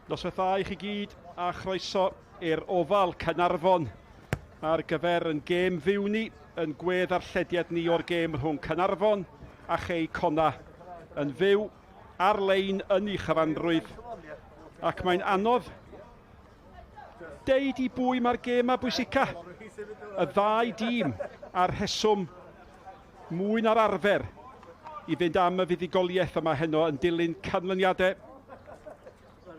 Noswaith dda i chi gyd a chroeso i'r Ofal Caernarfon ar gyfer yn gêm fyw ni, yn gwedd arllediad ni o'r gêm rhwng Caernarfon a Chei Conna yn fyw ar-lein yn ei chyfanrwydd. Ac mae'n anodd deud i bwy mae'r gêm a bwysica. Y ddau dîm a'r rheswm mwy na'r arfer i fynd am y fuddugoliaeth yma heno yn dilyn canlyniadau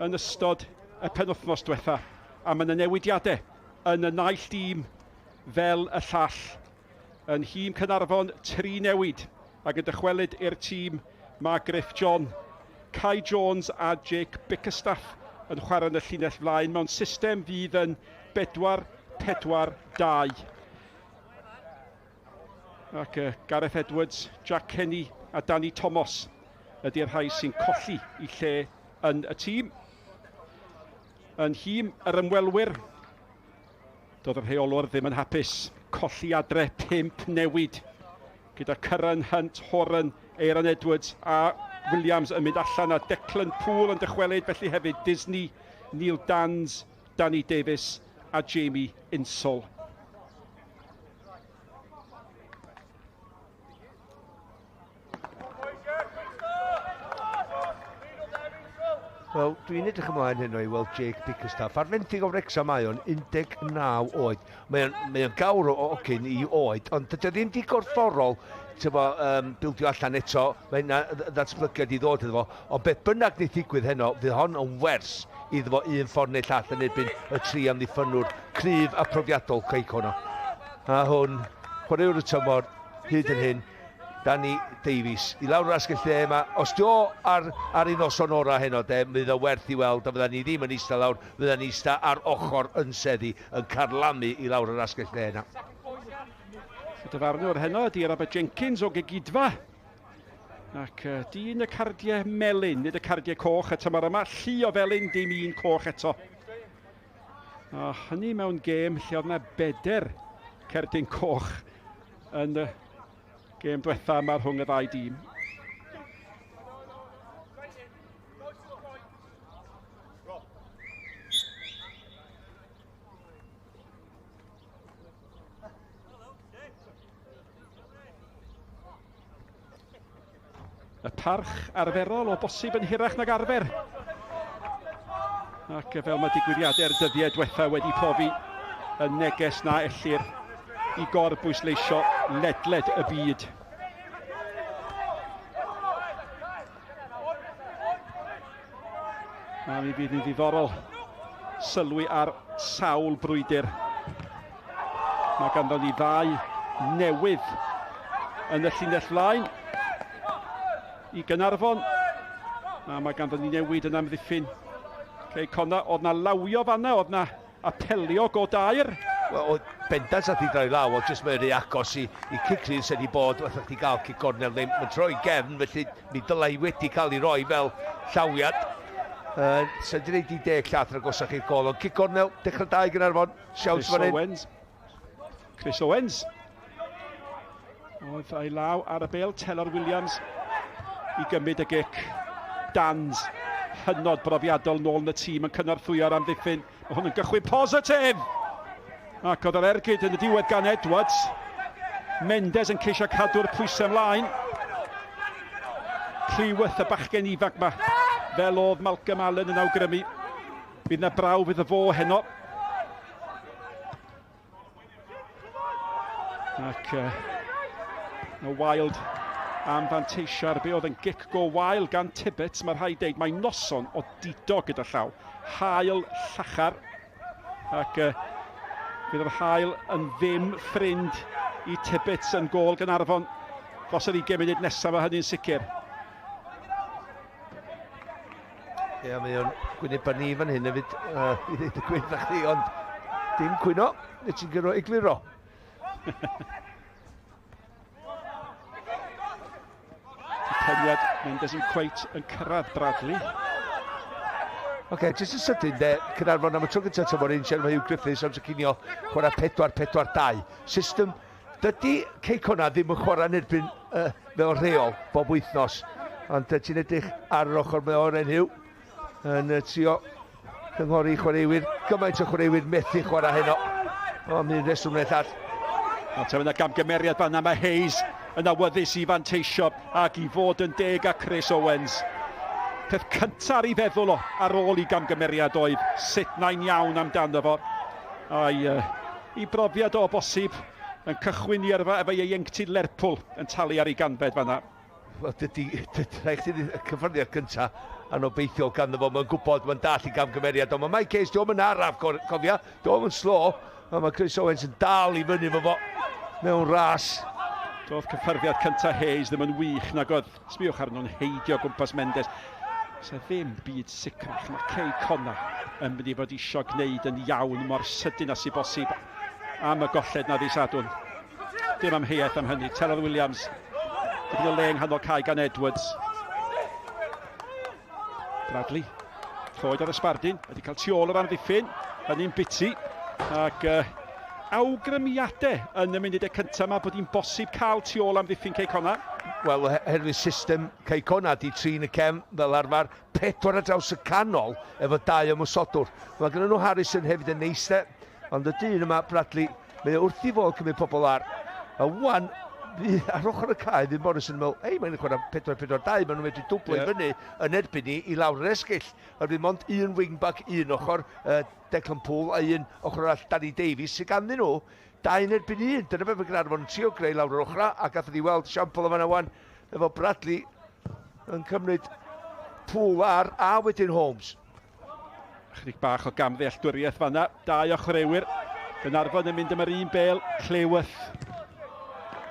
yn ystod y penwythnos diwetha. A mae yna newidiadau yn y naill dîm fel y llall. Yn nhîm Caernarfon, tri newid ac yn dychwelyd i'r tîm mae Griff John, Kai Jones a Jake Bickerstaff yn chwarae yn y llinell flaen mewn system fydd yn 4-4-2. Ac uh, Gareth Edwards, Jack Kenny a Danny Thomas ydy'r rhai sy'n colli i lle yn y tîm. Yn nhîm yr ymwelwyr, doedd y rheolwr ddim yn hapus. Colli adre pump newid gyda Curran, Hunt, Horan, Aaron Edwards a Williams yn mynd allan a Declan Poole yn dychwelyd, felly hefyd Disney, Neil Danns, Danny Davies a Jamie Insall. Wel, dwi'n edrych ymlaen heno i weld Jake Bickerstaff. Ar fenthyg o Wrecsam mae o'n 19 oed. Mae o'n, mae o'n gawr o ogyn i oed, ond dydy o ddim di gorfforol tyfo, um, bildio allan eto. Mae yna ddatblygiad i ddod iddo fo. Ond beth bynnag wneith ddigwydd heno, fydd hon yn wers iddo fo un ffordd neu llall yn erbyn y tri amddiffynnwr cryf a profiadol Cei Connah. A hwn, chwaraewr y tymor, hyd yn hyn, Danny Davies. I lawr yr asgell dde yma, os di o ar, ar ei noson ora heno de, fydd o werth i weld, a fydda ni ddim yn eistedd lawr, fydda ni eistedd ar ochr yn seddi, yn carlamu i lawr yr asgell dde yna. Y dyfarnwr heno ydy Robert Jenkins o Gegidfa. Ac uh, dyn y cardiau melyn, nid y cardiau coch y tymor yma. Llu o felyn, dim un coch eto. A hynny mewn gêm lle oedd yna beder cerdyn coch yn y gêm diwetha yma rhwng y ddau dîm. Y parch arferol o bosib yn hirach nag arfer. Ac fel mae digwyddiadau'r dyddiau diwetha wedi profi, y neges na ellir i gorbwysleisio ledled y byd. A mi fydd yn ddiddorol sylwi ar sawl brwydr. Mae ganddo ni ddau newydd yn y llinell flaen i Gynarfon. A mae ganddo ni newid yn amddiffyn. Cei Conna, oedd na lawio fanna, oedd na apelio go dair. Wel, oedd bendant nath i droi law, oedd jyst mae'n rhy agos i, i cic rhydd sydd wedi bod, fatha chdi gael cic gornel, neu mae'n troi gefn, felly mi dylai wedi cael ei roi fel llawiad. Uh, Sy'n wedi gwneud i deg llath yn agosach i'r gol, ond cic gornel, dechrau da i Gaernarfon, siawns fan hyn. Owens. Chris Owens. Oedd a'i law ar y bel, Telor Williams i gymryd y gic. Dans hynod brofiadol nôl yn y tîm yn cynorthwyo'r amddiffyn. Mae hwn yn gychwyn positif! Ac oedd yr ergyd yn y diwedd gan Edwards. Mendes yn ceisio cadw'r pwysau ymlaen. Cleworth y bachgen ifanc ma, fel oedd Malcolm Allen yn awgrymu. Bydd na brawf iddo fo heno. Ac uh, y Wild am fanteisio ar be oedd yn gic go wael gan Tibbets. Mae rhaid deud, mae noson o dido gyda llaw. Hael llachar. Ac uh, bydd yr hael yn ddim ffrind i Tibbets yn gôl Gaernarfon dros yr 20 munud nesaf, mae hynny'n sicr. Ie, yeah, mae o'n gwyneb ni fan hyn hefyd, uh, i ddweud y gwir na chdi, ond dim cwyno, neu ti'n gyrro egluro. Peniad, Mendes yn cweit yn cyrraedd Bradley. Oce, okay, jyst yn sydyn de, Caernarfon am y tro gyntaf tymor un, siarad efo Hugh Griffiths am cinio, chwarae 4-4-2. System Dydy Cei Connah ddim yn chwarae yn erbyn uh, fel rheol bob wythnos, ond uh, ti'n edrych ar yr ochr mae Oren Hugh yn uh, trio Cynghori chwaraewyr, gymaint o chwaraewyr methu chwarae heno. O, am un reswm neu llall. Ond yna gamgymeriad fanna, mae Hayes yn awyddus i fanteisio ac i fod yn deg â Chris Owens. Peth cyntaf ar ei feddwl o ar ôl i gamgymeriad oedd sut na'n iawn amdano fo. A'i i brofiad o bosib yn cychwyn i yrfa efo ieuenctid Lerpwl yn talu ar ei ganfed fanna. Wel, dydy, rhaid chdi y cyffyrddiad cyntaf anobeithiol ganddo fo, mae'n gwybod, mae'n dall i gamgymeriad, ond mae Mike Hayes, dio'm yn araf, cofia, dio'm yn slo, ond mae Chris Owens yn dal i fyny fo mewn ras. Doedd cyffyrddiad cyntaf Hayes ddim yn wych, nag oedd. Sbiwch arno nhw'n heidio gwmpas Mendes. Se ddim byd sicrach, mae Cei Connah yn mynd i fod isio gwneud yn iawn mor sydyn â sy'n bosib am y golled na ddydd Sadwrn. Dim amheuaeth am hynny. Telor Williams, dipyn o le yng nghanol cae gan Edwards. Bradley, troed ar y sbardun, wedi cael tu ôl yr amddiffyn, hynny'n biti. Ac awgrymiadau yn y munudau cyntaf yma bod hi'n bosib cael tu ôl amddiffyn Cei Connah. Wel, oherwydd system Cei Connah di trin y cefn fel arfer, 4 ar draws y canol efo 2 ymosodwr. Mae gen nhw Harrison hefyd yn eistedd, ond y dyn yma, Bradley, mae o wrth i fod cymryd pobl ar. A wan, ar ochr y cae, fydd Morris yn meddwl, ei, mae'n chwarae 4-4-2, maen nhw'n medru dwblo i fyny yn erbyn ni i lawr yr esgyll. A fydd mond un wing-back, un ochr, Declan Poole, a un ochr arall, Danny Davies, sydd ganddyn nhw 2 yn erbyn 1. Dyna beth mae Gaernarfon yn trio greu lawr yr ochr, a gathon ni weld siampl o fanna wan, efo Bradley yn cymryd Poole ar, a wedyn Holmes. Chydig bach o gamddealltwriaeth fanna, 2 o chwaraewyr. Gaernarfon yn mynd am yr un bêl, Cleworth.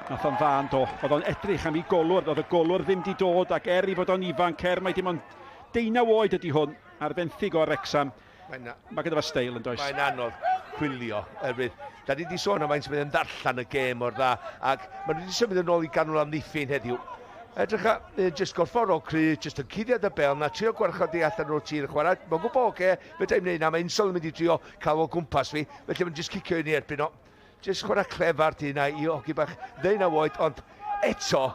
Nath o'n dda yn do. Oedd o'n edrych am ei golwr, oedd y golwr ddim di dod, ac er i fod o'n ifanc, er mae dim ond 19 oed ydy hwn, ar fenthyg o Wrecsam. Mae gyda fo steil yn does. Mae'n anodd chwilio, erwydd. Da ni wedi sôn am faint mae'n darllen y gêm o'r dda, ac maen nhw wedi symud yn ôl i ganol amddiffyn heddiw. Edrych a, jyst gorfforol cry, jyst yn cuddiad y bel na, trio gwarchod i allan o'r tir chwarae. Mae'n gwybod, oce, fedra i'm wneud na, mae Insol yn mynd i drio cael o gwmpas fi, felly mae'n jyst cicio i ni erbyn o. Jyst chwarae clefar di yna i hogi bach 19 oed, ond eto,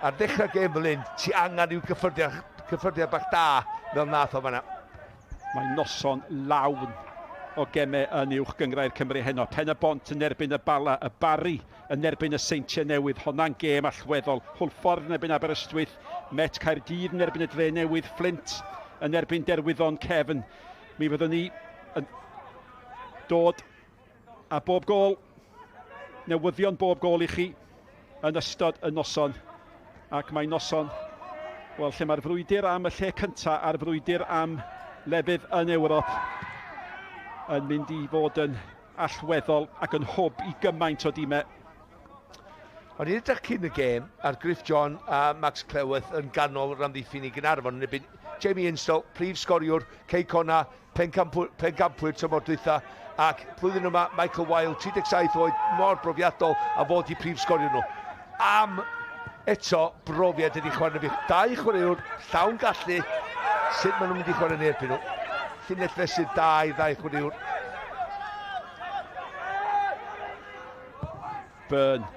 ar ddechrau gêm fel hyn, ti angen i'w cyffyrddiad bach da fel nath o fanna. Mae noson lawn o gemau yn Uwch Gynghrair Cymru heno. Pen y Bont yn erbyn y Bala, y Barri yn erbyn y Seintiau Newydd. Honna'n gêm allweddol. Hwlffordd yn erbyn Aberystwyth, Met Caerdydd yn erbyn y Dre Newydd, Flint yn erbyn Derwyddon Cefn. Mi fyddwn ni yn dod a bob gôl, newyddion bob gôl i chi yn ystod y noson. Ac mae noson, wel, lle mae'r frwydr am y lle cyntaf a'r frwydr am lefydd yn Ewrop yn mynd i fod yn allweddol ac yn hwb i gymaint o dimau. O'n i'n edrych cyn y gêm ar Griff John a Max Cleworth yn ganol yr amddiffyn i Gaernarfon yn erbyn Jamie Install, prif sgoriwr, Cei Connah, pencampwyr tymor dwytha, ac blwyddyn yma Michael Wilde, 37 oed, mor brofiadol a fod i prif sgoriwr nhw. Am eto brofiad ydi chwarae fi. 2 chwaraewr llawn gallu, sut maen nhw'n mynd i chwarae yn erbyn nhw. Llinell fesur da i ddau chwaraewr. Byrne.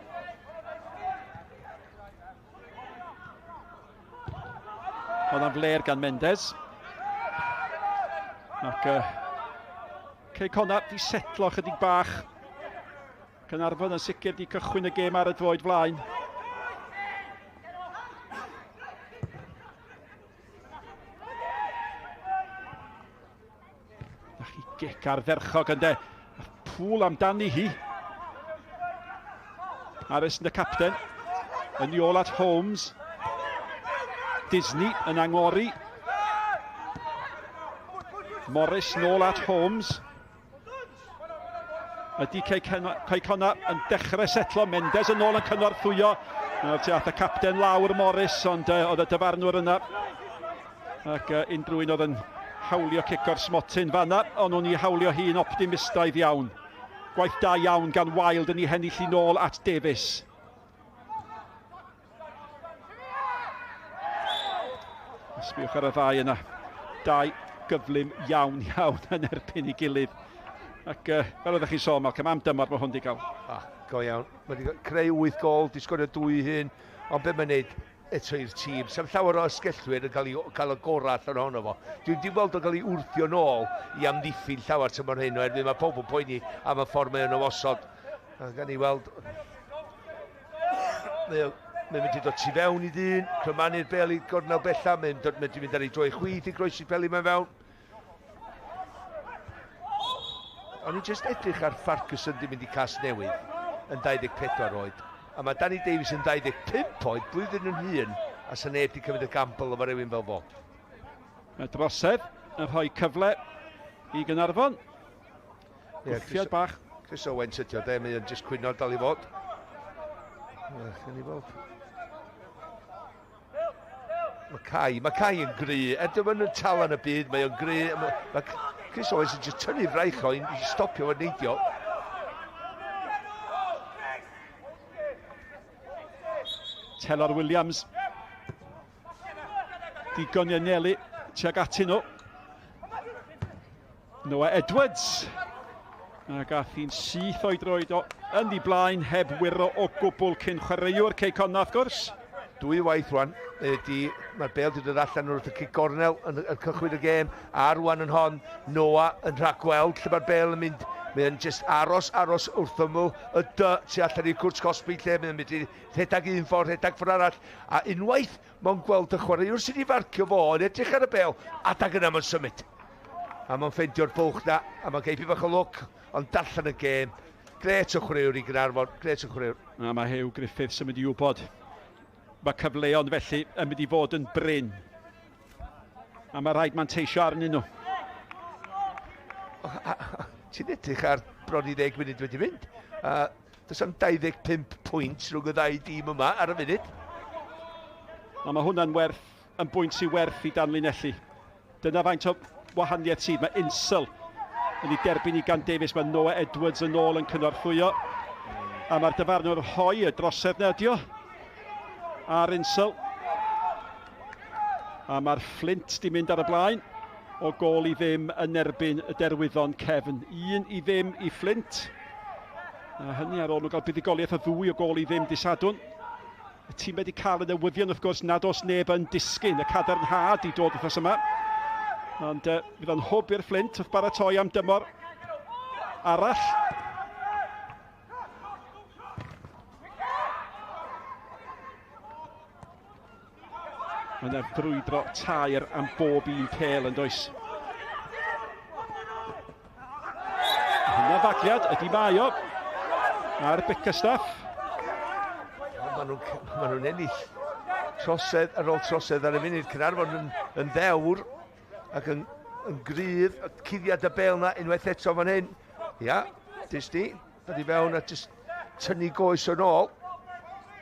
Oedd am fler gan Mendes. Ac Cei Connah di setlo chydig bach. Caernarfon yn sicr di cychwyn y gêm ar y droed flaen. Na chi gic ardderchog ynde. Pŵl amdani hi. Harrison y capten. Yn ôl at Holmes. Disney yn angori. Morris nôl at Holmes. Ydy Cei Connah yn dechrau setlo. Mendes yn ôl yn cynorthwyo. Nawr tu ath y capten lawr Morris, ond oedd y dyfarnwr yna. Ac unrhyw un oedd yn hawlio cic o'r smotyn fanna, ond o'n i hawlio hi'n optimistaidd iawn. Gwaith da iawn gan Wilde yn ei hennill i nôl at Davies. Sbiwch ar y ddau yna. Dau gyflym iawn iawn yn erbyn ei gilydd. Ac fel oeddech chi'n sôn, Malcolm, am dymor mae hwn di gael. Go iawn. Mae wedi creu 8 gôl, di sgorio 2 hun, ond be mae'n neud? eto i'r tîm. Sa'm llawer o asgellwyr yn cael y gorau allan ohono fo. Dwi'n di weld o'n cael ei wrthio nôl i amddiffyn llawer tymor hyn, oherwydd mae pob yn poeni am y ffordd mae o'n ymosod. A gan i weld... Mae'n mynd i dod tu fewn i ddyn, crymanu'r bel i gornel bella, mae'n mynd ar ei droi chwith i groesi'r bel i mewn fewn. O'n i'n just edrych ar Farquharson di mynd i Casnewydd yn 24 oed. A mae Danny Davies yn 25 oed, blwyddyn yn hŷn, a sa neb di cymryd y gamble efo rhywun fel fo. Y drosedd yn rhoi cyfle i Gaernarfon. Gwthiad bach. Chris Owens ydi o, de, mae o'n just cwyno dal i fod. Gawn ni weld. Mae Kai yn gry. Er dio'm yn talan y byd, mae o'n gry. Mae Chris Owens yn just tynnu fraich o i stopio fo'n neidio. Telor Williams. Digon i anelu tuag atyn nhw. Noah Edwards. A gath hi'n syth o'i droed o yn ei blaen, heb wyro o gwbl cyn chwaraewr Cei Connah, wrth gwrs. Dwy waith rwan, mae'r bel wedi dod allan wrth y cic gornel yn y cychwyn y gêm, a rwan yn hon, Noah yn rhagweld lle mae'r bel yn mynd. Mae'n just aros wrth ymyl y dy tu allan i'r cwrt cosbi lle mae'n mynd i rhedeg un ffordd, rhedeg ffordd arall. A unwaith mae'n gweld y chwaraewr sydd wedi farcio fo yn edrych ar y bel, adag yna mae'n symud. A mae'n ffeindio'r bwlch na, a mae'n geipi bach o lwc, ond darllen y gêm. Gret o chwaraewr i Gaernarfon, gret o chwaraewr. A mae Huw Griffiths yn mynd i wybod. Mae cyfleon felly yn mynd i fod yn brin. A mae rhaid manteisio arnyn nhw. Ti'n edrych ar bron i 10 munud wedi mynd. Does am 25 pwynt rhwng y ddau dîm yma ar y funud. A mae hwnna'n werth, yn bwynt sy'n werth i danlinellu. Dyna faint o wahaniaeth sydd. Mae Insel yn ei derbyn i gan Davies. Mae Noah Edwards yn ôl yn cynorthwyo. A mae'r dyfarnwr rhoi y drosedd na ydi o ar Insel. A mae'r Flint di mynd ar y blaen o gôl i ddim yn erbyn y Derwyddon cefn. 1-0 i Flint. A hynny ar ôl nhw gael buddugoliaeth o 2 o gôl i ddim dydd Sadwrn. Y tîm wedi cael y newyddion wrth gwrs nad oes neb yn disgyn. Y cadarnhad i dod wythnos yma. Ond fydd o'n hwb i'r Flint wrth baratoi am dymor arall. Mae yna brwydro tair am bob un pêl yn does. Hynna fagliad ydy mae o ar Bickerstaff. Maen nhw'n ennill trosedd ar ôl trosedd ar y funud. Caernarfon yn ddewr ac yn gryf. Cuddiad y bêl na unwaith eto fan hyn. Ia, dys di. Dod i fewn a jyst tynnu goes yn ôl.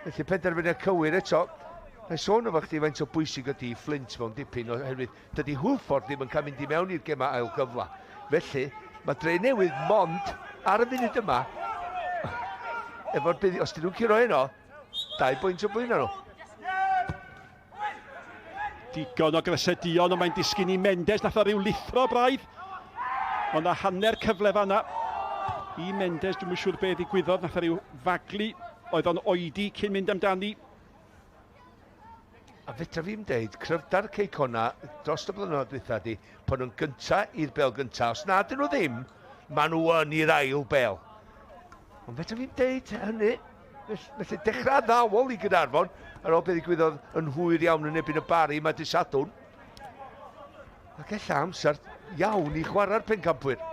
Felly penderfyniad cywir eto. Na'i sôn efo chdi faint o bwysig ydi Flint mewn dipyn oherwydd dydy Hwlffordd ddim yn cael mynd i mewn i'r gemau ail gyfla. Felly mae Drenewydd mond ar y funud yma efo'r buddi, os dyn nhw'n curo heno, 2 bwynt o blaen nhw. Digon o grysau duon, ond mae'n disgyn i Mendes, nath o ryw lithro braidd. Ond na hanner cyfle fan'na i Mendes, dwi'm yn siŵr be ddigwyddodd, nath o ryw faglu, oedd o'n oedi cyn mynd amdani. A fedra fi'm deud, cryfder Cei Connah dros y blynyddoedd dwytha di, pan nhw'n gynta i'r bel gynta, os na dyn nhw ddim, maen nhw yn i'r ail bel. Ond fedra fi'm deud hynny, felly dechrau addawol i Gaernarfon, ar ôl beth ddigwyddodd yn hwyr iawn yn erbyn y Bari, mae dydd Sadwrn. Ac ella amser iawn i chwarae'r pencampwyr.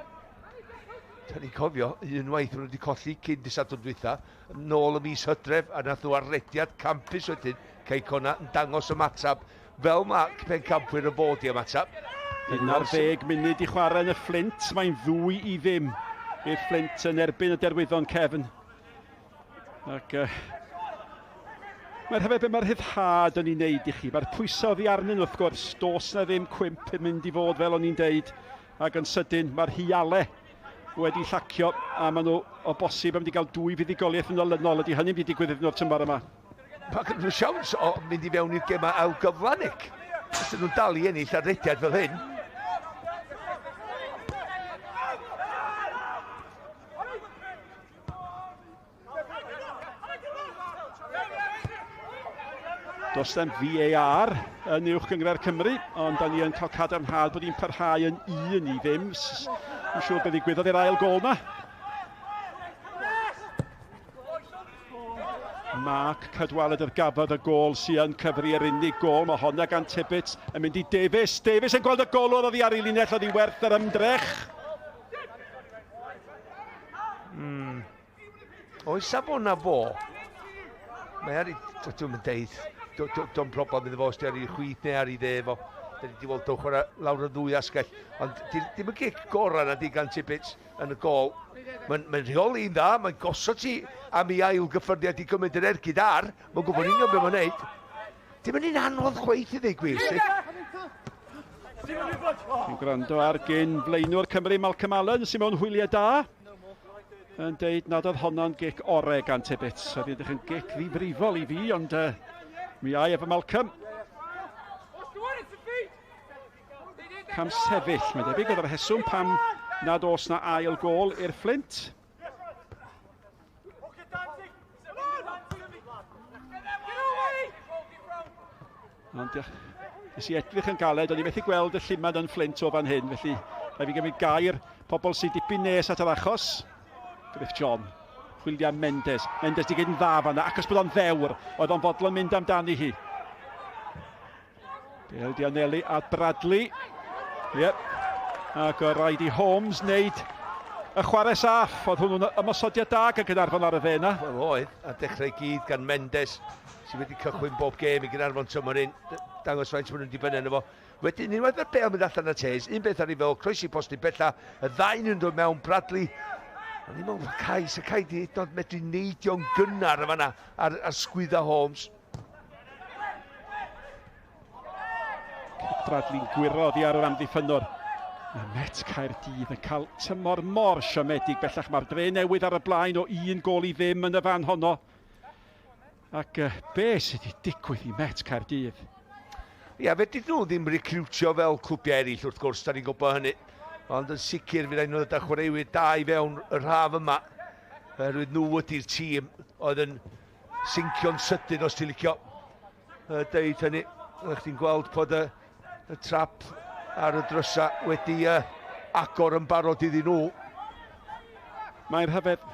Da ni'n cofio, unwaith maen nhw wedi colli cyn dydd Sadwrn dwytha, nôl y mis Hydref, a nath nhw arrediad campus wedyn, Cei Connah yn dangos ymateb, fel mae pencampwyr yn fod i ymateb. 11 munud i chwarae yn y Flint, mae'n 2-0 i'r Flint yn erbyn y Derwyddon cefn. Ac mae'r hefyd be mae'r rhyddhad yn ei wneud i chi. Mae'r pwysau oddi arnyn wrth gwrs, does na ddim cwymp yn mynd i fod fel o'n i'n deud. Ac yn sydyn mae'r hialau wedi llacio a maen nhw o bosib yn mynd i gael 2 fuddugoliaeth yn olynol. Ydy hynny'n mynd i digwydd iddyn nhw'r tymor yma? Mae gen nhw siawns o mynd i fewn i'r gemau ail gyfla, Nick. Os ydyn nhw'n dal i ennill ar rediad fel hyn. Does dim VAR yn Uwch Gynghrair Cymru, ond da ni yn cael cadarnhad bod hi'n parhau yn 1-0. Yn siŵr beth ddigwyddodd i'r ail gol na. Mark Cadwaladr gafodd y gol sy'n yn cyfri yr unig gol. Mae honna gan Tibbets yn mynd i Davies. Davies yn gweld y golwr oddi ar ei linell, oedd hi werth yr ymdrech. Oes safon na fo? Mae ar ei... Dwi'n mynd deud, dwi'n problem iddo fo os di ar ei chwith neu ar ei dde fo. Da ni wedi weld o chwarae lawr y ddwy asgell. Ond dim y gic gorau na di gan Tibbets yn y gol. Mae'n mae rheoli'n dda, mae'n gosod ti am ei ail gyffyrddiad i gymryd yr ergyd ar. Mae'n gwybod union beth mae'n neud. Dim yn un anodd chweith i ddweud gwir, si. Dwi'n gwrando ar gyn flaenwr Cymru Malcolm Allen sy'n mewn hwyliau da yn deud nad oedd honno'n gic ore gan Tibbets. Oedd hi'n edrych yn gic ddifrifol i fi, ond mi ai efo Malcolm. Cam sefyll, mae'n debyg, oedd yr rheswm pam nad oes na ail gol i'r Fflint. Ond diolch. Nes i edrych yn galed, o'n i methu gweld y lluman yn Fflint o fan hyn, felly rhaid fi gymryd gair pobl sy'n dipyn nes at yr achos. Griff John, chwilio am Mendes. Mendes di gyd yn dda fanna, ac os bod o'n ddewr, oedd o'n fodlon mynd amdani hi. Bel di anelu at Bradley. Yep. Ac o rhaid i Holmes wneud y chwarae saff. Oedd hwnnw'n ymosodiad da gan Gaernarfon ar y dde yna. Wel oedd, a dechrau gyd gan Mendes, sydd wedi cychwyn bob gêm i Gaernarfon tymor un, dangos faint maen nhw'n dibynnu arno fo. Wedyn, unwaith mae'r bel mynd allan at Hayes, un beth ar ei fel, croesi postyn bella, y ddau nhw'n dod mewn, Bradley, o'n i'n meddwl, cais, y cai di hyd yn oed medru neidio'n gynnar yn fanna ar sgwydda Holmes. Bradley'n gwyro oddi ar yr amddiffynnwr. Mae Met Caerdydd yn cael tymor mor siomedig bellach. Mae'r dre newydd ar y blaen o 1-0 yn y fan honno. Ac be sydd wedi digwydd i Met Caerdydd? Ia, fedryn nhw ddim recrwtio fel clwbiau eraill wrth gwrs, da ni'n gwybod hynny. Ond yn sicr fydd rhaid nhw ddod â chwaraewyr da i fewn yr haf yma. Oherwydd nhw ydy'r tîm oedd yn sincio'n sydyn os ti'n licio deud hynny. Oeddech chdi'n gweld bod y trap ar y drysa wedi agor yn barod iddyn nhw. Mae'n rhyfedd.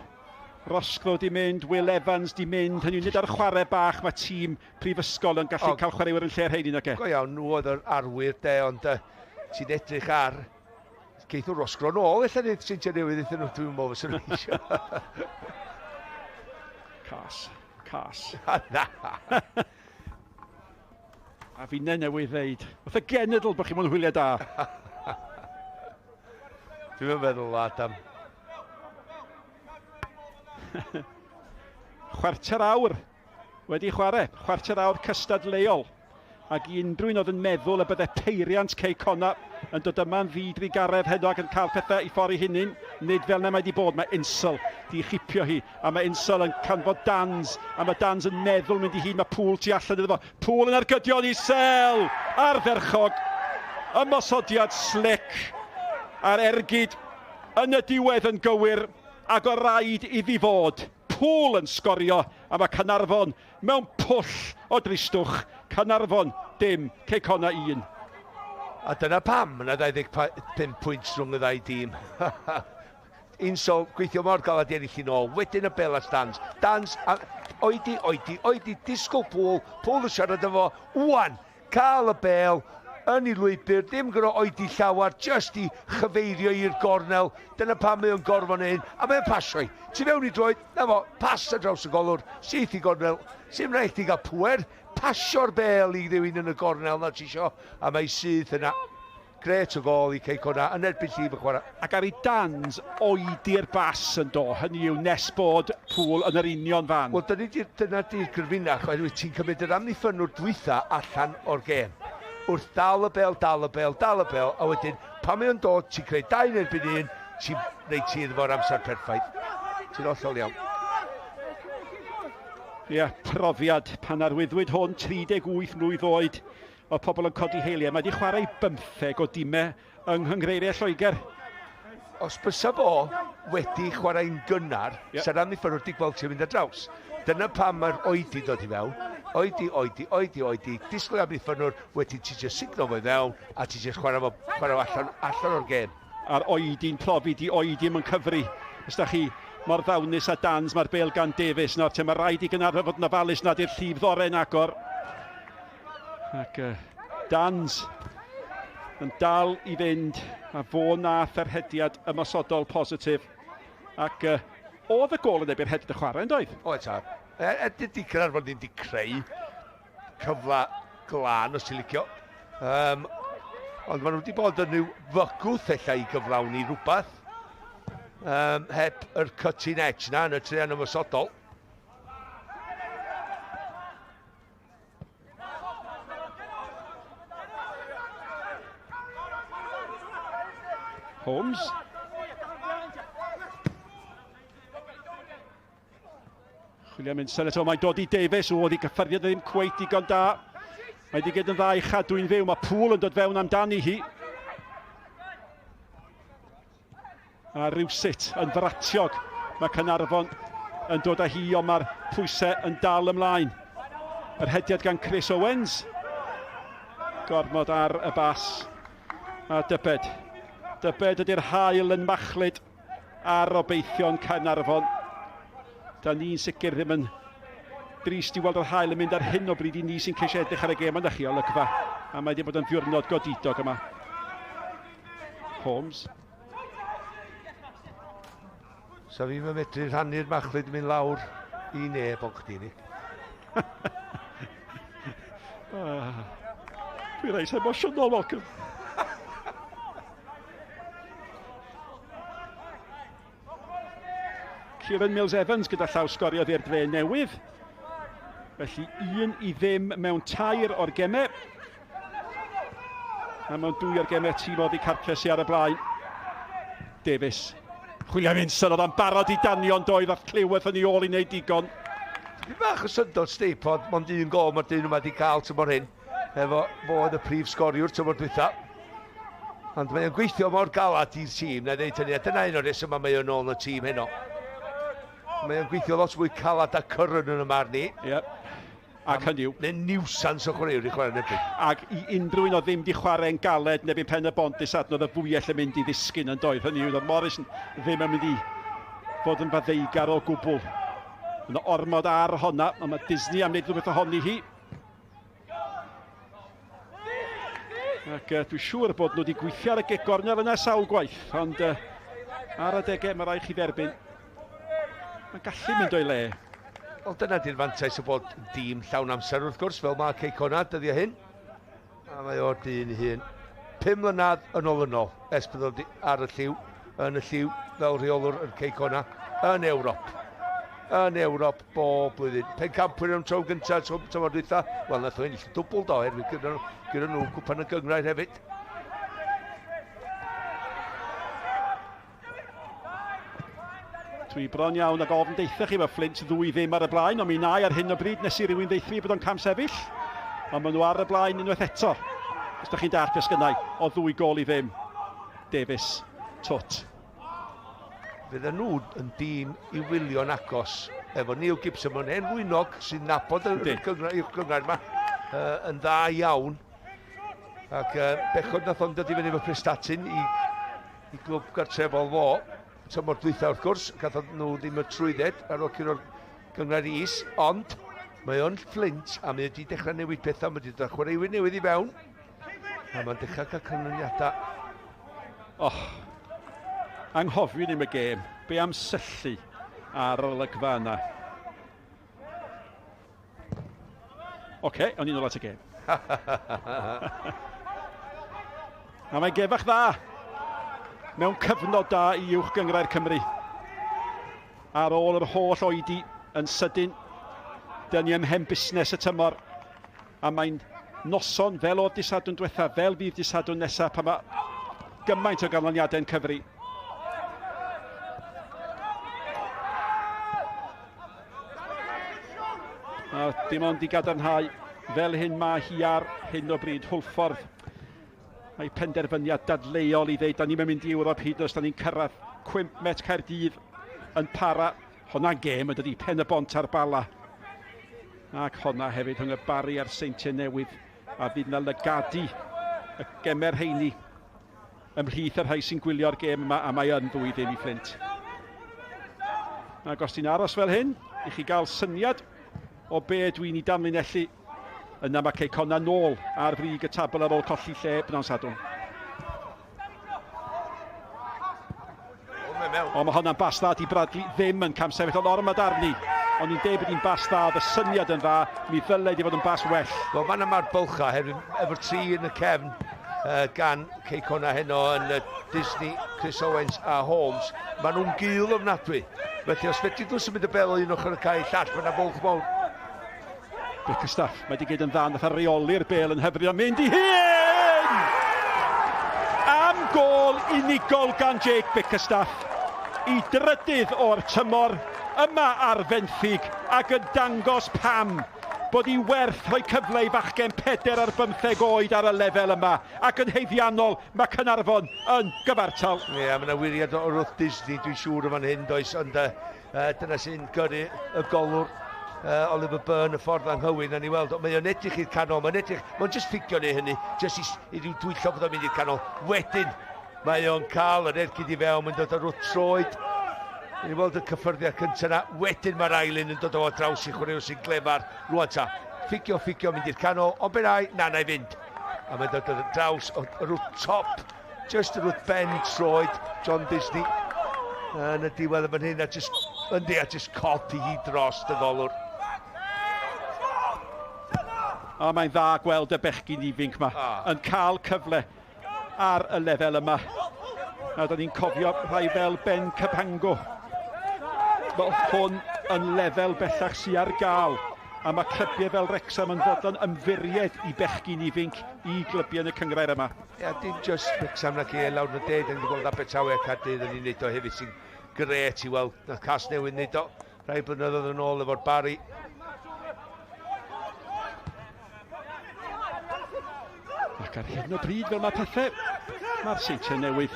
Roscrow di mynd, Will Evans di mynd, hynny nid ar chwarae bach mae tîm prifysgol yn gallu cael chwaraewyr yn lle'r rheini nag e. Go iawn, nhw oedd yr arwyr de, ond ti'n edrych ar geith nhw Roscrow nôl, ella nid Seintiau Newydd iddyn nhw, dwi'n meddwl fysa nhw eisiau. Cas, cas. Na. A finne newydd ddeud, wrth y genedl bod chi'n mwyn hwyliau da. Dwi'n meddwl, Adam. Chwarter awr wedi chwarae, chwarter awr cystadleuol. Ac i unrhyw un oedd yn meddwl y bydde peiriant Cei Connah yn dod yma'n ddidrugaredd heno ac yn cael pethau i ffordd i hunin, nid fel na mae wedi bod, mae Insel di chipio hi, a mae Insel yn canfod Dans, a mae Dans yn meddwl mynd i hun, mae Pŵl tu allan iddo fo. Pŵl yn ergydio'n isel, ardderchog, ymosodiad slick, a'r ergyd yn y diwedd yn gywir, ac o raid iddi fod. Pŵl yn sgorio, a mae Caernarfon mewn pwll o dristwch. Caernarfon 0, Cei Connah 1. A dyna pam yna 25 pwynt rhwng y ddau dîm. Insel gweithio mor galed i ennill i nôl. Wedyn y bel at Dans. Dans, a, oedi, oedi, oedi, disgwyl Pŵl. Pŵl yn siarad efo, wan, cael y bel yn ei lwybr, ddim gyda oedi llawar, just i chyfeirio i'r gornel. Dyna pam mae o'n gorfod neud, a mae'n pasio i. Tu fewn i droed, na fo, pas ar draws y golwr, syth i gornel. Sy'n rhaid i gael pwer, pasio'r bel i rywun yn y gornel na ti isio, a mae syth yna. Gret o gol i Cei Connah yn erbyn llif y chwarae. Ac ar ei Dans oedi'r bas yn do, hynny yw nes bod Pŵl yn yr union fan. Wel, dyna di'r gyfrinach, oherwydd ti'n cymryd yr amddiffynnwr dwytha allan o'r gêm. Wrth dal y bel, dal y bel, dal y bel, a wedyn pan mae o'n dod, ti'n creu 2 yn erbyn 1, ti'n neud ti iddo fo'r amser perffaith. Ti'n hollol iawn. Ie, profiad pan arwyddwyd hwn 38 mlwydd oed o pobl yn codi heiliau. Mae wedi chwarae 15 o dimau yng Nghynghreiriau Lloegr. Os bysa fo wedi chwarae'n gynnar, yep. Sa'r amddiffynwr wedi gweld ti'n mynd ar draws. Dyna pam mae'r oedi dod i fewn. Oedi, oedi, oedi, oedi. Disgwyl amddiffynwr, wedyn ti jyst signo fo i fewn, a ti jyst chwarae fo, chwarae fo allan, allan o'r gêm. A'r oedi'n profi, di oedi ddim yn cyfri. Os da chi mor ddawnus a Dans, mae'r bel gan Davies. Nawr te mae rhaid i Gaernarfon fod yn ofalus nad yw'r llif ddore'n agor. Ac Dans yn dal i fynd, a fo nath yr hediad ymosodol positif. Ac oedd y gôl yn erbyn hediad y chwarae, yn doedd? Oedd ta. Dydy Caernarfon ddim wedi creu cyfle glân, os ti'n licio. Ond maen nhw wedi bod yn rhyw fygwth ella i gyflawni rhywbeth. Heb yr cutting edge na yn y treian ymosodol. Holmes. Chwilio am Insel eto, mae'n dod i Davies, o, oedd i gyffyrddiad ddim cweit digon da. Mae wedi gyd yn dda i chadw'n fyw, mae Pŵl yn dod fewn amdani hi. A rywsut yn fratiog, mae Caernarfon yn dod â hi, ond mae'r pwysau yn dal ymlaen. Yr hediad gan Chris Owens. Gormod ar y bas. A dybed. Dybed ydy'r haul yn machlud ar obeithion Caernarfon. Da ni'n sicr ddim yn drist i weld yr haul yn mynd ar hyn o bryd i ni sy'n ceisio edrych ar y gêm yna chi olygfa. A mae wedi bod yn ddiwrnod godidog yma. Holmes. Sa fi'n medru rhannu'r machlud yn mynd lawr i neb ond chdi ni. Dwi'n reit emosiynol, Malcolm. Kieran Mills-Evans gyda llaw sgoriodd i'r dre newydd. Felly 1-0 mewn 3 o'r gemau. A mewn 2 o'r gemau tîm oddi cartre sydd ar y blaen. Davies. Chwilio am Insel, oedd o'n barod i danio ond doedd, a'r clywedd yn ei ôl i wneud digon. Dipyn bach o syndod, Steve, bod mond un gol mae'r dyn yma wedi cael tymor hyn, efo fo oedd y prif sgoriwr tymor dwytha. Ond mae o'n gweithio mor galad i'r tîm, na ddeud hynny, a dyna un o'r resymau mae o'n ôl yn y tîm heno. Mae o'n gweithio lot mwy calad a cyrryn yn y marn i. Yep. Ac hynny yw. Neu'n niwsans o chwaraewr i chwarae yn erbyn. Ac i unrhyw un o ddim di chwarae'n galed neu Pen y Bont dysadwn oedd y fwyell yn mynd i ddisgyn yn doedd. Hynny yw, oedd Morris ddim yn mynd i fod yn faddeugar o gwbl. Yna ormod ar honna, ond mae Disney am wneud rhywbeth ohoni hi. Ac dwi'n siŵr bod nhw wedi gweithio ar y gig gornel yna sawl gwaith, ond ar adegau mae rhaid chi dderbyn. Mae'n gallu mynd o'i le. Wel, dyna di'r fantais o bod dîm llawn amser wrth gwrs, fel mae Cei Connah dyddiau hyn. A mae o'r dyn hun 5 mlynedd yn olynol, ers bod o ar y lliw, yn y lliw, fel rheolwr yr Cei Connah, yn Ewrop. Yn Ewrop bob blwyddyn. Pencampwyr am tro gyntaf, tymor dwytha. Wel, nath o ennill dwbl do, oherwydd gyda nhw cwpan y gynghrair hefyd. Dwi bron iawn ag ofn deitha chi, mae Flint 2-0 ar y blaen, ond mi nai ar hyn o bryd nes i rywun ddeithio fi bod o'n camsefyll. Ond maen nhw ar y blaen unwaith eto. Os da chi'n dallt beth sgynnai, o 2 gôl i ddim. Davies, twt. Fydden nhw yn dîm i wylio'n agos. Efo Neil Gibson, mae'n hen fwynog sy'n nabod y gynghrair yma yn dda iawn. Ac bechod nath o'n dod i fyny efo Prestatyn i glwb gartrefol fo. Tymor dwytha wrth gwrs, gathon nhw ddim y trwydded ar ôl curo'r gynghrair is, ond mae o'n Flint a mae wedi dechrau newid pethau, mae wedi dod â chwaraewyr newydd i fewn, a mae'n dechrau cael canlyniadau. Oh, anghofio ddim y gêm, be am syllu ar yr olygfa yna. Oce, o'n i'n ôl at y gêm. A mae'n gefach dda mewn cyfnod da i Uwch Gynghrair Cymru. Ar ôl yr holl oedi yn sydyn, dyn ni ym mhen busnes y tymor. A mae'n noson fel oedd dydd Sadwrn diwetha, fel fydd dydd Sadwrn nesaf, pan mae gymaint o ganlyniadau'n cyfri. A dim ond i gadarnhau, fel hyn mae hi ar hyn o bryd, Hwlffordd. Mae penderfyniad dadleuol i ddeud, da ni'n mynd i Ewrop hyd os da ni'n cyrraedd cwymp Met Caerdydd yn para. Honna'n gêm yn dydi, Pen y Bont a'r Bala. Ac honna hefyd rhwng y Barri a'r Seintiau Newydd, a fydd na lygadu y gemer heini ymhlith y rhai sy'n gwylio'r gêm yma, a mae yn 2-0 i Fflint. Ac os ti'n aros fel hyn, i chi gael syniad o be dwi'n ei danlinellu, yna mae Cei Connah nôl ar frig y tabl ar ôl colli lle bnawn Sadwrn. O, mae hwnna'n bas dda di Bradley ddim yn camsefyll, ond ormod arni. Ond i'n deud bod hi'n bas dda, oedd y syniad yn dda, mi ddylai di fod yn bas well. Wel, fan yma'r bylcha, efo'r tri yn y cefn gan Cei Connah heno yn Disney, Chris Owens a Holmes, maen nhw'n gul ofnadwy. Felly os fedri nhw symud y bel o un ochr y cae llall, mae yna fwlch mawr. Bickerstaff, mae wedi gwneud yn dda, nath reoli'r bel yn hyfryd, ond mynd i hun! Am gôl unigol gan Jake Bickerstaff i drydydd o'r tymor yma ar fenthyg ac yn dangos pam bod hi werth rhoi cyfle i fachgen 4 ar 15 oed ar y lefel yma, ac yn haeddiannol mae Caernarfon yn gyfartal. Ie, yeah, mae yna wiriad o wrth Disney, dwi'n siŵr o fan hyn, does, ond dyna sy'n gyrru y golwr Oliver Byrne y ffordd anghywir, na ni weld, mae o'n edrych i'r canol, mae'n edrych, mae'n just ffugio neu hynny, just i ryw dwyllo bod o'n mynd i'r canol. Wedyn, mae o'n cael yr ergyd i fewn, mae'n dod ar wrth troed. Ni'n weld y cyffyrddiad cyntaf yna, wedyn mae'r ailyn yn dod o draws i chwaraewr sy'n glefar. Rwan ta, ffugio, ffugio, mynd i'r canol, ond be rai, na, na i fynd. A mae'n dod ar draws o'r wrth top, just yr wrth ben troed John Disney. Yn y diwedd yn fan hyn, a just, yndi, a just codi hi dros y golwr. A mae'n dda gweld y bechgyn ifanc yma yn cael cyfle ar y lefel yma. A da ni'n cofio rhai fel Ben Cabango. Wel, hwn yn lefel bellach sy'n ar gael. A mae clybiau fel Wrexham yn fodlon ymddiried i bechgyn ifanc i glybiau yn y cynghrair yma. Ie, yeah, dim just Wrexham na ci lawr yn y de, da ni wedi gweld Abertawe a Caerdydd yn ei wneud o hefyd sy'n gret i weld na Casnewydd wneud o rhai blynyddoedd yn ôl efo'r Barri. Ac ar hyn o bryd, fel mae pethau, mae'r Seintiau Newydd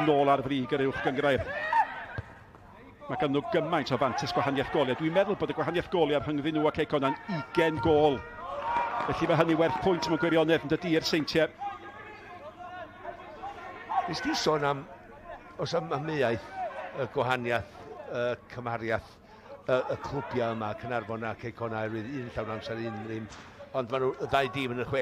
yn ôl ar frig yr uwch gynghrair. Mae gan nhw gymaint o fantais gwahaniaeth goliau. Dwi'n meddwl bod y gwahaniaeth goliau rhyngddyn nhw a Cei Connah'n 20 gol. Felly mae hynny werth pwynt mewn gwirionedd yn dydy i'r Seintiau. Nes di sôn am, os am amheuaeth, y gwahaniaeth, y cymhariaeth, y clwbiau yma, Caernarfon a Cei Connah, oherwydd un llawn amser, un ddim. Ond maen nhw, y ddau dîm yn y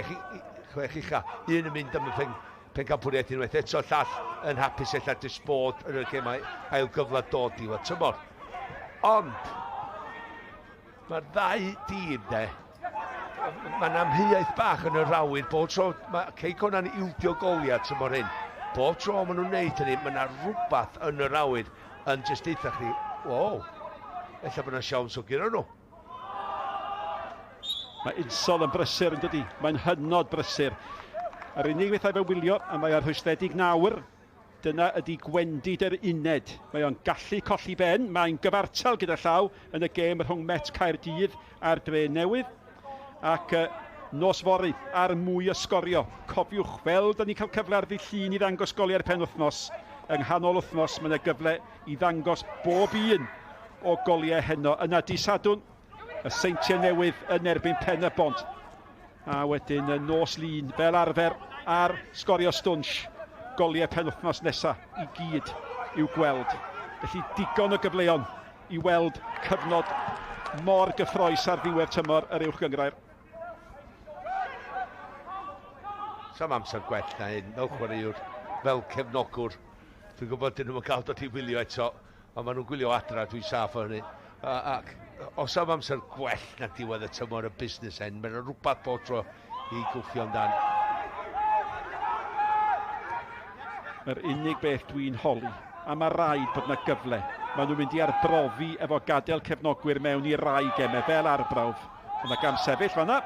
chwech ucha. Un yn mynd am y pencampwriaeth unwaith eto, llall yn hapus ella jyst bod yn y gemau ail gyfle dod diwedd tymor. Ond, mae'r ddau dîm de, mae'n amheuaeth bach yn yr awyr, bob tro mae Cei Connah'n ildio goliau tymor hyn. Bob tro maen nhw'n neud hynny, mae yna rhywbeth yn yr awyr yn jyst deutha chdi, wow, ella bod yna siawns o guro nhw. Mae Insol yn brysur yn dydy, mae'n hynod brysur. Yr unig beth fe wylio, a mae ar rhwystredig nawr, dyna ydy gwendid yr uned. Mae o'n gallu colli ben, mae'n gyfartal gyda llaw yn y gêm rhwng Met Caerdydd a'r Dre Newydd. Ac nos fory ar Mwy o Sgorio. Cofiwch, fel da ni'n cael cyfle ar ddydd Llun i ddangos goliau'r penwythnos, yng nghanol wythnos mae yna gyfle i ddangos bob un o goliau heno. Yna dydd Sadwrn, y Seintiau Newydd yn erbyn Pen y Bont. A wedyn y nos Lun, fel arfer, ar Sgorio Stwnsh, goliau penwythnos nesaf i gyd i'w gweld. Felly digon o gyfleon i weld cyfnod mor gyffrous ar ddiwedd tymor yr uwch gynghrair. Sam amser gwell na hyn, fel chwaraewr, fel cefnogwr. Dwi'n gwybod dyn nhw'n cael dod i wylio eto, ond maen nhw'n gwylio adra, dwi'n saff o hynny. Ac os am amser gwell na diwedd y tymor y busnes hyn, mae'n rhywbeth bob tro i gwffio amdan. Yr unig beth dwi'n holi, a mae rhaid bod yna gyfle. Maen nhw'n mynd i arbrofi efo gadael cefnogwyr mewn i rai gemau fel arbrawf. Yna gam sefyll fanna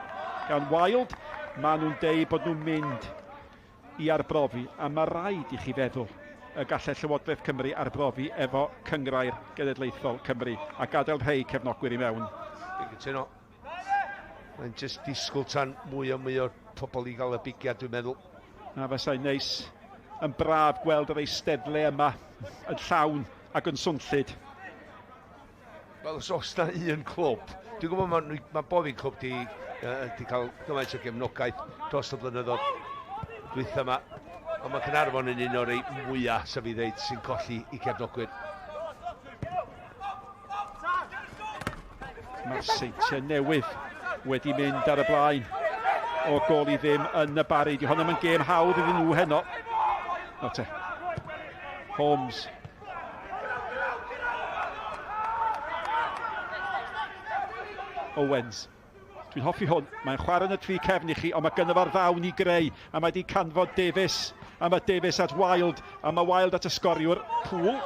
gan Wild. Maen nhw'n deud bod nhw'n mynd i arbrofi, a mae rhaid i chi feddwl y gallai Llywodraeth Cymru arbrofi efo Cynghrair Genedlaethol Cymru a gadael rhai cefnogwyr i mewn. Dwi'n cytuno. Mae'n jyst disgwyl tan mwy o mwy o pobl i gael y bigiad, dwi'n meddwl. Na, fasai'n neis Yn braf gweld yr eisteddle yma yn llawn ac yn swnllyd. Wel, os oes na un clwb, dwi'n gwybod mae ma bob un clwb di cael gymaint o gefnogaeth dros y blynyddoedd dwytha yma, ond mae Caernarfon yn un o'r rei mwyaf, sef i ddeud, sy'n colli i cefnogwyr. Mae'r Seintiau Newydd wedi mynd ar y blaen o gôl i ddim yn y Barri. Di honno'm yn gêm hawdd iddyn nhw heno. Nawr te. Holmes. Owens. Dwi'n hoffi hwn. Mae'n chwarae yn y tri cefn i chi, ond mae gynno fo'r ddawn i greu. A mae wedi canfod Davies. A mae Davies at Wild. A mae Wild at y sgoriwr. Poole.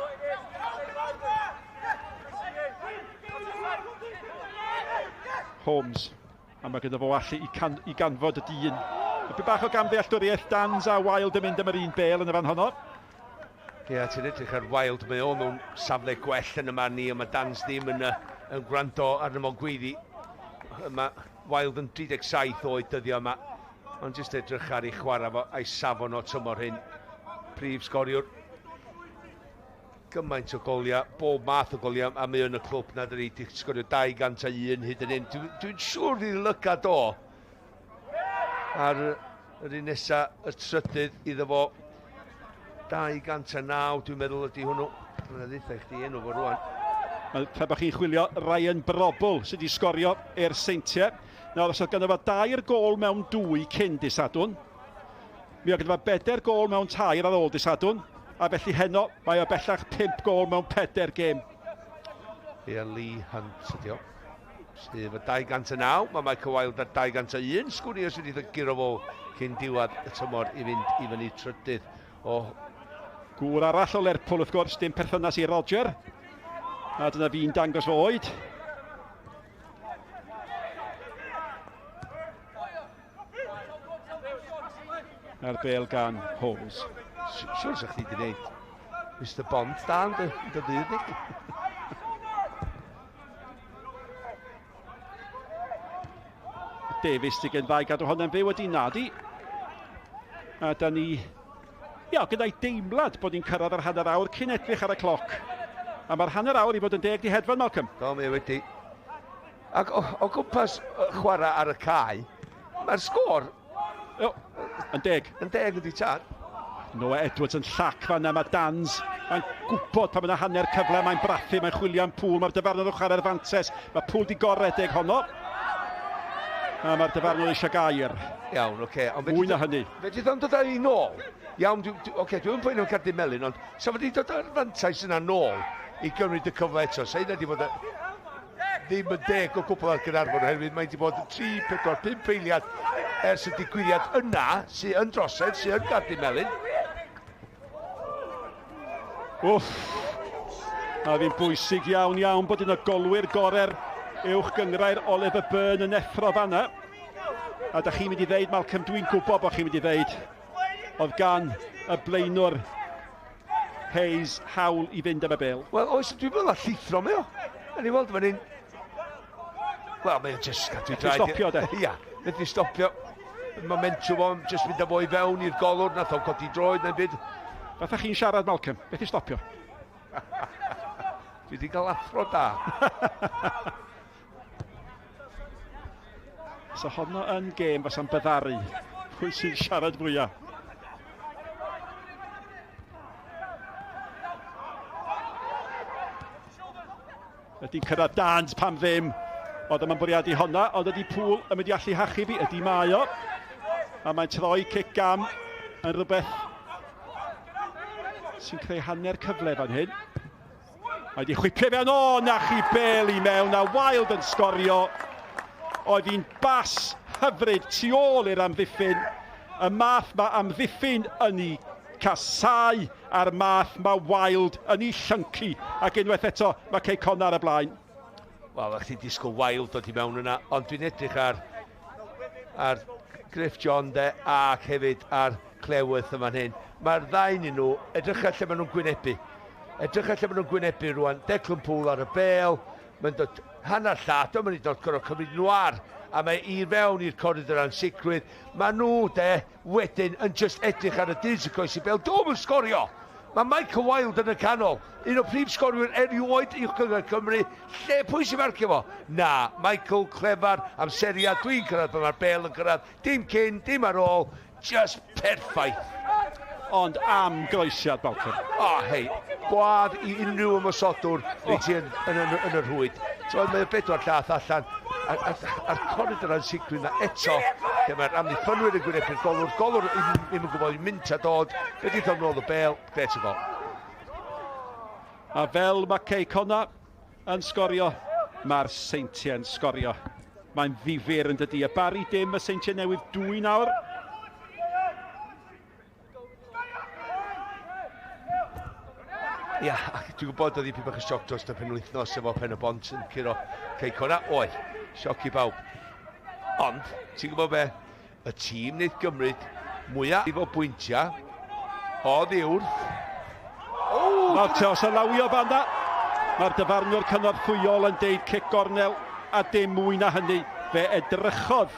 Holmes. A mae gyda fo allu i, can, i ganfod y dyn. A bach o gamddealltwriaeth, Dans a Wild yn mynd am yr un bel yn y fan honno. Ie, yeah, ti'n edrych ar Wild, mae o mewn safle gwell yn y man ni, a mae Dans ddim yn, yn gwrando arno fo'n gweiddi. Mae Wild yn 37 oed dyddio yma, ond jyst edrych ar ei chwarae fo a'i safon o tymor hyn. Prif sgoriwr, gymaint o goliau, bob math o goliau, a mae yn y clwb na dydi, di sgorio 201 hyd yn hyn. Dwi'n dwi siŵr fydd lygad o ar yr un nesa, y trydydd iddo fo. 209, dwi'n meddwl ydy hwnnw. Mae'n ddeitha i chdi enw fo rwan. Tra bod chi'n chwilio, Ryan Brobbel sydd wedi sgorio i'r Seintiau. Nawr, os oedd ganddo fo 2 gôl mewn 2 cyn dydd Sadwrn, mi oedd ganddo fo 4 gôl mewn 3 ar ôl dydd Sadwrn, a felly heno mae o bellach 5 gôl mewn 4 gêm. Ie, Lee Hunt ydi o. Sydd efo 209, mae Michael Wilde ar 201. Sgwn i os wedi guro fo cyn diwedd y tymor i fynd i fyny trydydd. O. Gŵr arall o Lerpwl, wrth gwrs, dim perthynas i Roger. A dyna fi'n dangos fy oed. A'r bel gan Holmes. Siwr sa'ch chdi wedi gwneud Mr Bond da yn dy ddydd ni. Davies sydd gen ddau gadw honna'n fyw ydi nadi. A da ni, ia, gyda'i deimlad bod ni'n cyrraedd yr hanner awr cyn edrych ar y cloc. A mae'r hanner awr i fod yn deg di hedfan, Malcolm. Do, mae wedi. Ac o gwmpas chwarae ar y cae, mae'r sgôr yn deg. Yn deg ydi tad. Noah Edwards yn llac fan'na, mae Dans. Mae'n gwybod pan mae yna hanner cyfle, mae'n brathu, mae'n chwilio am Pŵl, mae'r dyfarnwr yn chwarae'r fantes. Mae Pŵl di goredeg honno. A mae'r dyfarnwr eisiau gair. Iawn, oce. Okay. Mwy na hynny. Fedrith o'n dod â ni nôl? Iawn, oce, okay, dwi'n poeni o'n cardyn melyn, ond sa fo wedi dod â'r fantais yna nôl i gymryd y cyfle eto. Sa hynna wedi bod ddim yn deg o gwbl ar Gaernarfon, oherwydd mae wedi bod 3, 4, 5 eiliad ers y digwyddiad yna, sydd yn drosedd, sydd yn gardyn melyn. Wff! A fi'n bwysig iawn iawn bod un o golwyr gorau'r uwch gynghrair Oliver Byrne yn effro fanna. A da chi'n mynd i ddeud, Malcolm, dwi'n gwybod bod chi'n mynd i ddeud, oedd gan y blaenwr Hayes hawl i fynd am y bêl. Wel, oes, dwi'n meddwl a llithro mae o. A ni weld fan hyn. Wel, mae o jyst cadw draed. Stopio, de. Ia, methu stopio. Momentum o'n jyst mynd â fo i fewn i'r golwr, nath o'n codi droed na'n byd. Fatha chi'n siarad, Malcolm, beth i stopio? Dwi wedi cael athro da. So honno yn gêm fasa'n byddaru. Pwy sy'n siarad fwyaf? Ydy'n cyrraedd Dans pam ddim. Oedd yma'n bwriadu honna, ond ydy Pŵl yn mynd i allu hachu fi, ydy mae o. A mae'n troi cic gam yn rhywbeth sy'n creu hanner cyfle fan hyn. Mae wedi chwipio fewn, o, na chi bel i mewn, a Wild yn sgorio. Oedd hi'n bas hyfryd tu ôl i'r amddiffyn. Y math mae amddiffyn yn ei casau, a'r math mae Wild yn ei llyncu. Ac unwaith eto, mae Cei Connah ar y blaen. Wel, a'ch ti'n disgwyl Wild dod i mewn yna, ond dwi'n edrych ar Griff John de, ac hefyd ar Cleworth yma'n hyn. Mae'r ddau yn nhw, edrych ar lle maen nhw'n gwynebu. Edrych ar lle maen nhw'n gwynebu rwan. Declan Poole ar y bel, mae'n dod hanner llath, dwi'n mynd i dod gorfod cymryd nhw ar a mae i fewn i'r coridor ansicrwydd. Mae nhw, de, wedyn yn just edrych ar y dyn sy'n croesi bel. Dwm yn sgorio! Mae Michael Wilde yn y canol, un o prif sgorwyr erioed Uwch Gynghrair Cymru. Lle pwy sy'n marcio fo? Na, Michael clefar, amseriad, dwi'n cyrraedd pan mae'r bel yn cyrraedd, dim cyn, dim ar ôl, just perffaith. Ond am groesiad, Malcolm. O, oh, hei, gwadd i unrhyw ymosodwr neu ti yn, yn, yn, yn y rhwyd. So, mae o bedwar llath allan, a'r, ar, ar coridor ansicrwydd na eto, lle mae'r amddiffynwyr yn gwynebu'r golwr, golwr ddim yn gwybod i mynd a dod, fe di ddod nôl y bel, gret o gol. A fel mae Cei Connah yn sgorio, mae'r Seintiau'n sgorio. Mae'n ddifur yn dydy. Y Barri dim, y Seintiau newydd dwy nawr. Ia, ac dwi'n gwybod oedd hi pyn bach o sioc dros y penwythnos efo Pen y Bont yn curo Cei Connah. Oedd, sioc i bawb. Ond, ti'n gwybod be? Y tîm wneud gymryd mwyaf o bwyntiau oddi wrth... O! Mae'r Teos yn lawio fanna. Mae'r dyfarnwr cynorthwyol yn deud cic gornel a dim mwy na hynny. Fe edrychodd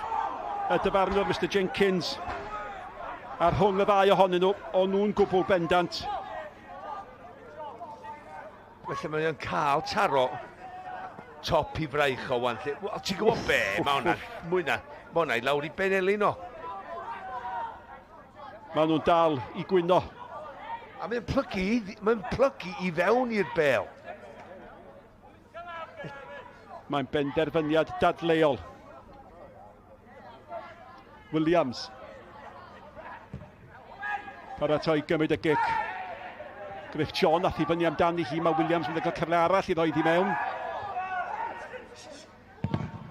y dyfarnwr Mr Jenkins a rhwng y ddau ohonyn nhw, o'n nhw'n gwbl bendant. Felly mae o'n cael taro top i fraich o wan. Wel, ti'n gwybod be? Mae hwnna, mwy na, mae hwnna i lawr i ben elin o. Mae nhw'n dal i gwyno. A mae'n plygu, mae'n plygu i fewn i'r bel. Mae'n benderfyniad dadleuol. Williams. Paratoi gymryd y gic. Griff John ath i fyny amdani hi. Mae Williams yn cael cyfle arall i ddod i mewn.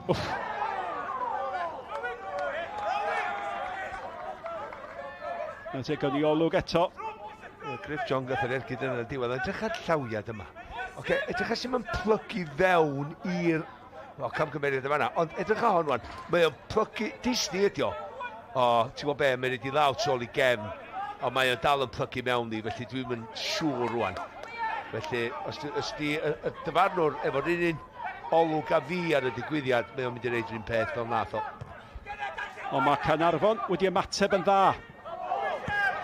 Wff. Mae'n teg yn ei olwg eto. Griff John gath yr ergyd yn y diwedd. Edrych ar llawiad yma. Oce, edrych ar sut mae'n plygu fewn i'r... O, camgymeriad yma fanna. Ond edrych ar hon wan. Mae o'n plygu... Disney ydi o. O, ti'n gwybod be, mae'n rhaid i law tu ôl i gefn. Ond mae o'n dal yn plygu mewn i, felly dwi'n yn siŵr rwan. Felly, os, os di y, y dyfarnwr efo'r un un olwg a fi ar y digwyddiad, mae o'n mynd i reid yr un peth fel nath o. Ond mae Caernarfon wedi ymateb yn dda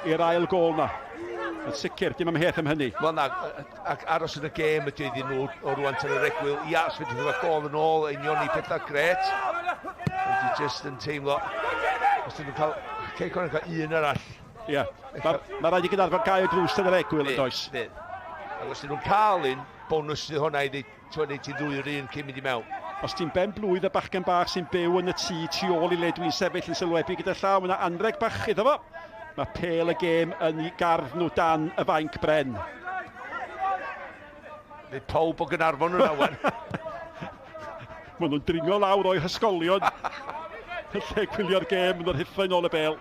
i'r ail gol na. Yn sicr, dim amheuaeth am hynny. Wel na, ac aros yn y gêm ydy iddyn nhw o rwan tan yr egwyl. Ia, os fedrwn nhw gol yn ôl, unioni pethau gret. Ond dwi just yn teimlo, os dyn nhw'n cael, Cei Connah yn cael un arall. Ia, mae ma rhaid i Gaernarfon gau y drws yn yr egwyl yn does. Fydd. Ac os dyn nhw'n cael un, bonus sydd hwnna i ddweud, ti'n neud ti ddwy o'r un cyn mynd i mewn. Os ti'n ben blwydd y bachgen bach sy'n byw yn y tŷ tu ôl i le dwi'n sefyll yn sylwebu gyda llaw, mae yna anreg bach iddo fo. Mae pêl y gêm yn ei gardd nhw dan y fainc bren. Fydd pawb o Gaernarfon yn awen. Maen nhw'n dringo lawr o'i hysgolion. Yn lle gwylio'r gêm, maen nhw'n rhuthro nôl y bêl.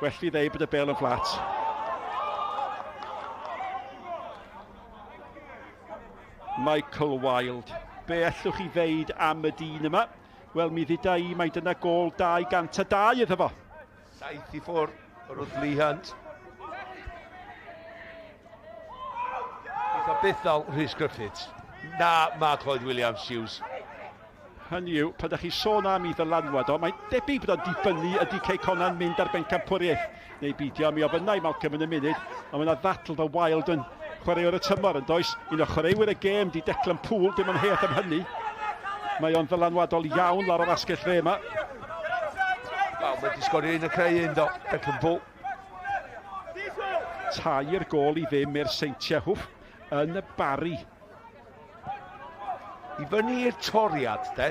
Well fi ddeud bod y bêl yn fflat. Michael Wilde. Be allwch chi ddeud am y dyn yma? Wel, mi dduda i mai dyna gol 202 iddo fo. Saith i ffwrdd o'r wrth Lee Hunt. Eitha byth ddal Rhys Griffiths. Na, Mark Lloyd Williams Hughes. Hynny yw, pan ydych chi sôn am ei ddylanwad o, mae'n debyg bod o'n dibynnu ydy Cei Connah'n mynd ar bencampwriaeth neu beidio. Mi ofynnai Malcolm yn y munud, ond mae yna ddatl fy Wilde yn chwaraewr y tymor yn does. Un o chwaraewyr y gêm di Declan Poole, dim amheuaeth am hynny. Mae o'n ddylanwadol iawn lawr o'r asgell dde yma. Wel, mae wedi sgorio un o creu un do, Declan Poole. 3 gôl i ddim i'r Seintiau, hwff, yn y Barri. I fyny i'r toriad, de.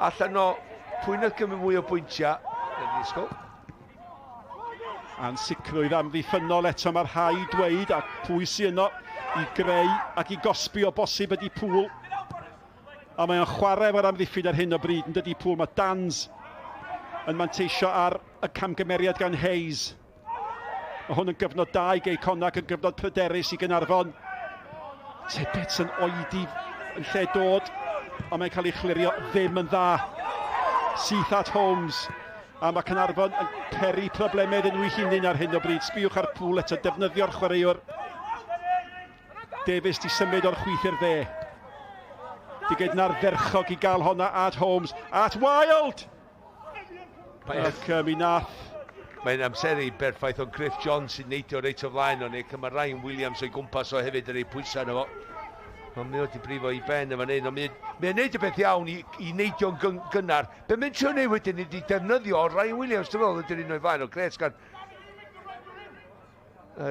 Allan o, pwy nath gymryd mwy o bwyntiau yn y ddisgwyl? Ansicrwydd amddiffynnol eto mae'r rhai dweud, a pwy sy'n yno i greu ac i gosbi o bosib ydy Poole. A mae o'n chwarae efo'r amddiffyn ar hyn o bryd, yn dydy Poole. Mae Dans yn manteisio ar y camgymeriad gan Hayes. Mae hwn yn gyfnod da i Gei Connah ac yn gyfnod pryderus i Gaernarfon. Tibbets yn oedi yn lle dod, ond mae'n cael ei chlirio ddim yn dda. Syth at Holmes. A mae Caernarfon yn peri problemau iddyn nhw'i hunain ar hyn o bryd. Sbiwch ar Poole eto, defnyddio'r chwaraewr. Davies di symud o'r chwith i'r dde. Di gyd yn ardderchog i gael honna at Holmes, at Wild! Ac mi nath. Mae'n amseru berffaith ond Griff John sy'n neidio reit o flaen o'n ac mae Ryan Williams o'i gwmpas o hefyd yn ei pwysau yno fo. Ond mae o wedi brifo i ben yn fan hyn, ond mae'n mae neud y beth iawn i, i neidio'n gynnar. Be mae'n trio neud wedyn ydy defnyddio Ryan Williams, dwi'n meddwl, ydy'r un o'i flaen o gret gan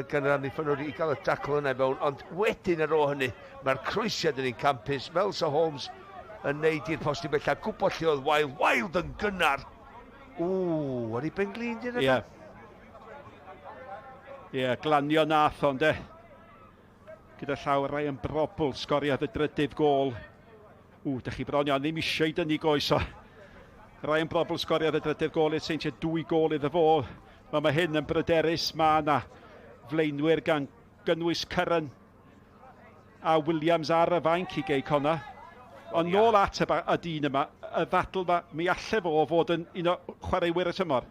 gan yr amddiffynwr i gael y dacl yna i fewn, ond wedyn ar ôl hynny, mae'r croesiad yn un campus, fel sa Holmes yn neud i'r postyn bellach, gwybod lle oedd Wild, Wild yn gynnar. Ww, ar ei ben glin, dyn Ie. Ie, glanio nath ond e. Gyda llaw Ryan Brobbel, sgoriodd y drydydd gôl. Ww, dych chi bron iawn ddim eisiau dynnu goes o. Ryan Brobbel sgoriodd y drydydd gôl i'r Seintiau, dwy gôl iddo fo. Mae, mae hyn yn bryderus, mae yna flaenwyr gan gynnwys Curran a Williams ar y fainc i Gei Connah. Ond nôl at y, y dyn yma, y ddadl yma, mi alle fo fod yn un o chwaraewyr y tymor.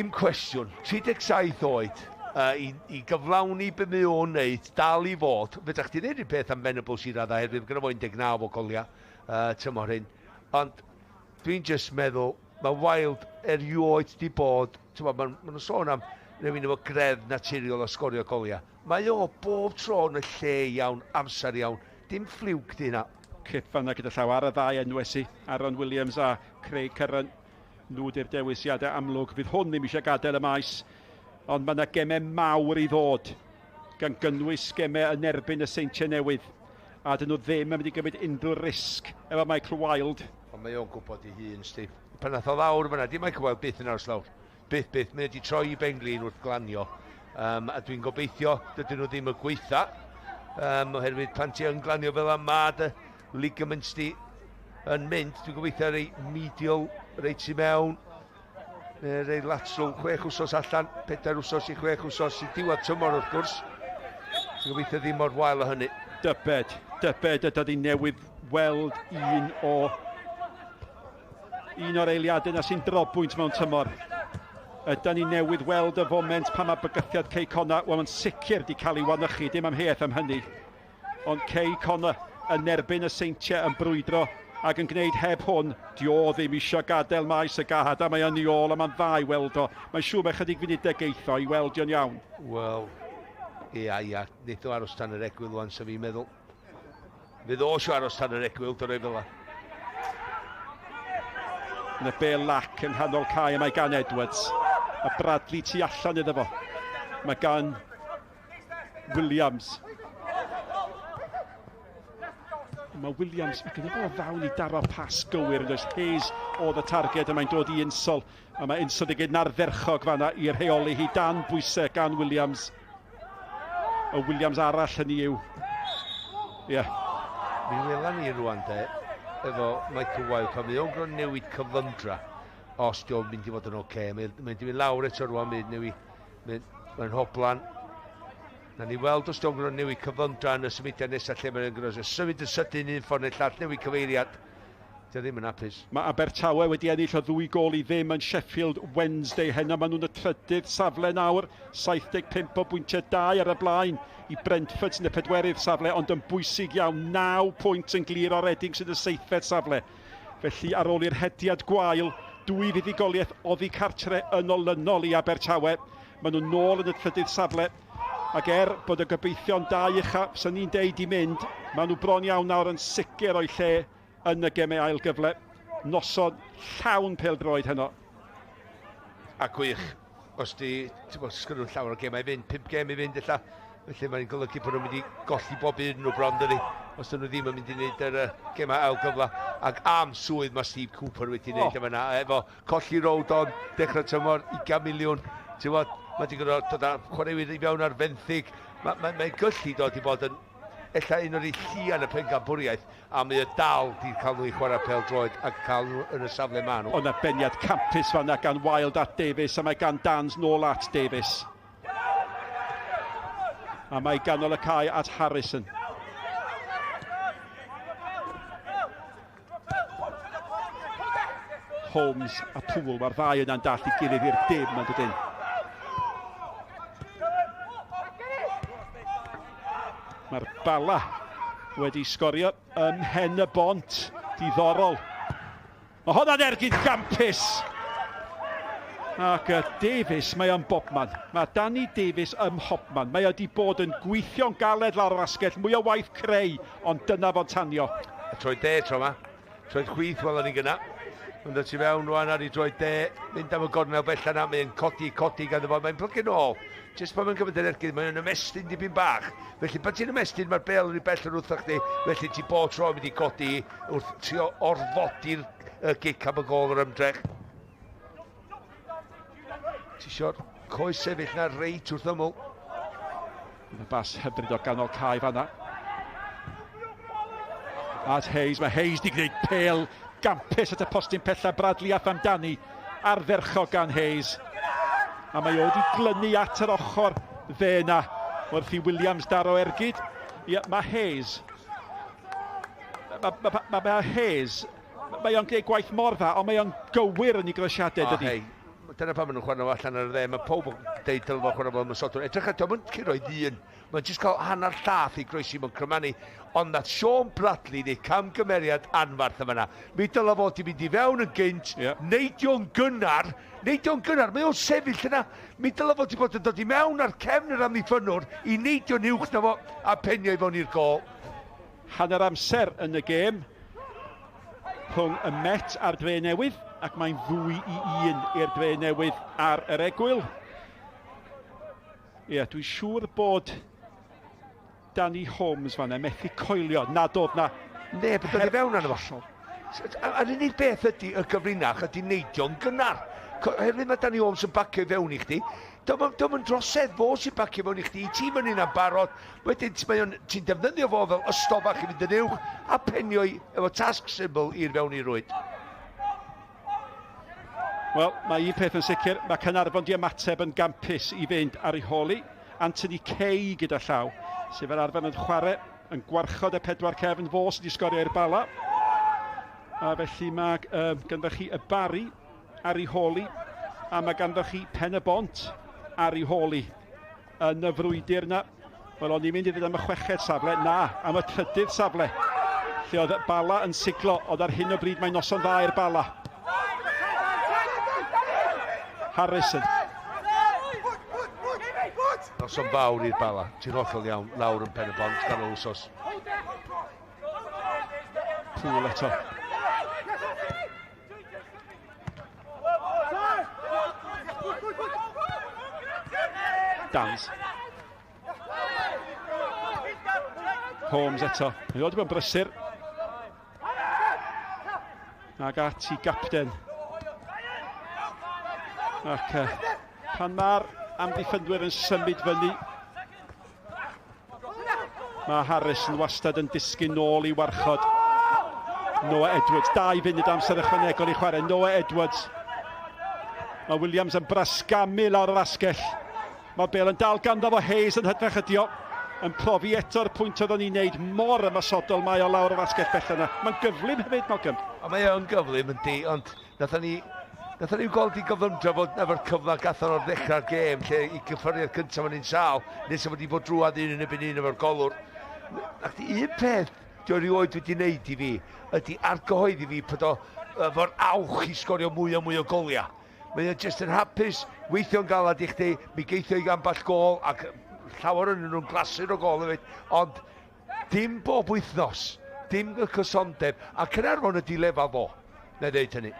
Un cwestiwn, 37 oed, uh, i, i gyflawni be mae o'n neud, dal i fod, fedra chdi ddeud un peth am Venables i raddau hefyd, gyda fo 19 o goliau uh, tymor hyn. Ond dwi'n just meddwl, mae Wild erioed di bod, ti'n ma, ma nhw'n sôn am rhywun efo greddf naturiol o sgorio goliau. Mae o bob tro yn y lle iawn, amser iawn. Dim ffliwc di hynna. Cip fanna gyda llaw ar y ddau enwes i, Aaron Williams a Craig Curran. Nhw di'r dewisiadau amlwg. Fydd hwn ddim eisiau gadael y maes, ond mae yna gemau mawr i ddod, gan gynnwys gemau yn erbyn y Seintiau Newydd. A dyn nhw ddim yn mynd i gymryd unrhyw risg efo Michael Wilde. Ond mae o'n gwybod ei hun, Steve. Pan nath o lawr fyna, di Michael Wilde byth yn aros lawr. Byth, byth. Mae wedi troi i benglin wrth glanio. Um, a dwi'n gobeithio dydyn nhw ddim y gweitha. Um, oherwydd pan ti yn glanio fel yma, mae dy ligaments di yn mynd. Dwi'n gobeithio rei medial reit i mewn. Neu rei lateral chwech wsos allan, pedair wsos i chwech wsos i diwedd tymor wrth gwrs. Dwi'n gobeithio ddim mor wael o hynny. Dybed, dybed ydy ni newydd weld un o un o'r eiliadau na sy'n drobwynt mewn tymor. Ydy ni newydd weld y foment pan mae bygythiad Cei Connah, wel yn sicr di cael ei wanychu, dim amheuaeth am hynny. Ond Cei Connah yn erbyn y Seintiau yn brwydro ac yn gwneud heb hwn, di o ddim eisiau gadael maes y gad a mae yn ei ôl a mae'n dda i weld o. Mae'n siŵr mae chydig funudau geitho i weld o'n iawn. Wel, ia, ia, wneith o aros tan yr egwyl wan, sef fi'n meddwl. Fydd o eisiau aros tan yr egwyl, dyna fel la. Yn y bel lac yng nghanol cae mae gan Edwards. A Bradley tu allan iddo fo. Mae gan Williams. Mae Williams, mae gyda fo ddawn i daro pas gywir yn does. Hayes oedd y targed a mae'n dod i Insol. A mae Insol wedi gwneud yn ardderchog fanna i rheoli hi dan bwysau gan Williams. Y Williams arall hynny yw. Ie. Yeah. Mi wela ni rwan de, efo Michael Wilde, pan mae o'n gwrdd newid cyflymdra, os di o'n mynd i fod yn oce, okay. mae'n mynd i fynd lawr eto rwan, mae'n newid, mae'n mae hoblan. Na ni weld os di'n gwrdd newid cyflymdra yn y symudiad nesaf lle mae'n gwrdd symud yn sydyn un ffordd neu llall, newid cyfeiriad. Di o ddim yn hapus. Mae Abertawe wedi ennill o ddwy gôl i ddim yn Sheffield Wednesday heno. Maen nhw'n y trydydd safle nawr, 75 o bwyntiau, dau ar y blaen i Brentford sy'n y pedwerydd safle, ond yn bwysig iawn, 9 pwynt yn glir o Reading sy'n y seithfed safle. Felly ar ôl i'r hediad gwael, dwy fuddugoliaeth oddi cartre yn olynol i Abertawe, maen nhw'n nôl yn y trydydd safle. Ac er bod y gobeithio'n dau ucha, sy'n ni'n deud i mynd, maen nhw bron iawn nawr yn sicr o'i lle yn y gemau ail gyfle. Noson llawn pêl-droed heno. A gwych, os di, ti'n bod, sgynnu llawer o gemau i fynd, 5 gem i fynd ella, felly mae'n golygu bod nhw'n mynd i golli bob un nhw bron dydi, os dyn nhw ddim yn mynd i wneud yr uh, gemau ail gyfle. Ac am swydd mae Steve Cooper wedi wneud oh. yma efo colli Rodon, dechrau tymor, 20 miliwn, ti'n bod, mae wedi gorfod dod â chwaraewyr i fewn ar fenthyg. Mae mae, mae gyllu dod i fod yn ella un o'r llian y pencampwriaeth, a mae o dal di cael nhw i chwarae pêl droed a cael nhw yn y safle ma nhw. Ond na beniad campus fanna gan Wild at Davies, a mae gan Dans nôl at Davies. A mae ganol y cae at Harrison. Holmes a Poole, mae'r ddau yna'n dall i gilydd i'r dim yn dydyn. Mae'r bala wedi sgorio ym Mhen y Bont. Diddorol. Mae hwnna'n ergyd gampus! Ac Davies, mae o'n bobman. Mae Danny Davies ym mhobman. Mae o wedi bod yn gweithio'n galed lawr yr asgell, mwy o waith creu, ond dyna fo'n tanio. Y troed de tro yma. Troed chwith welon ni gyna. Mae'n dod tu fewn rwan ar ei droed de, mynd am y gornel bella na, mae'n codi, codi ganddo fo, mae'n plygu nôl. Jyst pan mae'n cymryd yr ergyd, mae'n ymestyn dipyn bach. Felly pan ti'n ymestyn, mae'r bel yn rhy bell yn wrtho chdi, felly ti bob tro yn mynd i godi wrth trio orfodi'r y gic am y gol yr ymdrech. Ti eisiau'r coes sefyll na reit wrth ymyl. Y bas hyfryd o ganol cae fanna. At Hayes, mae Hayes di gwneud pel gampus at y postyn pella Bradley ath amdani ardderchog gan Hayes. A mae o wedi glynu at yr ochr dde yna wrth i Williams daro ergyd. Ie, mae Hayes. Mae ma, ma, ma Hayes, mae o'n gwneud gwaith mor dda, ond mae o'n gywir yn ei groesiadau, dydy. Hey, dyna pam maen nhw'n chwarae allan ar y dde. Mae pawb yn deud dylai fo chwarae fel ymosodwr. Edrych ar, dio'm yn curo i ddyn. Mae'n jyst cael hanner llath i groesi mewn crymanu. Ond nath Sean Bradley wneud camgymeriad anfarth yn fanna. Mi dylai fod di mynd i fewn yn gynt, yeah. neidio'n gynnar, neidio'n gynnar, mae o'n sefyll yna. Mi dylai fod di bod yn dod i mewn ar cefn yr amddiffynnwr i neidio'n uwch na fo a penio i fewn i'r gol. Hanner amser yn y gêm rhwng y Met a'r Dre Newydd, ac mae'n 2-1 i'r Dre Newydd ar yr egwyl. Ie, yeah, dwi'n siŵr bod Danny Holmes fanna methu coelio nad oedd na neb yn dod i fewn arno fo. A'r unig beth ydy y gyfrinach ydy neidio'n gynnar. Oherwydd mae Danny Holmes yn bacio i fewn i chdi, Dio'm yn drosedd fo sy'n bacio fewn i chdi, ti'n mynd yna'n barod, wedyn mae o'n, ti'n defnyddio fo fel ystol bach i fynd yn uwch a penio i efo tasg syml i'r fewn i rwyd. Wel, mae un peth yn sicr, mae Caernarfon di ymateb yn gampus i fynd ar ei hôl hi. Anthony Kay gyda llaw, sydd fel arfer yn chwarae yn gwarchod y pedwar cefn, fo sydd wedi sgorio i'r Bala. A felly mae ganddo chi y Barry ar ei hôl hi, a mae ganddo chi Pen y Bont ar ei hôl hi yn y frwydr yna. Wel, o'n i'n mynd i ddweud am y chweched safle, na, am y trydydd safle, lle oedd Bala yn siglo, ond ar hyn o bryd mae noson dda i'r Bala. Harrison. Noson fawr i'r Bala, ti'n hollol iawn, lawr yn Pen y Bont, ganol wsos. Pŵl eto. Dans. Holmes eto. Mae wedi bod yn brysur. Ag at i gapten. Ac pan mae'r amddiffynwyr yn symud fyny, Mae Harris yn wastad yn disgyn nôl i warchod Noah Edwards. 2 funud amser ychwanegol i chwarae. Noah Edwards. Mae Williams yn brasgamu lawr yr asgell. Mae Bale yn dal ganddo fo Hayes yn hytrach ydi o. Yn profi eto'r pwynt oeddwn ni'n neud mor ymosodol mae o lawr yr asgell bell yna. Mae'n gyflym hefyd, Malcolm. A mae o'n gyflym yndi, ond Nathon ni Nathon ni gweld i gyflymdra fod efo'r cyfle gathon o'r ddechrau'r gêm lle i gyffyrddiad cyntaf o'n un sâl nes o fod i fod drwad un yn ebyn un efo'r golwr. Ac un peth di o rioed wedi wneud i fi ydy argyhoeddi fi bod o efo'r awch i sgorio mwy a mwy o goliau. Mae o jyst yn hapus, weithio'n galad i chdi, mi geithio i ambell gol ac llawer yn nhw'n glasur o gol hefyd, ond Dim bob wythnos, dim y cysondeb, a Caernarfon ydi lefel fo, na i ddeud hynny.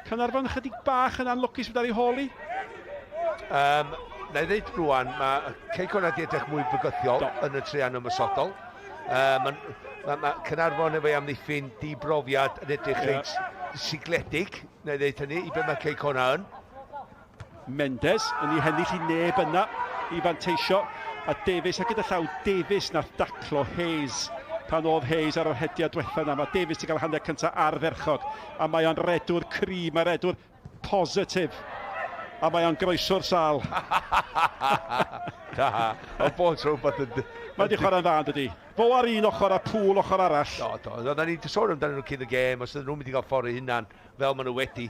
Caernarfon ychydig bach yn anlwcus fod ar ei hôl i. Na i ddeud rwan, mae Cei Connah di edrych mwy bygythiol Do. yn y treian ymosodol. Mae ma, ma Caernarfon efo'i amddiffyn di-brofiad yn edrych yeah. reit sigledig, na i ddeud hynny, i be mae Cei Connah yn. Mendes yn ei hennill i neb yna i fanteisio. A Davies, a gyda llaw Davies nath daclo Hayes pan oedd Hayes ar yr hediad diwetha yna. Mae Davies wedi cael hanner cyntaf ardderchog. A mae o'n redwr cry, mae redwr positif. A mae o'n groeso'r sal. Da, o bod tro rhywbeth yn Mae wedi chwarae'n dda, yn dydi? Fo ar un ochr a Pŵl ochr arall. Do, do. Oedden ni'n sôn amdanyn nhw cyn y gêm, os ydyn nhw'n mynd i gael ffordd eu hunan, fel maen nhw wedi.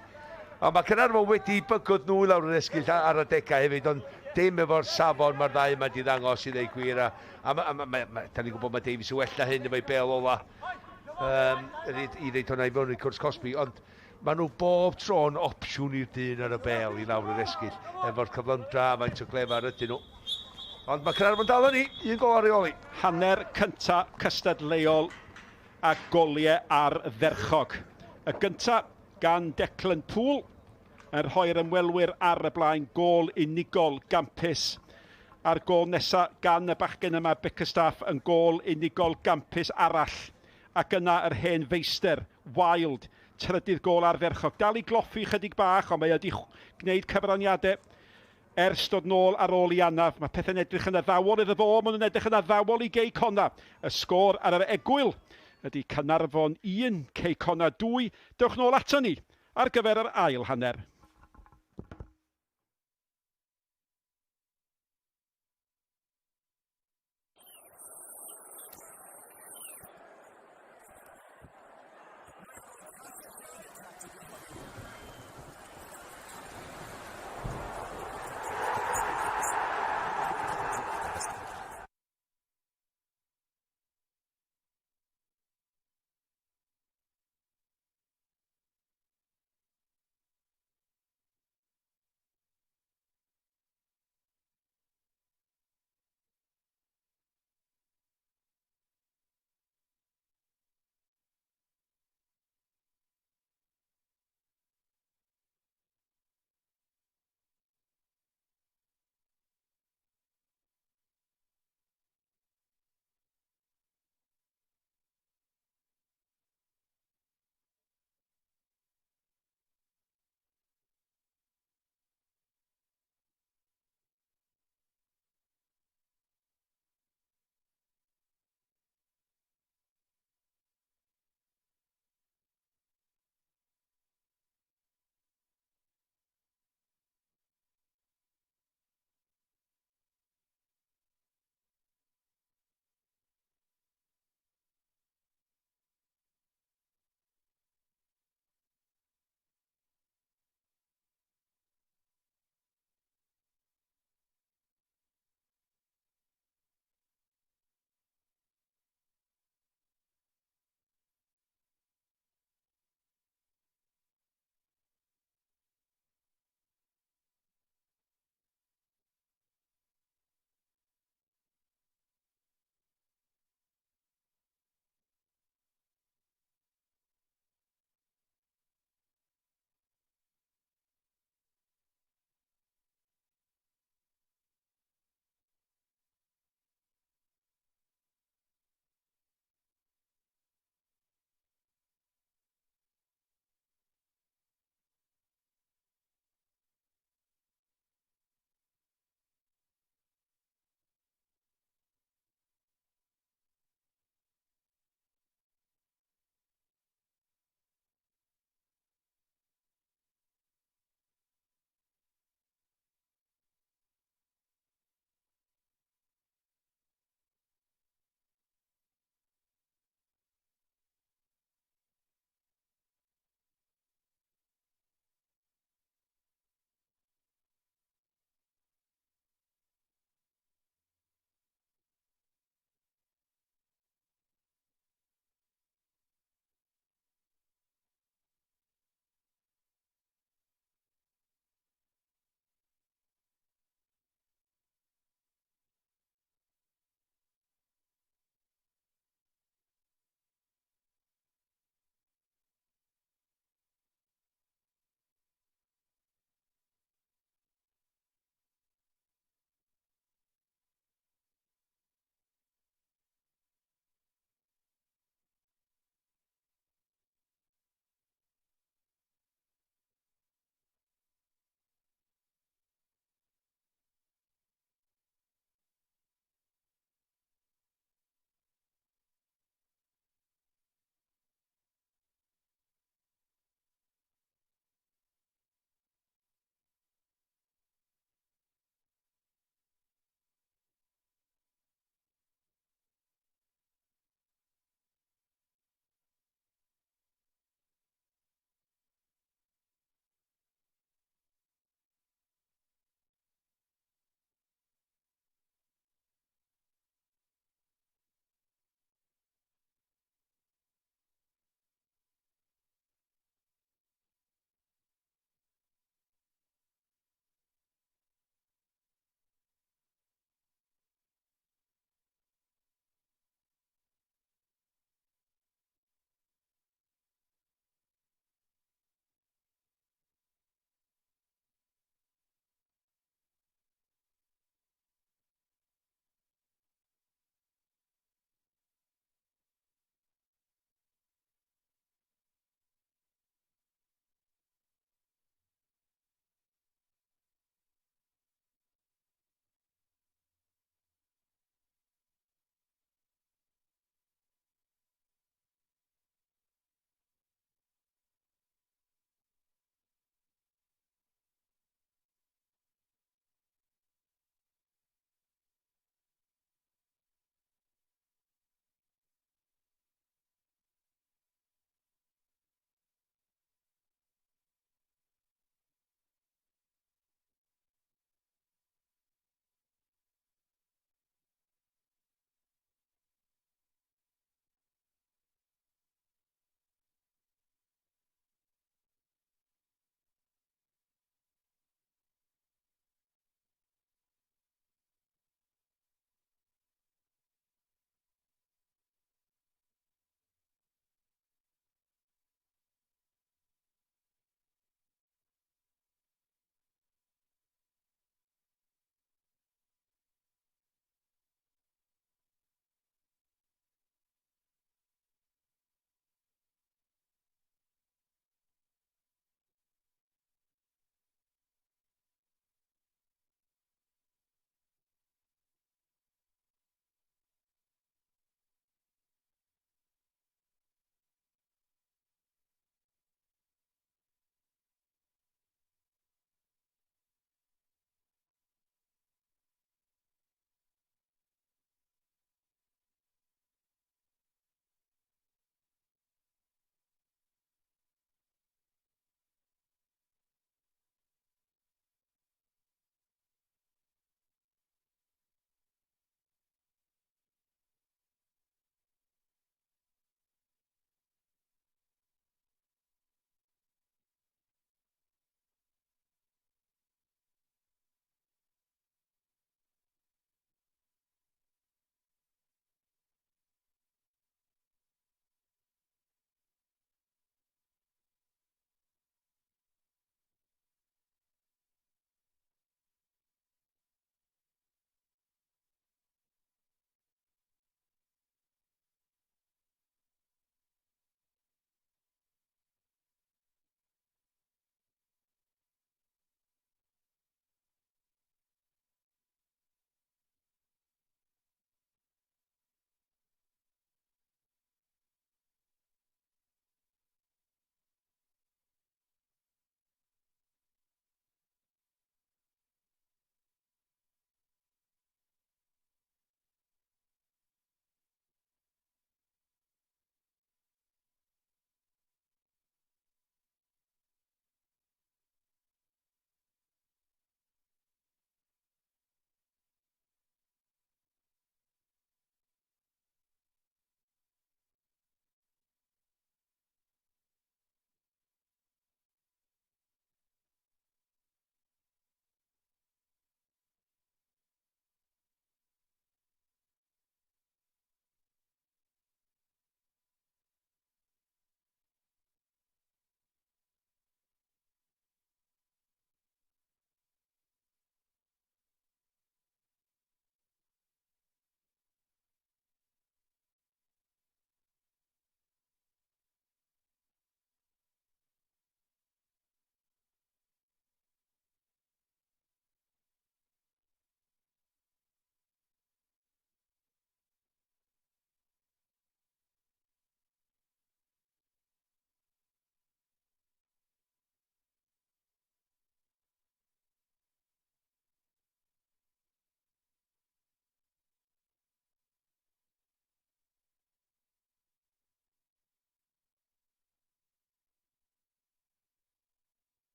Ond mae Caernarfon wedi bygwth nhw i lawr yr esgyll ar adegau hefyd, ond dim efo'r safon mae'r ddau yma wedi ddangos i ddweud gwir. A, a, a, a, a, a, da ni'n gwybod mae Davies yn well na hyn efo'i bel ola i ddeud hwnna i fewn i'r cwrs cosbi, ond maen nhw bob tro'n opsiwn i'r dyn ar y bel i lawr yr esgyll, efo'r cyflymdra a faint o glefar ydyn nhw. Ond mae Caernarfon dal yn ni, un gol ar reoli. Hanner cynta cystadleuol a goliau ardderchog. Y gynta gan Declan Poole yn rhoi'r ymwelwyr ar y blaen, gôl unigol gampus. A'r gôl nesa gan y bachgen yma, Bickerstaff, yn gôl unigol gampus arall. Ac yna yr hen feistr, Wild, trydydd gôl ardderchog. Dal i gloffi chydig bach, ond mae wedi gwneud cyfraniadau ers dod nôl ar ôl i anaf. Mae pethau'n edrych yn addawol iddo fo, maen nhw'n edrych yn addawol i Gei Connah. Y sgôr ar yr egwyl ydy Caernarfon 1, Cei Connah 2. Dewch nôl ato ni ar gyfer yr ail hanner.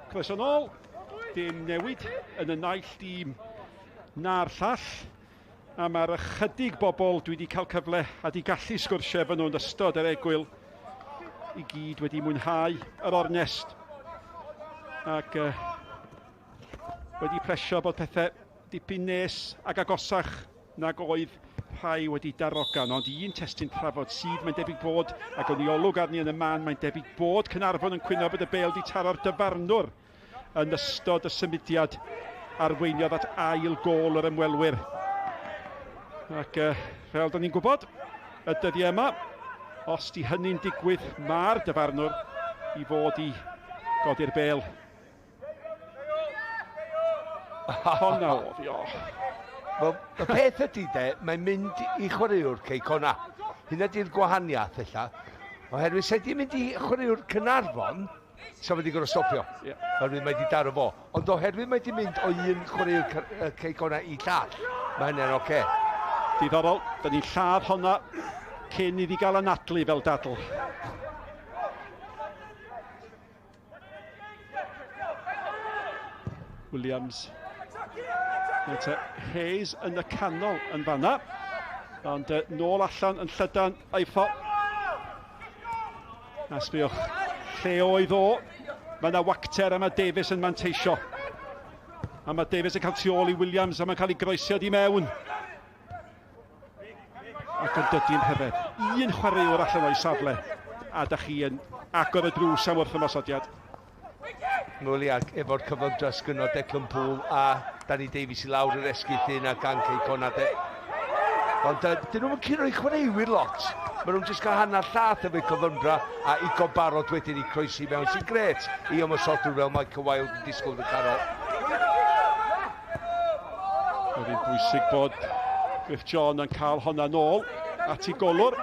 Croeso nôl, dim newid yn y naill dîm na'r llall. A mae'r ychydig bobl dwi wedi cael cyfle a di gallu sgwrsio efo nhw yn ystod yr egwyl i gyd wedi mwynhau yr ornest ac uh, wedi plesio bod pethau dipyn nes ac agosach nag oedd rhai wedi darogan, ond un testun trafod sydd mae'n debyg bod, ac o'n i olwg arni yn y man, mae'n debyg bod Caernarfon yn cwyno bod y bêl di taro'r dyfarnwr yn ystod y symudiad arweiniodd at ail gôl yr ymwelwyr. Ac uh, fel da ni'n gwybod, y dyddiau yma, os di hynny'n digwydd, mae'r dyfarnwr i fod i godi'r bêl. Honna oedd i, o. Wel, y peth ydy de, mae'n mynd i chwaraewr Cei Conna. Hynna di'r gwahaniaeth ella. Oherwydd se di mynd i chwaraewr Cynarfon, sa wedi gorfod stopio. Yeah. Oherwydd mae di daro fo. Ond oherwydd mae di mynd o un chwaraewr Cei Conna i llall, mae hynny'n oce. Okay. Diddorol, da ni'n lladd honna cyn iddi gael anadlu fel dadl. Williams. Reit, Hayes yn y canol yn fanna. Ond uh, nôl allan yn llydan aifo. A sbiwch, lle oedd o? Mae yna wacter a mae Davies yn manteisio. A mae Davies yn cael tu ôl i Williams a mae'n cael ei groesiad i mewn. Ac yn dydy'n rhyfedd. Un chwaraewr allan o'i safle. A da chi yn agor y drws am wrth ymosodiad. Wel ia, efo'r cyflymdra sgynno Declan Poole a Danny Davies i lawr yr esgyll un a gan Cei Connah de. Ond uh, dyn nhw'n curo i chwaraewyr lot. Maen nhw'n jyst cael hanner llath efo'i cyflymdra a i barod wedyn i croesi mewn sy'n gret i ymosodwr fel Michael Wilde yn disgwyl yn y canol. Roedd hi'n bwysig bod Griff John yn cael honna nôl at ei golwr.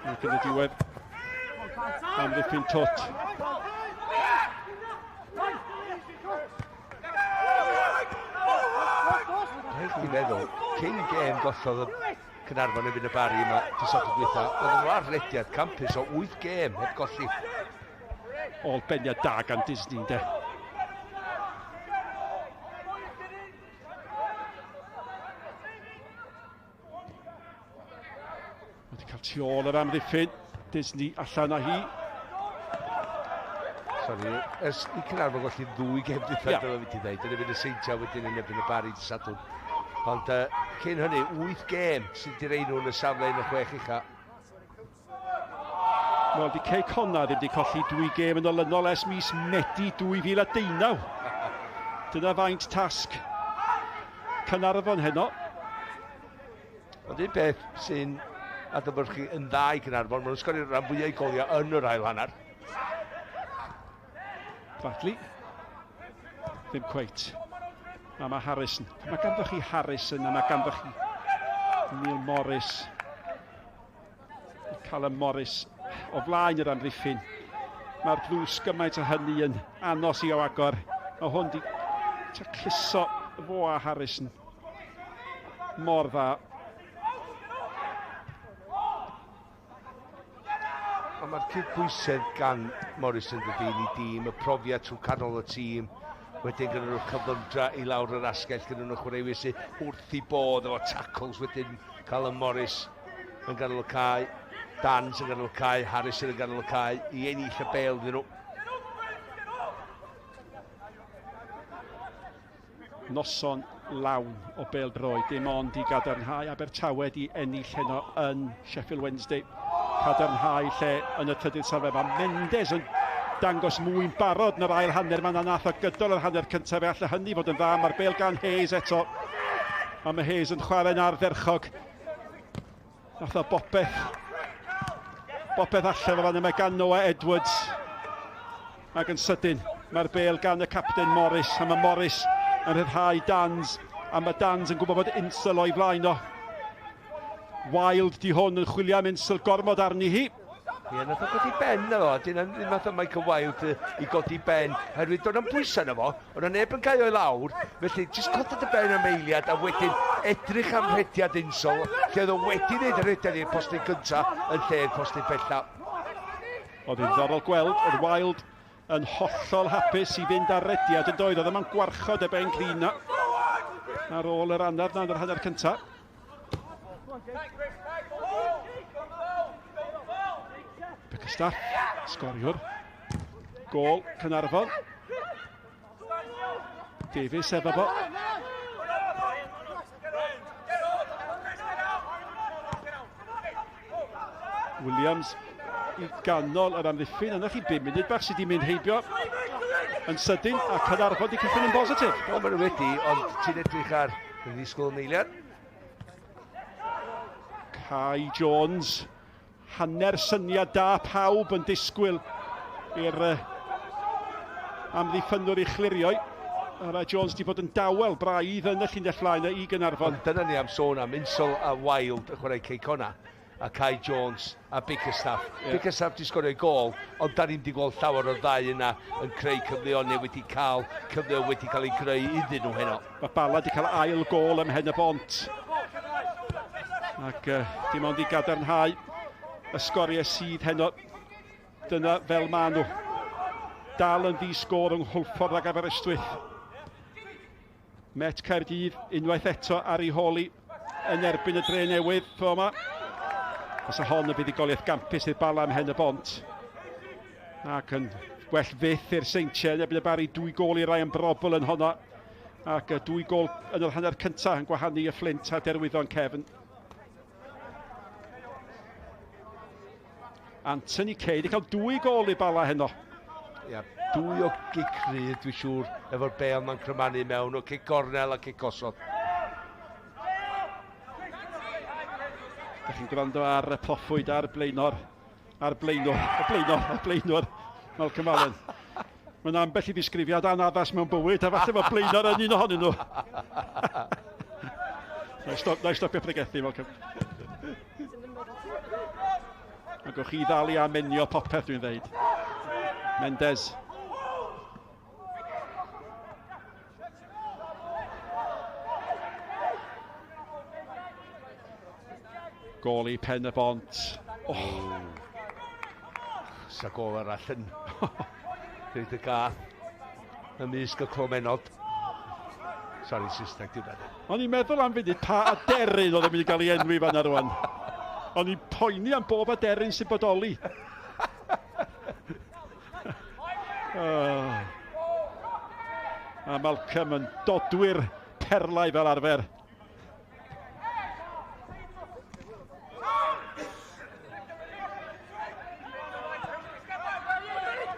Ac yn y diwedd, amddiffyn twt. Rhaid chi feddwl, cyn gêm gollodd y Caernarfon yn fynd y Bari yma, dydd Sadwrn dwytha, oedden nhw ar rediad campus o 8 gêm heb golli. Ôl beniad da gan Disney, de. Wedi cael tu ôl yr amddiffyn. Disney allan â hi. Sorry, ers i Caernarfon golli ddwy gem dwytha, yeah. dyma fi ti dweud. Yn erbyn y Seintiau wedyn yn erbyn y Bari dydd Sadwrn. Ond uh, cyn hynny, 8 gêm sydd wedi rei nhw yn y safle yn y chwech ucha. Wel, di Cei Connah ddim wedi colli dwy gêm yn olynol ers mis Medi 2019. Dyna faint tasg Caernarfon heno. Ond un peth sy'n adlewyrchu yn dda i Caernarfon, maen nhw'n sgorio rhan fwyaf i goliau yn yr ail hanner. Bradley. Ddim cweit. A mae Harrison. Mae ganddo chi Harrison a mae ganddo chi Neil Morris. Callum Morris o flaen yr amddiffyn. Mae'r drws gymaint o hynny yn anos i o agor. Mae hwn di tacluso fo a Harrison. Mor dda. Ond mae'r cydbwysedd gan Morris yn dydy i dîm, y profiad trwy canol y tîm, wedyn gyda nhw'r cyflymdra i lawr yr asgell, gyda nhw'r chwaraewyr sydd wrth i bodd efo tackles wedyn Callum Morris yn ganol y cae, Dans yn ganol y cae, Harrison yn ganol y cae, i ennill y bêl iddyn nhw. Noson lawn o bêl-droed, dim ond i gadarnhau Abertawe di ennill heno yn Sheffield Wednesday. Cadarnhau lle yn y trydydd safle. Mae Mendes yn dangos mwy'n barod yn yr ail hanner. Mae'n nath o gydol yr hanner cyntaf. Fe alle hynny fod yn dda. Mae'r bêl gan Hayes eto. A mae Hayes yn chwarae'n ardderchog. Nath o bopeth. Bopeth allan o fan yma gan Noah Edwards. Ac yn sydyn, mae'r bêl gan y capten Morris. A mae Morris yn rhyddhau Dans. A mae Dans yn gwybod bod Insel o'i flaen o. Wild di hwn yn chwilio am Insel gormod arni hi. Ie, nath o godi ben na fo. Dyna ddim nath o Michael Wilde i godi ben. Herwydd do'n am bwysau na fo. O'na neb yn cael o'i lawr. Felly, jyst codod y ben am eiliad a wedyn edrych am rhediad Insel. Lle oedd o wedi wneud y rhediad i'r postyn gynta yn lle'r postyn bella. Oedd hi'n ddiddorol gweld, oedd Wilde yn hollol hapus i fynd ar rediad yn doedd. Oedd yma'n gwarchod y ben glin na ar ôl yr anaf na yn yr hanner cyntaf. Bickerstaff, sgoriwr. Gôl Caernarfon. Davies efo fo. Williams i ganol yr amddiffyn. Yna chi 5 munud bach sydd wedi mynd heibio yn sydyn, a Caernarfon wedi cychwyn yn bositif. O, maen nhw wedi, ond ti'n edrych ar y ddisgwyl yn eiliad. Kai Jones, hanner syniad da, pawb yn disgwyl i'r amddiffynwr i chlirio. A mae Jones wedi bod yn dawel braidd yn y llinell flaen i Gaernarfon. Ond dyna ni am sôn am Insel a Wild yn chwarae Cei Connah, a Kai Jones a Bickerstaff. Yeah. Bickerstaff wedi sgorio gôl, ond da ni'n di gweld llawer o'r ddau yna yn creu cyfleoedd neu wedi cael cyfleoedd wedi cael ei greu iddyn nhw heno. Mae Bala wedi cael ail gôl ym Mhen y Bont. Ac dim ond i gadarnhau y sgoriau sydd heno. Dyna fel maen nhw. Dal yn ddi-sgôr yng Nghwlffordd ac Aberystwyth. Met Caerdydd unwaith eto ar ei holi yn erbyn y Dre Newydd tro yma. Os a hon y fuddugoliaeth gampus i'r Bala ym Mhen y Bont. Ac yn well fyth i'r Seintiau yn erbyn y Barri, 2 gôl i Ryan Brobbel yn honno. Ac 2 gôl yn yr hanner cyntaf yn gwahanu y Fflint a Derwyddon cefn. Anthony Kay wedi cael 2 gôl i Bala heno. Ia, 2 o gic rhydd, dwi'n siŵr, efo'r bêl ma'n crymanu mewn, o cic gornel a cic gosod. Dach chi'n gwrando ar y proffwyd a'r blaenor, a'r blaenor, y blaenor, y blaenor, Malcolm Allen. Mae'n ambell i ddisgrifiad anaddas mewn bywyd, a falle bod blaenor yn un ohonyn nhw. Na i stopio pregethu, Malcolm. A gewch chi ddal i amenio popeth dwi'n ddeud. Mendes. Gôl i Pen y Bont. Oh. Sa gôl arall yn rhaid y gath ymysg y clomenod. Sorry, Saesneg, dwi'n meddwl. O'n i'n meddwl am funud pa aderyn oedd yn mynd i gael ei enwi fan rwan. O'n i'n poeni am bob aderyn sy'n bodoli. Oh. A Malcolm yn dodwy'r perlau fel arfer.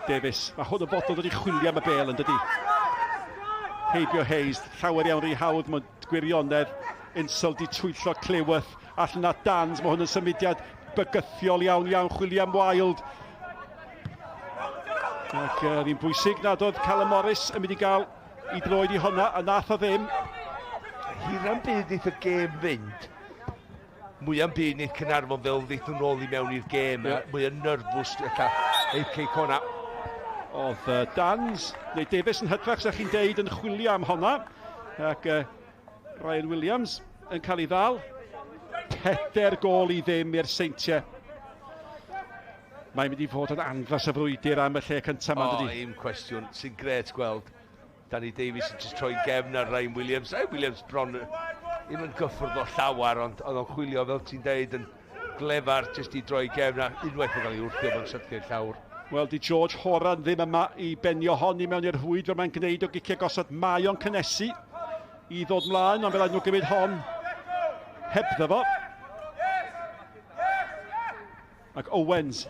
Davies, mae hwn yn fodlon dod i chwilio am y bêl yn dydi. Heibio Hayes, llawer iawn rhy hawdd mewn gwirionedd. Insel di twyllo Cleworth, allan at Dans, mae hwn yn symudiad bygythiol iawn iawn, chwilio am Wild. Ac yr un bwysig nad oedd Callum Morris yn mynd i gael i droed i honna, a nath o ddim. Hira'n byd wneith y gêm fynd, mwy'n byd wneith Caernarfon fel ddeith nhw'n ôl i mewn i'r gêm, yeah. Mwy yn nerfus ella eith Cei Connah. Oedd Dans, neu Davies yn hytrach, sa'ch chi'n deud, yn chwilio am honna. Ac Ryan Williams yn cael ei ddal. 4 gôl i ddim i'r Seintiau. Mae'n mynd i fod yn andros y frwydr am y lle cyntaf yma, dydi? O, un cwestiwn sy'n gret gweld. Danny Davies yn just troi gefn ar Ryan Williams. Ryan Williams bron ddim yn gyffwrdd o llawer, ond oedd o'n chwilio, fel ti'n deud, yn glefar jyst i droi gefn, a unwaith yn cael ei wrthio, mae'n syrthio i'r llawr. Wel, di George Horan ddim yma i benio hon i mewn i'r rhwyd fel mae'n gwneud o giciau gosod. Mae o'n cynnesu i ddod mlaen, ond fe raid nhw gymryd hon hebddo fo. Ac Owens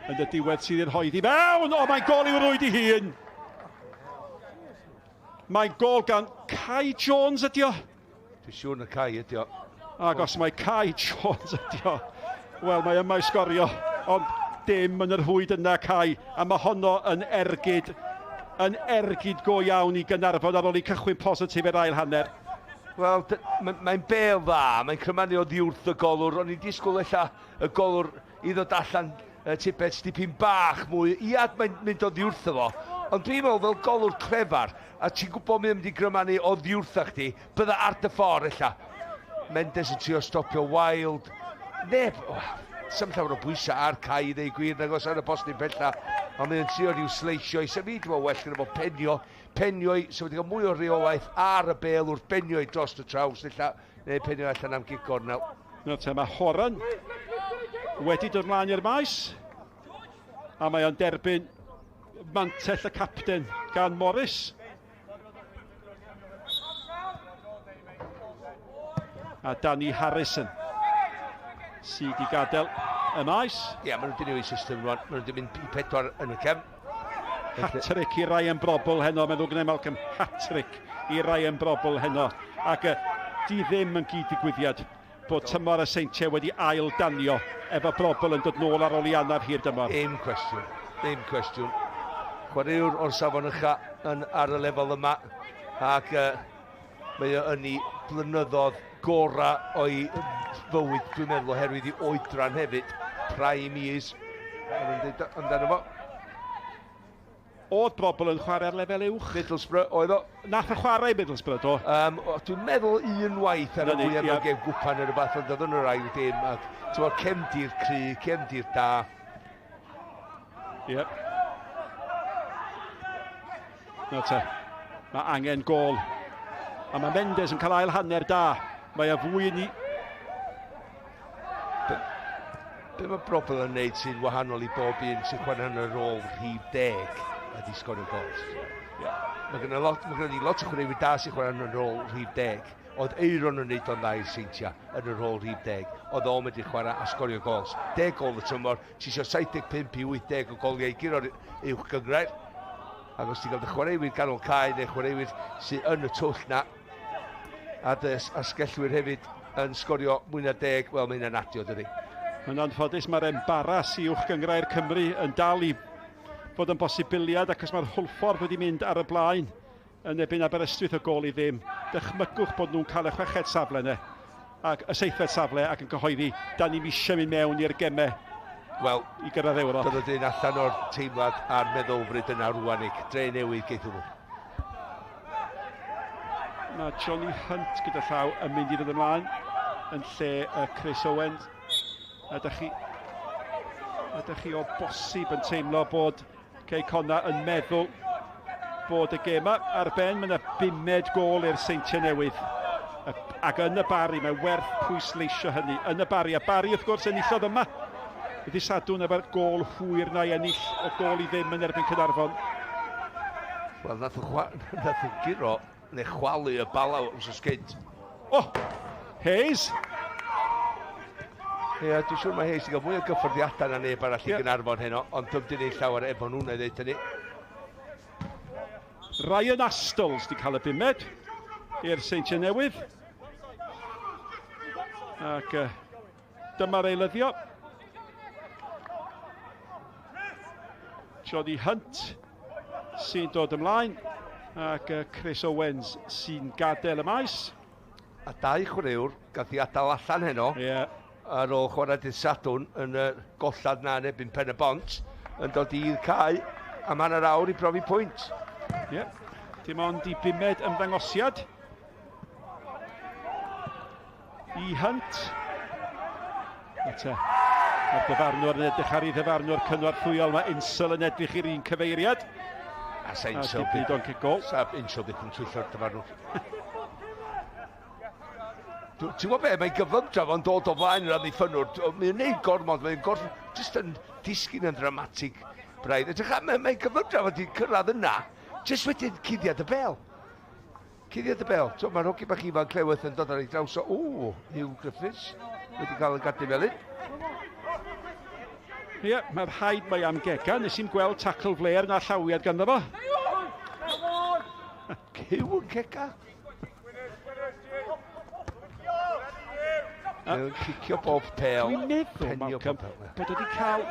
yn y diwedd sydd i'r hoedd i mewn. O, mae'n gôl i'w rwyd i hun. Mae'n gôl gan Kai Jones ydi o. Dwi'n siŵr na Kai ydi o. Ac os mae Kai Jones ydi o, wel, mae yma i sgorio, ond dim yn yr rhwyd yna, Kai. A mae honno yn ergyd go iawn i Gaernarfon ar ôl i cychwyn positif i'r ail hanner. Wel, mae'n bêl dda, mae'n crymanu oddi wrth y golwr. O'n i'n disgwyl ella y golwr i ddod allan tipet dipyn bach mwy. Ia, mae'n mynd oddi wrtho fo. Ond dwi'n meddwl fel golwr clefar, a ti'n gwybod mae'n mynd i grymanu oddi wrtha chdi, bydda ar dy ffordd ella. Mendes yn trio stopio Wild. Neb, oh, Sa'm llawer o bwysau ar cae i ddeu gwir, nagos ar y postyn pella. Ond mae'n trio rhyw sleisio i symud, dwi'n well gyda fo penio. Penio i, so wedi cael mwy o reolaeth ar y bel wrth benio i dros y traws, ella, neu penio allan am gic gornel. Nawr te, mae Horan wedi dod mlaen i'r maes, a mae o'n derbyn mantell y capten gan Morris. A Danny Harrison sydd wedi gadael y maes. Ie, yeah, maen nhw wedi newid system rwan. Maen nhw wedi mynd i 4 yn y cefn. Hat-trick i Ryan Brobbel heno, meddwl gyda Malcolm. Hat-trick i Ryan Brobbel heno. Ac di ddim yn gyd-digwyddiad bod tymor y Seintiau wedi ail danio efo Brobbel yn dod nôl ar ôl i anaf hir dymor. Dim cwestiwn, dim cwestiwn. Chwaraewr o'r safon ucha yn ar y lefel yma ac mae o yn ei blynyddoedd gorau o'i fywyd, dwi'n meddwl, oherwydd i oedran hefyd. Prime years. Amdano fo. Oedd Brobbel yn chwarae ar lefel uwch? Middlesbrough, oedd o. Nath o chwarae Middlesbrough, do? Dwi'n meddwl unwaith ar y fwyaf mewn gêm gwpan neu rhywbeth, ond oedd yn yr ail dim. Ac, ti'n gwybod, cefndir cry, cefndir da. Ie. Yep. Nawr te, mae angen gôl. A mae Mendes yn cael ail hanner da. Mae o fwy yn i... Be mae Brobbel yn neud sy'n wahanol i bob un sy'n chwarae yn y rôl rhif 10 ydy sgorio gols. Yeah. Mae gen ni lot o chwaraewyr da sy'n chwarae yn y rôl rhif 10. Oedd Eiron yn neud o'n dda i'r Seintiau yn y rôl rhif 10. Oedd o'n mynd i chwarae a sgorio gols. 10 gol y tymor, ti isio 75 i 80 o goliau i guro'r uwch gynghrair. Ac os ti'n cael dy chwaraewyr ganol cae neu chwaraewyr sydd yn y twll na, a dy asgellwyr hefyd yn sgorio mwy na 10, wel mae hynna'n adio, dydy. Yn anffodus, mae'r embaras i uwch gynghrair Cymru yn dal i fod yn bosibiliad, ac os mae'r Hwlffordd wedi mynd ar y blaen yn erbyn Aberystwyth o gôl i ddim, dychmygwch bod nhw'n cael y 6fed safle yna, ac y 7fed safle, ac yn cyhoeddi, da ni'm eisiau mynd mewn i'r gemau. Wel, i gyrraedd Ewrop. Dyna dyn allan o'r teimlad a'r meddylfryd yna rwan, Nick. Dre newydd geithio nhw. Mae Johnny Hunt gyda llaw yn mynd i ddod ymlaen yn lle Chris Owens. Ydych chi o bosib yn teimlo bod Cei Connah yn meddwl bod y gema ar ben? Mae yna 5fed gôl i'r Seintiau Newydd. Ac yn y Barri, mae werth pwysleisio hynny. Yn y Barri, a Barri wrth gwrs enillodd yma. Ydy Sadwrn efo'r gôl hwyr na i ennill o gôl i ddim yn erbyn Caernarfon. Wel, nath o guro neu chwalu y bala wrth gynt. O! Hayes! Ie, dwi'n siŵr mae Hayes wedi cael mwy o gyffyrddiadau na neb arall i Gaernarfon heno, ond dwi'n di wneud llawer efo nhw'n ei ddeud hynny. Ryan Astles wedi cael y 5fed i'r Seintiau Newydd. Ac dyma'r eilyddio. Johnny Hunt sy'n dod ymlaen, ac Chris Owens sy'n gadael y maes. A dau chwaraewr gath i adael allan heno. Yeah. Ar ôl chwarae dydd Sadwrn yn y gollad na yn erbyn Pen y Bont, yn dod i'r cae am hanner awr i brofi pwynt. Ie, yeah. Dim ond i 5fed ymddangosiad i Hunt. Eto, mae'r dyfarnwr yn edrych ar ei ddyfarnwr cynorthwyol, mae Insel yn edrych i'r un cyfeiriad. A sa Insel byth yn twyllo'r dyfarnwr. Ti'n gwybod be, mae'n gyflymdra fo'n dod o flaen yr amddiffynnwr. Mae'n neud gormod, mae'n jyst yn disgyn yn dramatig braidd. Mae'n gyflymdra fo'n cyrraedd yna, jyst wedyn cuddiad y bel. Cuddiad y bel. Mae'r hogyn bach ifanc Cleworth yn dod ar ei draws o, o, Hugh Griffiths wedi cael y gadw felyn. Ie, mae'r rhaid mae am gega. Nes i'n gweld tackle flair na llawiad ganddo fo. Cyw yn cega? Mae'n cicio bob pel. Dwi'n meddwl, Malcolm, bod wedi cael...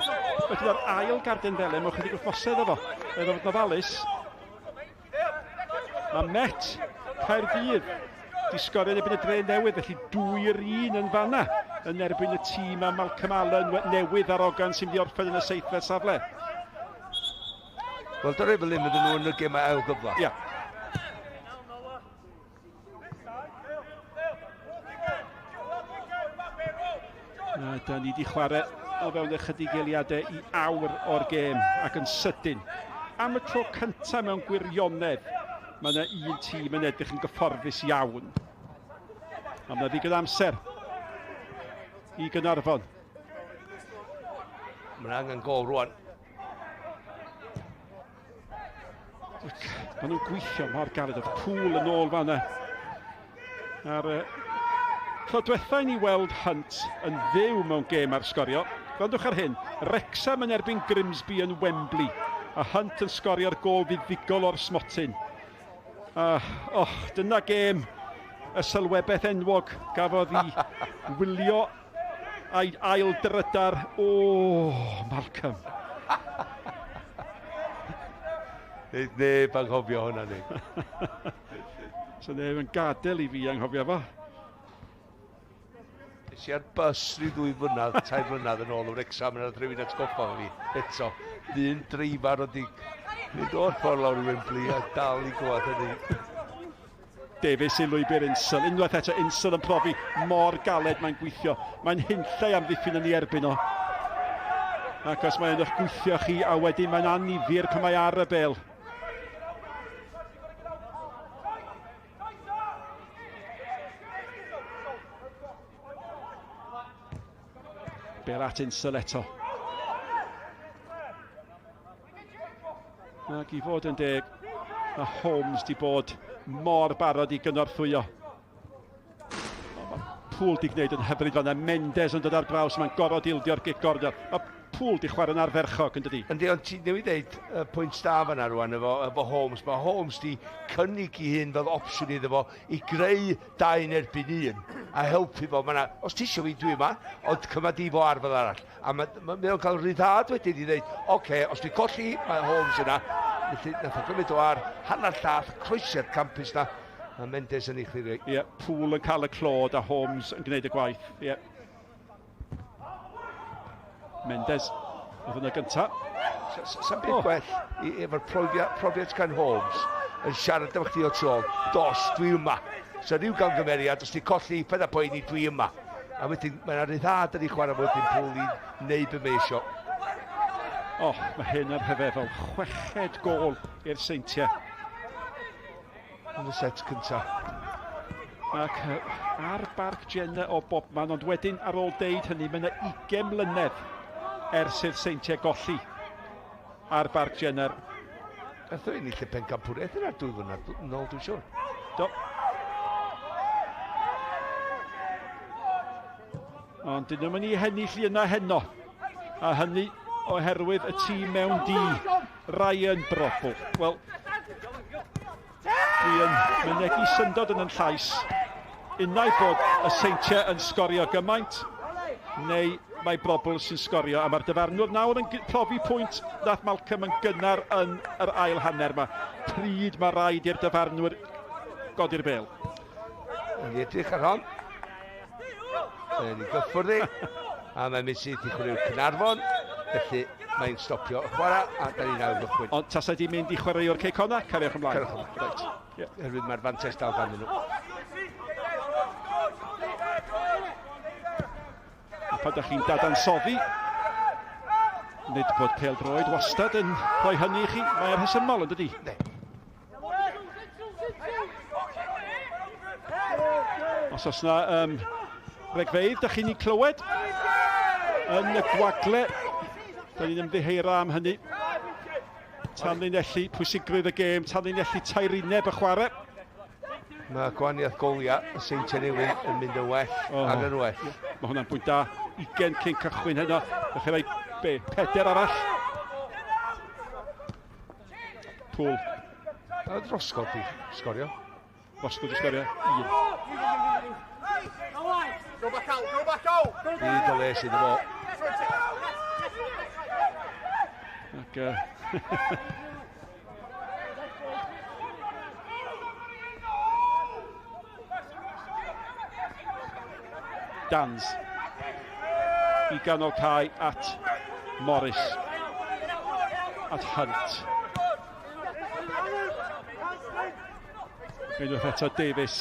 Wedi o'r ail garden felen mewn chydig wythnosau iddo fo. Iddo fod yn ofalus. Mae Met Caerdydd di sgorio yn erbyn y Dre Newydd, felly 2-1 yn fanna yn erbyn y tîm a Malcolm Allen newydd ar ogan sy'n mynd i orffen yn y 7fed safle. Wel, dyna fel un ydyn nhw yn y gemau ail gyfle. Ia. Da ni wedi chwarae o fewn ychydig eiliadau i awr o'r gêm ac yn sydyn. Am y tro cyntaf mewn gwirionedd, mae yna un tîm yn edrych yn gyfforddus iawn. A mae yna ddigon amser i Gaernarfon. Mae'n angen gol rwan. Maen nhw'n gweithio mor galed. Oedd Pŵl yn ôl fanna. A'r tro diwetha i ni weld Hunt yn fyw mewn gêm ar sgorio. Gwrandwch ar hyn. Wrexham yn erbyn Grimsby yn Wembley. A Hunt yn sgorio'r gôl fuddugol o'r smotyn. Dyna gêm y sylwebaeth enwog gafodd i wylio a'i ail drydar. O, Malcolm. Nid neb anghofio hwnna ni. So neb yn gadael i fi anghofio fo. Nes i ar bus rhyw 2 flynedd, 3 flynedd yn ôl o'r Wrexham, yn rhywun atgoffa fi eto. Dyn dreifar oedd mynd o'r ffordd lawr i Wembley a dal i glwad hynny. Davies i lwybr Insel. Unwaith eto Insel yn profi mor galed mae'n gweithio. Mae'n hunllai am ddiffyn yn ei erbyn o. Ac os mae'n eich gweithio chi, a wedyn mae'n annifyr pan mae ar y bel. Bel at Insel eto. Ac i fod yn deg, mae Holmes di bod mor barod i gynorthwyo. Mae Pŵl di gwneud yn hyfryd fan'na. Mendes yn dod ar draws, mae'n gorfod ildio'r gic gornel. Mae Pŵl di chwarae'n ardderchog, yn dydi? Yndi, ond ti newydd ddeud pwynt da fan'na rwan efo Holmes. Mae Holmes di cynnig i hun fel opsiwn iddo fo i greu 2 yn erbyn 1 a helpu fo. Ma' 'na, os ti isio fi, dwi yma, ond cyma di fo ar fel arall. A mae o'n cael rhyddhad wedyn i ddeud, oce, os dwi'n colli, mae Holmes yna. Felly, nath o gymryd o ar hanner llath, croesiad campus na, a Mendes yn ei chlirio. Ie, Pŵl yn cael y clod a Holmes yn gwneud y gwaith. Ie. Mendes, oedd yna gynta. Sa'm byd gwell efo'r profiad gan Holmes yn siarad efo chdi o tro, dos, dwi yma. So rhyw gamgymeriad, os ti'n colli, paid â poeni, dwi yma. A wedyn, mae yna ryddhad yn ei chwarae wedyn Pŵl i wneud be mae isio. O, mae hyn yn rhyfeddol. 6 gôl i'r Seintiau. Yn y set cynta. Ac ar Barc Jenner o bobman, ond wedyn ar ôl deud hynny, mae yna 20 mlynedd ers i'r Seintiau golli ar Barc Jenner. Nath o ennill y pencampwriaeth yna 2 flynedd nôl, dwi'n siŵr. Do. Ond dyn nhw'n mynd i hennill i yna heno. A hynny oherwydd y tîm mewn di, Ryan Brobbel. Wel, dwi yn mynegi syndod yn llais. Unai bod y Seintiau yn sgorio gymaint, neu mae Brobbel sy'n sgorio. A mae'r dyfarnwr nawr yn profi pwynt nath Malcolm yn gynnar yn yr ail hanner yma. Pryd mae rhaid i'r dyfarnwr godi'r bêl? Yn edrych ar hon. Yn ei gyffwrdd i. A mae'n mynd syth i chwaraewr Caernarfon. Felly mae'n stopio y chwarae a da ni'n ail gychwyn. Ond tasai di mynd i chwaraewr Cei Connah, cariwch ymlaen. Cariwch ymlaen. Reit. Ie. Oherwydd mae'r fantais dal ganddyn nhw. A pan dach chi'n dadansoddi, nid bod pêl-droed wastad yn rhoi hynny i chi, mae ar rhesymol yn dydi? Ne. Os oes na regfeydd, dach chi'n ei clywed yn y gwagle, da ni'n ymddiheuro am hynny. Tanlinellu pwysigrwydd y gêm, tanlinellu tairineb y chwarae. Mae gwahaniaeth goliau y Seintiau Newydd yn mynd yn well ac yn well. Mae hwnna'n bwynt da, 20 cyn cychwyn heno. Ddech chi roi be, 4 arall. Pŵl. A Roscoe di sgorio. Roscoe di sgorio, 1. Go back out, go back out! Byd o les iddo fo. Ac, Dans i ganol cae at Morris, at Hunt. Unwaith eto Davies.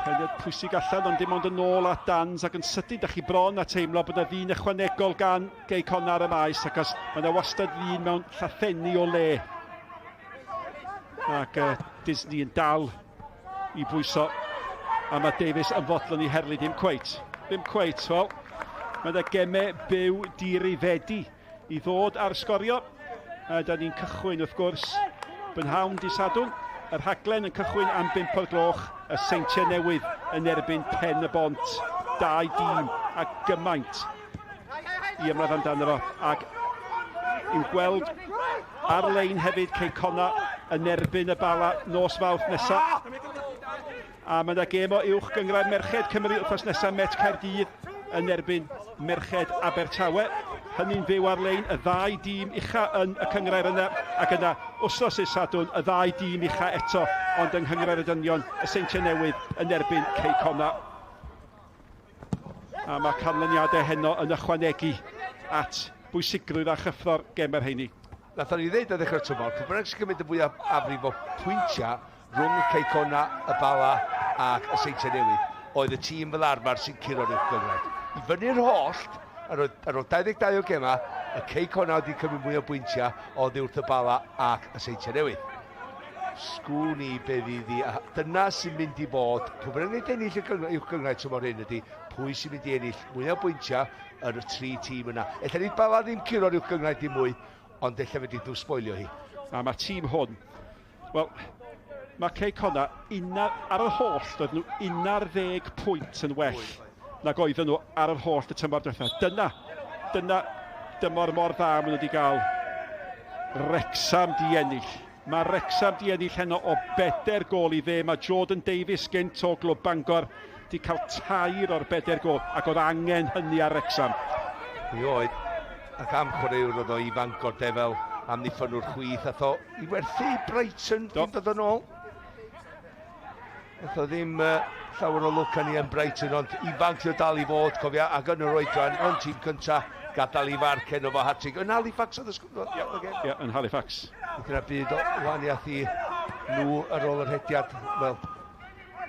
Peniad pwysig allan, ond dim ond yn ôl at Dans, ac yn sydyn, da chi bron a teimlo bod yna ddyn ychwanegol gan Gei Connah ar y maes, ac os mae yna wastad ddyn mewn llathenni o le. Ac Disney yn dal i bwyso, a mae Davies yn fodlon i herlu, dim cweit. Ddim cweit, wel, mae yna gemau byw dirifedi i ddod ar sgorio. A da ni'n cychwyn, wrth gwrs, brynhawn di Sadwrn. Y rhaglen yn cychwyn am 5 o'r gloch, y Seintiau Newydd yn erbyn Pen y Bont. 2 dîm a gymaint i ymladd amdano fo. Ac i'w gweld ar-lein hefyd, Cei Connah yn erbyn y Bala nos Fawrth nesaf. A mae yna gêm o uwch gynghrair Merched Cymru wythnos nesaf, Met Caerdydd yn erbyn Merched Abertawe. Hynny'n fyw ar-lein, y ddau dîm ucha yn y cynghrair yna, ac yna wythnos i'r Sadwrn, y ddau dîm ucha eto, ond yng Nghynghrair y Dynion, y Seintiau Newydd yn erbyn Cei Connah. A mae canlyniadau heno yn ychwanegu at bwysigrwydd a chyffro'r gemau'r rheini. Nathon ni ddeud ar ddechrau'r tymor, pwy bynnag sy'n cymryd y fwyaf afrif o pwyntiau rhwng y Cei Connah, y Bala ac y Seintiau Newydd, oedd y tîm fel arfer sy'n curo'r uwch gynghrair. I fyny'r hollt, ar ôl, ar ôl 22 o gemau, y Cei Connah wedi cymryd mwy o bwyntiau oddi wrth y Bala ac y Seintiau Newydd. Sgwn i be fydd i, a dyna sy'n mynd i fod, pwy bynnag wneud ennill y uwch gynghrair tymor hyn ydy, pwy sy'n mynd i ennill mwy o bwyntiau yn y tri tîm yna. Ella nid Bala ddim curo'r uwch gynghrair dim mwy, ond ella fedri nhw sboilio hi. A mae tîm hwn, wel, mae Cei Connah una, ar yr holl, doedd nhw 11 pwynt yn well nag oedden nhw ar yr holl y tymor diwethaf. Dyna dymor mor dda maen nhw wedi gael. Wrecsam di ennill. Mae Wrecsam di ennill heno o 4 gôl i dde. Mae Jordan Davies gynt o Glwb Bangor di cael 3 o'r 4 gôl, ac oedd angen hynny ar Wrecsam. Mi oedd, ac am chwaraewr oedd o i Fangor de fel amddiffynnwr chwith, ath o i werthu i Brighton cyn dod yn ôl. Ath o ddim llawer o lwc â ni yn Brighton, ond ifanc o dal i fod, cofia, ac yn yr oedran, yn tîm cynta, gadael i farc heno fo hat-trick. Yn Halifax oedd y sgwr? Ie, ie, yn Halifax. Dyna byd o wahaniaeth i nhw ar ôl yr hediad. Wel,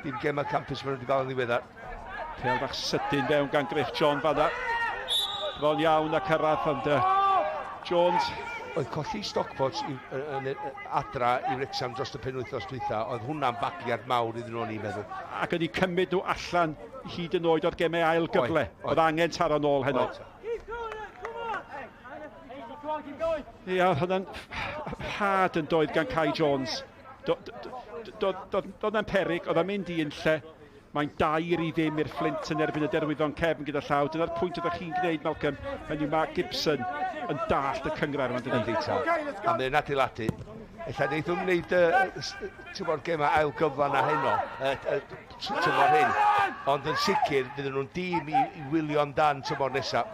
dim gemau campus maen nhw wedi gael yn ddiweddar. Pêl fach sydyn fewn gan Griff John fan'na. Bron iawn a cyrraedd, ond Jones. Oedd colli Stockport adra i Wrecsam dros y penwythnos dwytha, oedd hwnna'n fagiad mawr iddyn nhw, o'n i'n meddwl. Ac oedd i cymryd nhw allan hyd yn oed o'r gemau ail gyfle. Oedd angen taro nôl heno. Ie, oedd hwnna'n rhad yn doedd gan Kai Jones. Doedd hwnna'n peryg, oedd o'n mynd i unlle. Mae'n 2-0 i'r Fflint yn erbyn y Derwyddon cefn gyda llaw. Dyna'r pwynt oeddech chi'n gwneud, Malcolm. Hynny yw, mae Gibson yn dallt y cynghrair yma'n dydi. A mae'n adeiladu. Ella wneith nhw'n wneud tymor gemau ail gyfle na heno, tymor hyn. Ond yn sicr, fydden nhw'n dîm i wylio amdan tymor nesaf.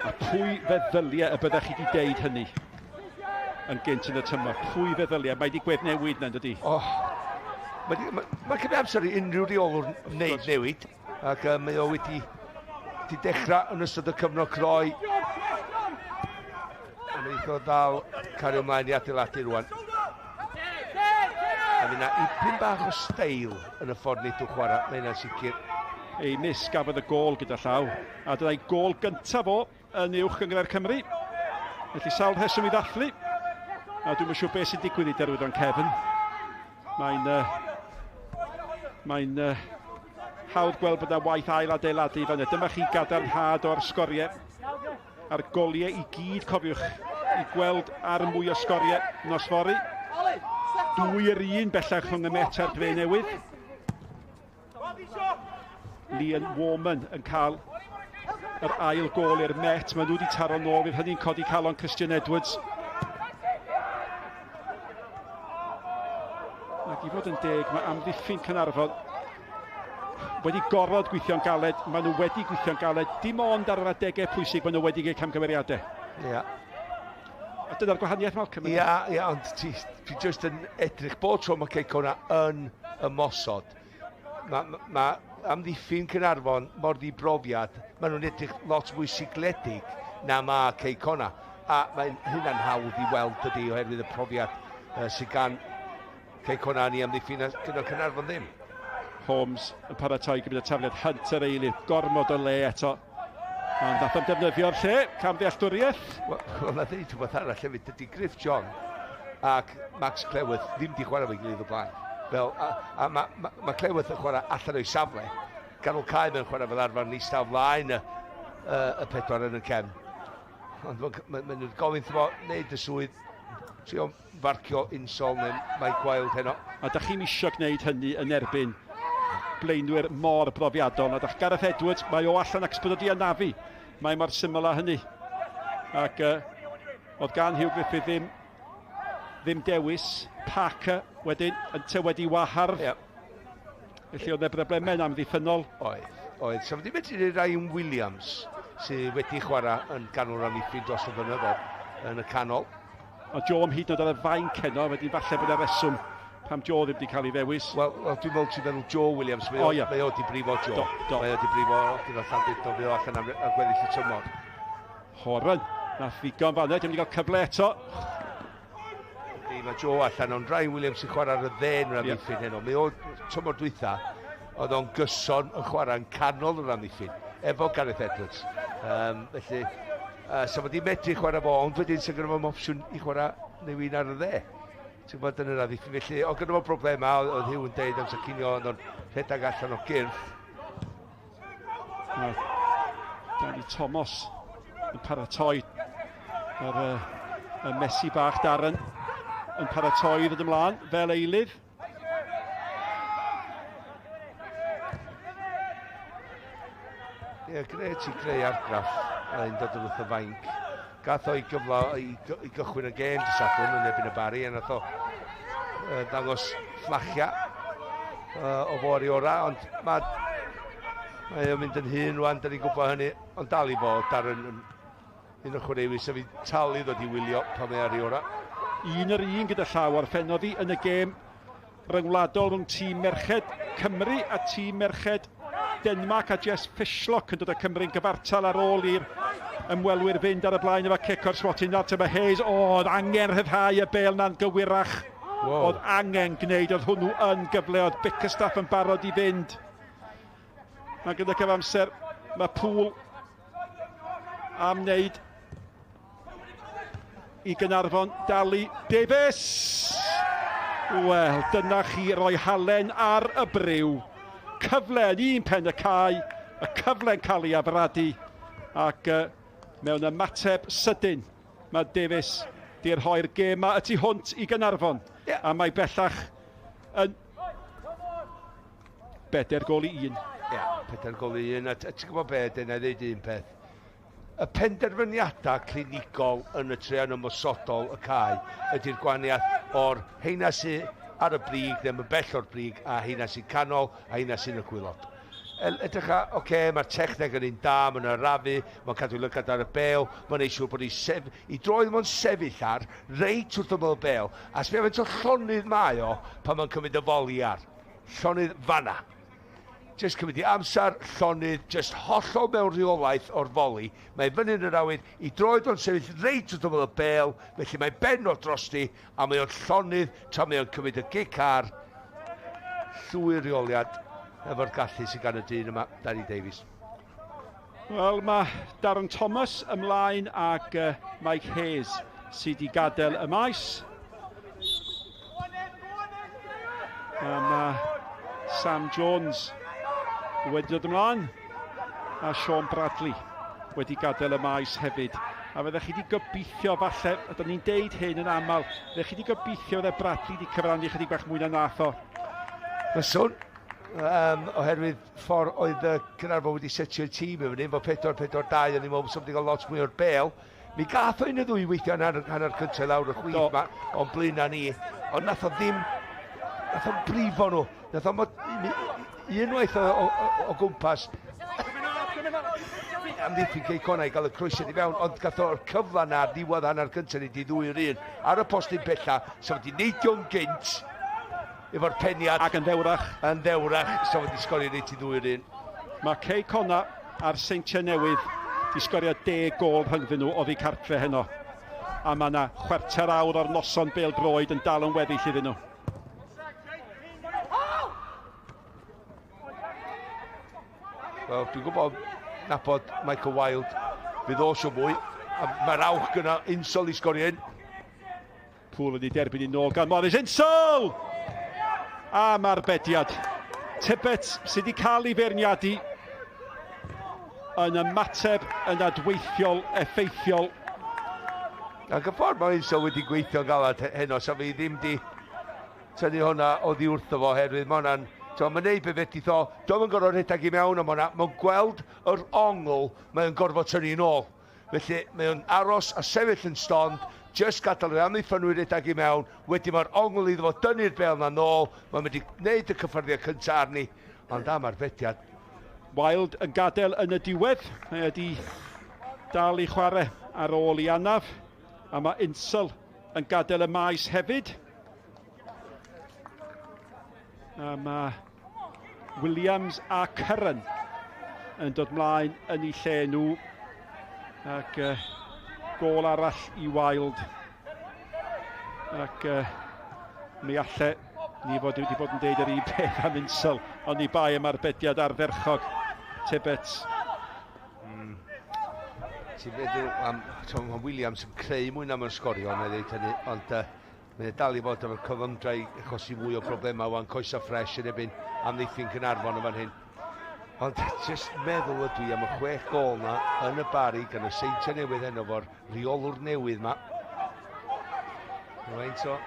A pwy feddyliau y byddech chi wedi deud hynny yn gynt yn y tymor? Pwy feddyliau? Mae wedi gweddnewid na, dydi? Oh. Mae cymryd amser i unrhyw reolwr wneud newid, ac mae o wedi dechrau yn ystod y cyfnod croi. A mae eitha ddal cario ymlaen i adeiladu rwan. A fydd yna ipyn bach o steil yn y ffordd wneud nhw chwarae, mae hynna'n sicr. Eimis gafodd y gôl gyda llaw, a dyna'i gôl gyntaf o yn uwch gynghrair Cymru. Felly sawl rheswm i ddathlu. A dwi'm yn siŵr beth sy'n digwydd i Derwyddon Cefn. Mae'n hawdd gweld bod yna waith ail adeiladu fan hyn. Dyma chi gadarnhad o'r sgoriau a'r goliau i gyd, cofiwch, i gweld ar mwy o sgoriau nos fory. 2-1 bellach rhwng y Met a'r Dre Newydd. Liam Warman yn cael yr ail gôl i'r Met. Maen nhw wedi taro nôl, fydd hynny'n codi calon Christian Edwards. Ac i fod yn deg, mae amddiffyn Caernarfon wedi gorfod gweithio'n galed. Maen nhw wedi gweithio'n galed, dim ond ar yr adegau pwysig maen nhw wedi gwneud camgymeriadau. Ia. A dyna'r gwahaniaeth, Malcolm. Ia, ia, ond ti jyst yn edrych bob tro mae Cei Connah yn ymosod. Mae amddiffyn Caernarfon mor ddibrofiad, maen nhw'n edrych lot mwy sigledig na mae Cei Connah. A mae'n hynna'n hawdd i weld dydy oherwydd y profiad sydd gan Cei Connah ni amddiffyn gyda Caernarfon ddim. Holmes yn paratoi gyda tafliad Hunter eilydd. Gormod o le eto. Ond nath o'n defnyddio'r lle, cam ddealltwriaeth. Wel, na ddeud rhywbeth arall hefyd, dydy Griff John ac Max Cleworth ddim di chwarae fo'i gilydd o blaen. Fel, a, a mae ma, ma Cleworth yn chwarae allan o'i safle. Ganol cae mae'n chwarae fel arfer yn eistedd flaen y, y, y pedwar yn y cefn. Ond mae'n ma, ma nhw'n gofyn wrtho fo wneud y swydd, trio farcio Insol neu Mike Wild heno. A da chi'n isio gwneud hynny yn erbyn blaenwyr mor brofiadol. Na dach Gareth Edwards, mae o allan ac bod o di anafu. Mae mor syml â hynny. Ac oedd gan Hugh Griffith ddim, ddim dewis. Parker wedyn, yn wedi wahardd. Yep. Felly oedd e broblemau yn amddiffynnol. Oedd, oedd. So wedi medru Ryan Williams, sydd wedi chwarae yn ganol amddiffyn dros y blynyddoedd yn y canol. O Joe am hyd yn oed ar y fainc heno, wedyn falle bod y reswm pam Joe ddim wedi cael ei ddewis. Wel, well, dwi'n meddwl ti'n meddwl Joe Williams, mae o, oh, yeah. mae o di brifo Joe. Do, do. Mae o di brifo gyda Llandudno, mae o allan am, am gweddill y tymor. Horan, nath ddigon fanna, dim wedi cael cyfle eto. Ydy, mae Joe allan, ond Ryan Williams sy'n chwarae ar y dde yn yr amddiffyn yeah. heno. Mae o tymor dwytha, oedd o'n gyson yn chwarae yn canol yr amddiffyn, efo Gareth Edwards. Um, felly, so wedi medru chwarae fo, ond wedyn sy'n gyda fo'n opsiwn i chwarae neu un ar y dde. Ti'n gwybod yn yr amddiffyn. Felly, oedd gyda fo broblemau, oedd Hugh yn deud amser cinio, ond o'n rhedeg allan o gyrff. Danny Thomas yn paratoi yr, y Messi bach Darren yn paratoi i ddod ymlaen fel eilydd. Ie, yeah, gret i greu argraff yn dod wrth y fainc. Gath o'i gyfle i, i gychwyn y gêm dy Sadwrn yn erbyn y Bari, a nath o ddangos fflachia o fod i ora, ond mae mae o'n mynd yn hyn rwan, da ni'n gwybod hynny, ond dal i fod Darren yn un o'r chwaraewyr sef i talu ddod i wylio pan mae ar ei ora. Un yr un gyda llaw orffennodd hi yn y gêm ryngwladol rhwng tîm merched Cymru a tîm merched Denmark, a Jess Fishlock yn dod â Cymru'n gyfartal ar ôl i'r ymwelwyr fynd ar y blaen efo cic o'r swatyn. Nawr mae Hayes, oedd angen rhyddhau y bêl na'n gywirach. Wow. Oedd angen gwneud, oedd hwnnw yn gyfle, oedd Bickerstaff yn barod i fynd. Mae gyda cyfamser, mae Pŵl am wneud i Gaernarfon. Dalu Davies! Wel, dyna chi roi halen ar y briw. Cyfle yn un pen y cae, y cyfle'n cael ei afradu, ac mewn ymateb sydyn, mae Davies di rhoi'r gêm ma y tu hwnt i Gaernarfon. Yeah. A mae bellach yn 4 gôl i 1. Ie, yeah, 4 gôl i 1. A ti'n gwybod be, dyna ddeud un peth. Y penderfyniadau clinigol yn y treian ymosodol y cae ydy'r gwahaniaeth o'r heina sydd ar y brig, ddim yn bell o'r brig, a heina sy'n canol, a heina sy'n y gwaelod. Edrych a, oce, okay, mae'r techneg yn un da, mae'n arafu, mae'n cadw lygad ar y bel, mae'n neud siŵr bod ei, sef, i droed mae'n sefyll ar, reit wrth ymyl y bel, a sbio faint o llonydd mae o pan mae'n cymryd y foli ar. Llonydd fanna. Just cymryd i amser, llonydd, just hollol mewn rheolaeth o'r foli. Mae fyny yn yr awyr, i droed o'n sefyll reit wrth ymyl y bel, felly mae ben o drosti, a mae o'n llonydd tra mae o'n cymryd y gic ar. Llwyr reoliad efo'r gallu sydd gan y dyn yma, Danny Davies. Wel, mae Darren Thomas ymlaen ac Mike Hayes sydd wedi gadael y maes. A mae Sam Jones wedi dod ymlaen a Sean Bradley wedi gadael y maes hefyd. A fyddech chi wedi gobeithio falle, a da ni'n deud hyn yn aml, fyddech chi wedi gobeithio fydde Bradley wedi cyfrannu chydig bach mwy na nath o. Fyswn, oherwydd ffordd oedd y Caernarfon wedi setio'r tîm i fyny, fo 4-4-2, o'n i'n meddwl bod wedi cael lot mwy o'r bel. Mi gath o un y ddwy weithio yn hanner cyntaf lawr y chwith ma, o'n blaen ni, ond nath o ddim, nath o'n brifo nhw. Nath o unwaith o gwmpas amddiffyn Cei Connah i gael y croesiad i fewn, ond gath o'r cyfle na ar ddiwedd hanner cyntaf ni di ddwy yr un ar y postyn pella, so wedi neidio'n gynt efo'r peniad. Ac yn ddewrach. Yn ddewrach, so wedi sgorio reit i ddwy yr un. Mae Cei Connah a'r Seintiau Newydd di sgorio 10 gôl rhyngddyn nhw oddi cartre heno. A mae yna 25 awr o'r noson bêl-droed yn dal yn weddill iddyn nhw. Wel, dwi'n gwybod nabod Michael Wilde, fydd o eisiau mwy. A mae'r awch gyda Insol i sgorio un. Pŵl yn ei derbyn i nôl gan Morris. Insol! A mae'r bediad. Tibbet sydd wedi cael ei feirniadu yn ymateb yn adweithiol, effeithiol. Ac y ffordd mae Insol wedi gweithio'n galad heno, sa fi ddim di tynnu hwnna oddi wrtho fo oherwydd mae hwnna'n... Mae'n neud be fedrith o, dio'm yn gorfod rhedeg i mewn, ond mae'n ma gweld yr ongl, mae'n gorfod tynnu yn ôl. Felly mae o'n aros a sefyll yn stond, jyst gadael yr amddiffynwyr redeg i mewn, wedyn mae'r ongl iddo fo dynnu'r bêl 'na nôl, mae'n mynd i wneud y cyffyrddiad cyntaf arni, ond am arbediad. Wilde yn gadael yn y diwedd, mae wedi dal i chwarae ar ôl i anaf, a mae Insel yn gadael y maes hefyd. A mae Williams a Curran yn dod mlaen yn eu lle nhw. Ac gôl arall i Wilde. Ac mi alle ni fod wedi bod yn deud yr un peth am Insel, ond ni bai am arbediad ardderchog Tibbets. Ti'n meddwl am, mae Williams yn creu mwy na mae'n sgorio, na i ddeud hynny, ond Mae e dal i fod efo'r cyfyngdra i achosi mwy o broblemau wan, coesa ffres yn ebyn amddiffyn Caernarfon yn fan hyn. Ond jyst meddwl ydw i am y chwech gôl na yn y Bari gan y Seintiau Newydd heno fo'r rheolwr newydd ma. Faint o,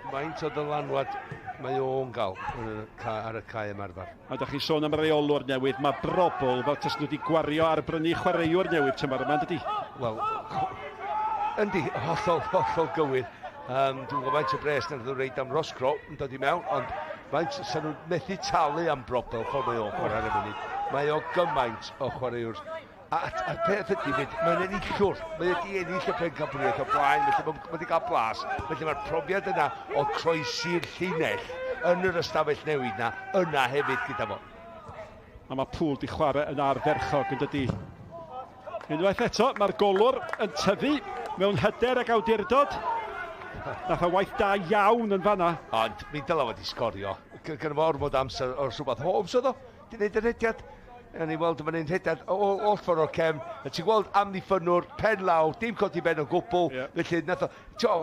faint o ddylanwad mae o'n gael ar y cae ymarfer. A da chi'n sôn am reolwr newydd, mae Brobl fel tas nhw wedi gwario ar brynu chwaraewr newydd tymor yma, dydy? Wel, yndi, hollol, hollol gywir. Dwi'n gwybod faint o bres nath nhw reid am Roscrow yn dod i mewn, ond faint sy'n nhw methu talu am Brobel ffordd mae o'n chwarae ar y munud. Mae o gymaint o chwaraewr. A peth ydy fyd, mae'n enillwr. Mae wedi ennill y pencampwriaeth o blaen, felly mae wedi cael blas. Felly mae'r profiad yna o croesi'r llinell yn yr ystafell newid na, yna hefyd gyda fo. A mae Pŵl di chwarae yn ardderchog yn dydy. Unwaith eto, mae'r golwr yn tyfu mewn hyder ac awdurdod. Nath o waith da iawn yn fanna. Ond mi dylai fod i sgorio. Gyda fo ormod amser o'r rhywbeth. Holmes oedd o, di wneud y rhediad. Ewn ni weld yma'n un rhediad o oll ffordd o'r cefn. A ti'n gweld amddiffynnwr, pen lawr, dim codi ben o gwbl. Yeah. Felly nath o...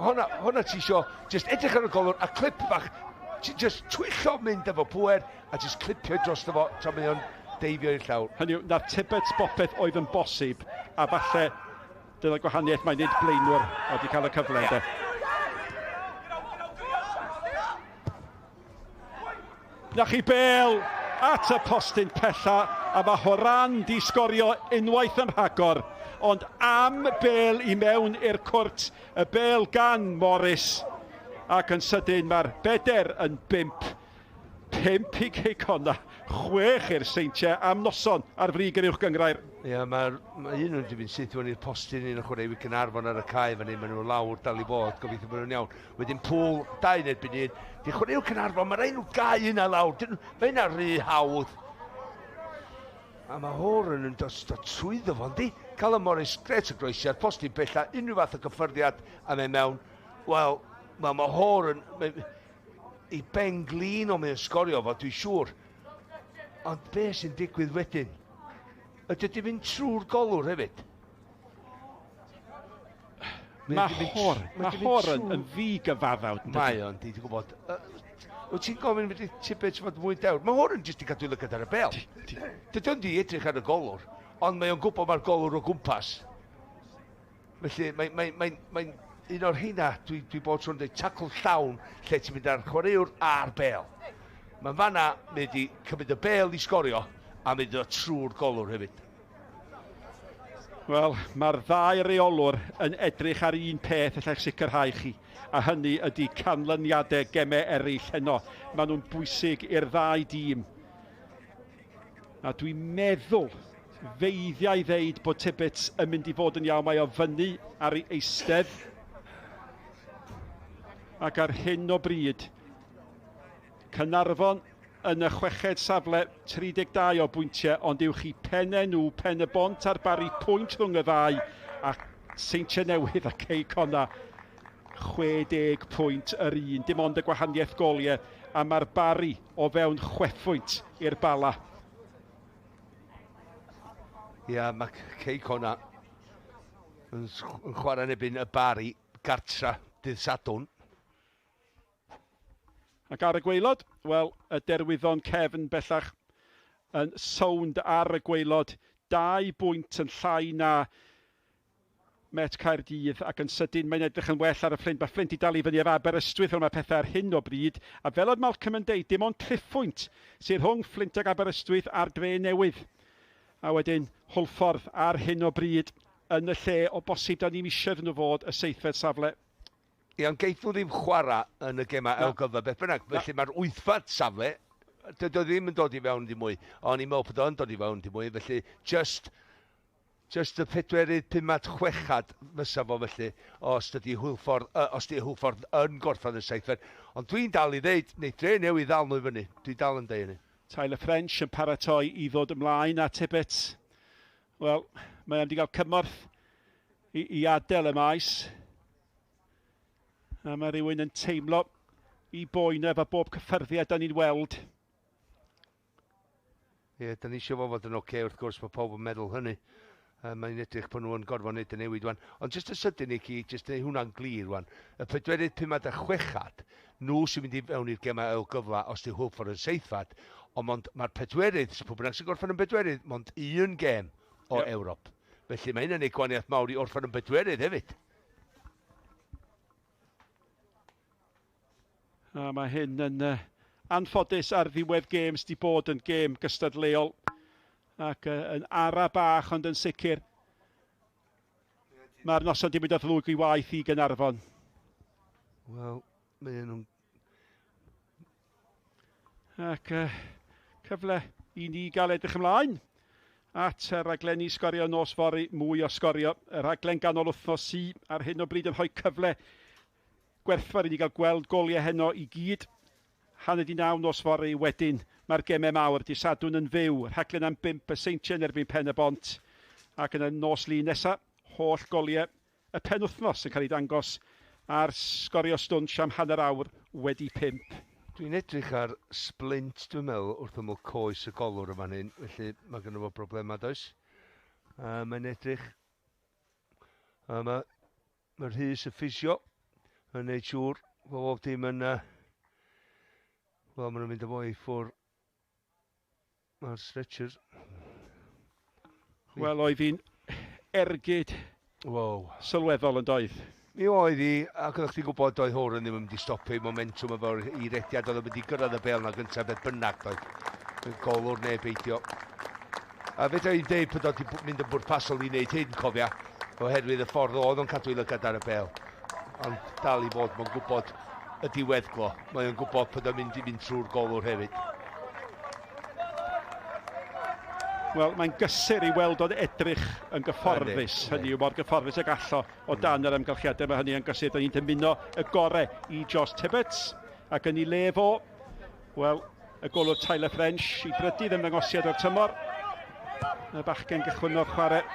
Hwna, hwna ti isio, just edrych ar y golwr a clip bach. Just twyllo mynd efo pŵer a jyst clipio drosto fo tra mae o'n deifio i'r llawr. Hynny yw, nath Tibbets bopeth oedd yn bosib, a falle dyna'r gwahaniaeth mae'n nid blaenwr oedd wedi cael y cyfle, yeah. Na chi bel at y postyn pella, a mae Horan di sgorio unwaith yn rhagor. Ond am bel i mewn i'r cwrt, y bel gan Morris, ac yn sydyn mae'r beder yn bimp. 5 i Cei Connah, 6 i'r Seintiau am noson ar frig yr Uwch Gynghrair. Ie, yeah, mae ma un nhw'n mynd syth fewn i'r postyn, un o chwaraewyr Caernarfon ar y cae fan hyn, maen nhw lawr dal i fod, gobeithio bod nhw'n iawn. Wedyn Pŵl, dau yn erbyn un. Di chwaraewyr Caernarfon, mae rhaid nhw gau yna lawr, mae yna rhy hawdd. A mae Horan yn dod, dod trwyddo fo, yndi? Callum Morris, gret o groesiad, postyn bella, unrhyw fath o gyffyrddiad, a mae mewn. Wel, mae Horan... Mae, I ben glin o mae'n sgorio fo, dwi'n siŵr. Ond be sy'n digwydd wedyn? Ydy wedi mynd trwy'r golwr hefyd? Mae Hor, mae Hor yn, yn ddi-gyfaddawd. Mae o'n, dwi'n gwybod. Wyt ti'n gofyn wedi Tibbets fod mwy dewr? Mae Hor yn jyst i gadw lygad ar y bel. Dydy o'n di edrych ar y golwr, ond mae o'n gwybod mae'r golwr o gwmpas. Felly mae'n mae, mae, mae un o'r rheina, dwi, dwi bod tro'n dweud tacl llawn lle ti'n mynd ar chwaraewr a'r bel. Mae'n fanna, mae wedi cymryd y bel i sgorio a mynd o trwy'r golwr hefyd. Wel, mae'r ddau reolwr yn edrych ar un peth allai sicrhau chi, a hynny ydy canlyniadau gemau eraill heno. Maen nhw'n bwysig i'r ddau dîm. A dwi'n meddwl feiddiau ddeud bod Tibbets yn mynd i fod yn iawn. Mae o fyny ar ei eistedd. Ac ar hyn o bryd, Caernarfon yn y chweched safle, 32 o bwyntiau, ond uwch i pennau nhw, Pen y Bont a'r Barri, pwynt rhwng y ddau, a Seintiau Newydd a Cei Connah, 60 pwynt yr un. Dim ond y gwahaniaeth goliau, a mae'r Barri o fewn chwefwynt i'r Bala. Ia, mae Cei Connah yn chwarae yn erbyn y Bari gartra dydd Sadwrn. Ac ar y gwaelod, wel, y Derwyddon cefn bellach yn sownd ar y gwaelod. 2 bwynt yn llai na Met Caerdydd, ac yn sydyn mae'n edrych yn well ar y Fflint. Mae Fflint i dal i fyny efo Aberystwyth fel mae pethau ar hyn o bryd. A fel oedd Malcolm yn deud, dim ond triphwynt sydd rhwng Fflint ac Aberystwyth a'r Dre Newydd. A wedyn Hwlffordd ar hyn o bryd yn y lle o bosib da ni'n eisiau iddyn nhw fod y seithfed safle. Ie, ond geith nhw ddim chwarae yn y gemau ail gyfle beth bynnag. Felly mae'r wythfed safle, dydy o ddim yn dod i fewn dim mwy. O'n i'n meddwl bod o'n dod i fewn dim mwy, felly just y pedwerydd, pumed, chwechad fysa fo felly, os dydy Hwlffordd, os dydy Hwlffordd yn gorffen y seithfed. Ond dwi'n dal i ddeud, neu Dre Newydd ddal nhw i fyny. Dwi'n dal yn deud hynny. Tyler French yn paratoi i ddod ymlaen a Tibbets. Wel, mae am wedi cael cymorth i adael y maes. A mae rhywun yn teimlo i boen efo bob cyffyrddiad da ni'n weld. Ie, da ni eisiau fo fod yn oce, wrth gwrs, mae pawb yn meddwl hynny. Mae'n edrych bod nhw'n gorfod wneud y newid wan. Ond jyst y sydyn i chi, jyst neud hwnna'n glir wan. Y pedwerydd, pumed a chwechad, nhw sy'n mynd i fewn i'r gemau ail gyfle os di Hwlffordd yn seithfed, ond mond mae'r pedwerydd, pwy bynnag sy'n gorffen yn bedwerydd, mond un gêm o Ewrop. Felly mae hynny'n neud gwahaniaeth mawr i orffen yn bedwerydd hefyd. A mae hyn yn anffodus ar ddiwedd gêm sydd wedi bod yn gêm gystadleuol ac yn ara bach, ond yn sicr mae'r noson di mynd o ddrwg i waith i Gaernarfon. Wel, mae nhw'n... Ac cyfle i ni gael edrych ymlaen at y rhaglenni Sgorio nos fory, mwy o sgorio. Y rhaglen ganol wythnos sy ar hyn o bryd yn rhoi cyfle gwerthfawr i ni gael gweld goliau heno i gyd. 8:30 nos fory wedyn mae'r gemau mawr, dydd Sadwrn yn fyw, rhaglen am 5 y Seintiau yn erbyn Pen y Bont, ac yn y nos Lun nesaf, holl goliau y penwythnos yn cael ei dangos ar Sgorio Stwnsh am 5:30. Dwi'n edrych ar splint, dwi'n meddwl, wrth ymyl coes y golwr yma hyn, felly mae gynno fo broblemau, does? Mae'n edrych... Mae Rhys y ffisio yn neud siŵr bod bob dim yn... Wel, maen nhw'n mynd â fo i ffwrdd. Mae'r stretcher. Wel, oedd hi'n ergyd sylweddol yn doedd. Mi oedd hi, ac oeddech chdi'n gwybod doedd Horan ddim yn mynd i stopio ei momentum efo'r i rediad, oedd o'n mynd i gyrraedd y bêl na gyntaf beth bynnag doedd. Y golwr neu beidio. A fedra i'n deud bod o'n mynd yn bwrpasol i wneud hyn, cofia, oherwydd y ffordd oedd o'n cadw ei lygad ar y bêl. Ond dal i fod, mae'n gwybod y diweddglo. Mae'n gwybod bod o'n mynd i fynd trwy'r golwr hefyd. Wel, mae'n gysur i weld o'n edrych yn gyfforddus. Hynny yw, mor gyfforddus ag allo o dan yr amgylchiadau. Mae hynny yn gysur. Da ni'n dymuno y gorau i Josh Tibbets. Ac yn ei le fo, wel, y golwr Tyler French i brydydd ymddangosiad o'r tymor. Y bachgen gychwynnodd chwarae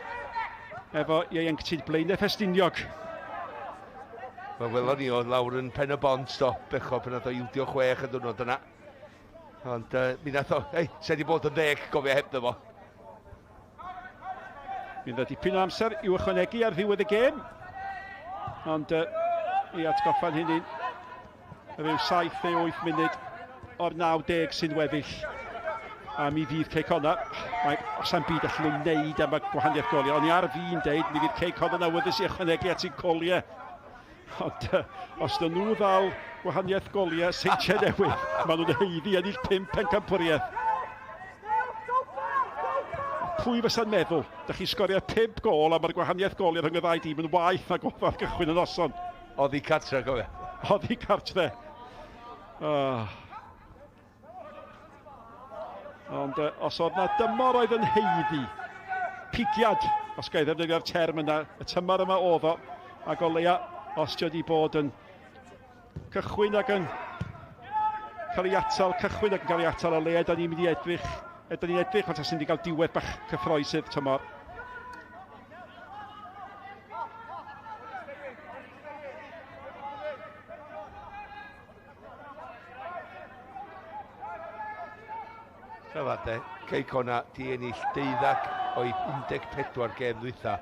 efo ieuenctid Blaenau Ffestiniog. Wel, welon ni o lawr yn Pen y Bont, do. Bechod pan nath o ildio 6 y diwrnod yna. Ond mi nath o, ei, se di bod yn 10, gofio hebddo fo. Mi dda dipyn o amser i'w ychwanegu ar ddiwedd y gêm. Ond i atgoffa'n hynny, rhyw 7 neu 8 munud o'r 90 sy'n weddill. A mi fydd Cei Connah, mae, os am byd allan nhw'n neud am y gwahaniaeth goliau, ond i ar fi'n deud, mi fydd Cei Connah yn awyddus i ychwanegu at eu goliau. Ond os dyn nhw ddal gwahaniaeth goliau Seintiau Newydd, maen nhw'n haeddu ennill 5 pencampwriaeth. Pwy fysa'n meddwl? Da chi'n sgorio 5 gôl a mae'r gwahaniaeth goliau rhwng y ddau dîm yn waeth nag oedd ar gychwyn y noson. Oddi cartre, gofio. Oddi cartre. Oh. Ond os oedd na dymor oedd yn haeddu, pigiad, os ga i ddefnyddio'r term yna, y tymor yma oedd o, ac o leia, os di wedi bod yn cychwyn ac yn cael ei atal, cychwyn ac yn cael ei atal o leia, da ni'n mynd i edrych, da ni'n edrych fel tasen ni wedi cael diwedd bach cyffrous i'r tymor. Rhyfedd de, Cei Connah di ennill 12 o'i 14 gêm ddwytha,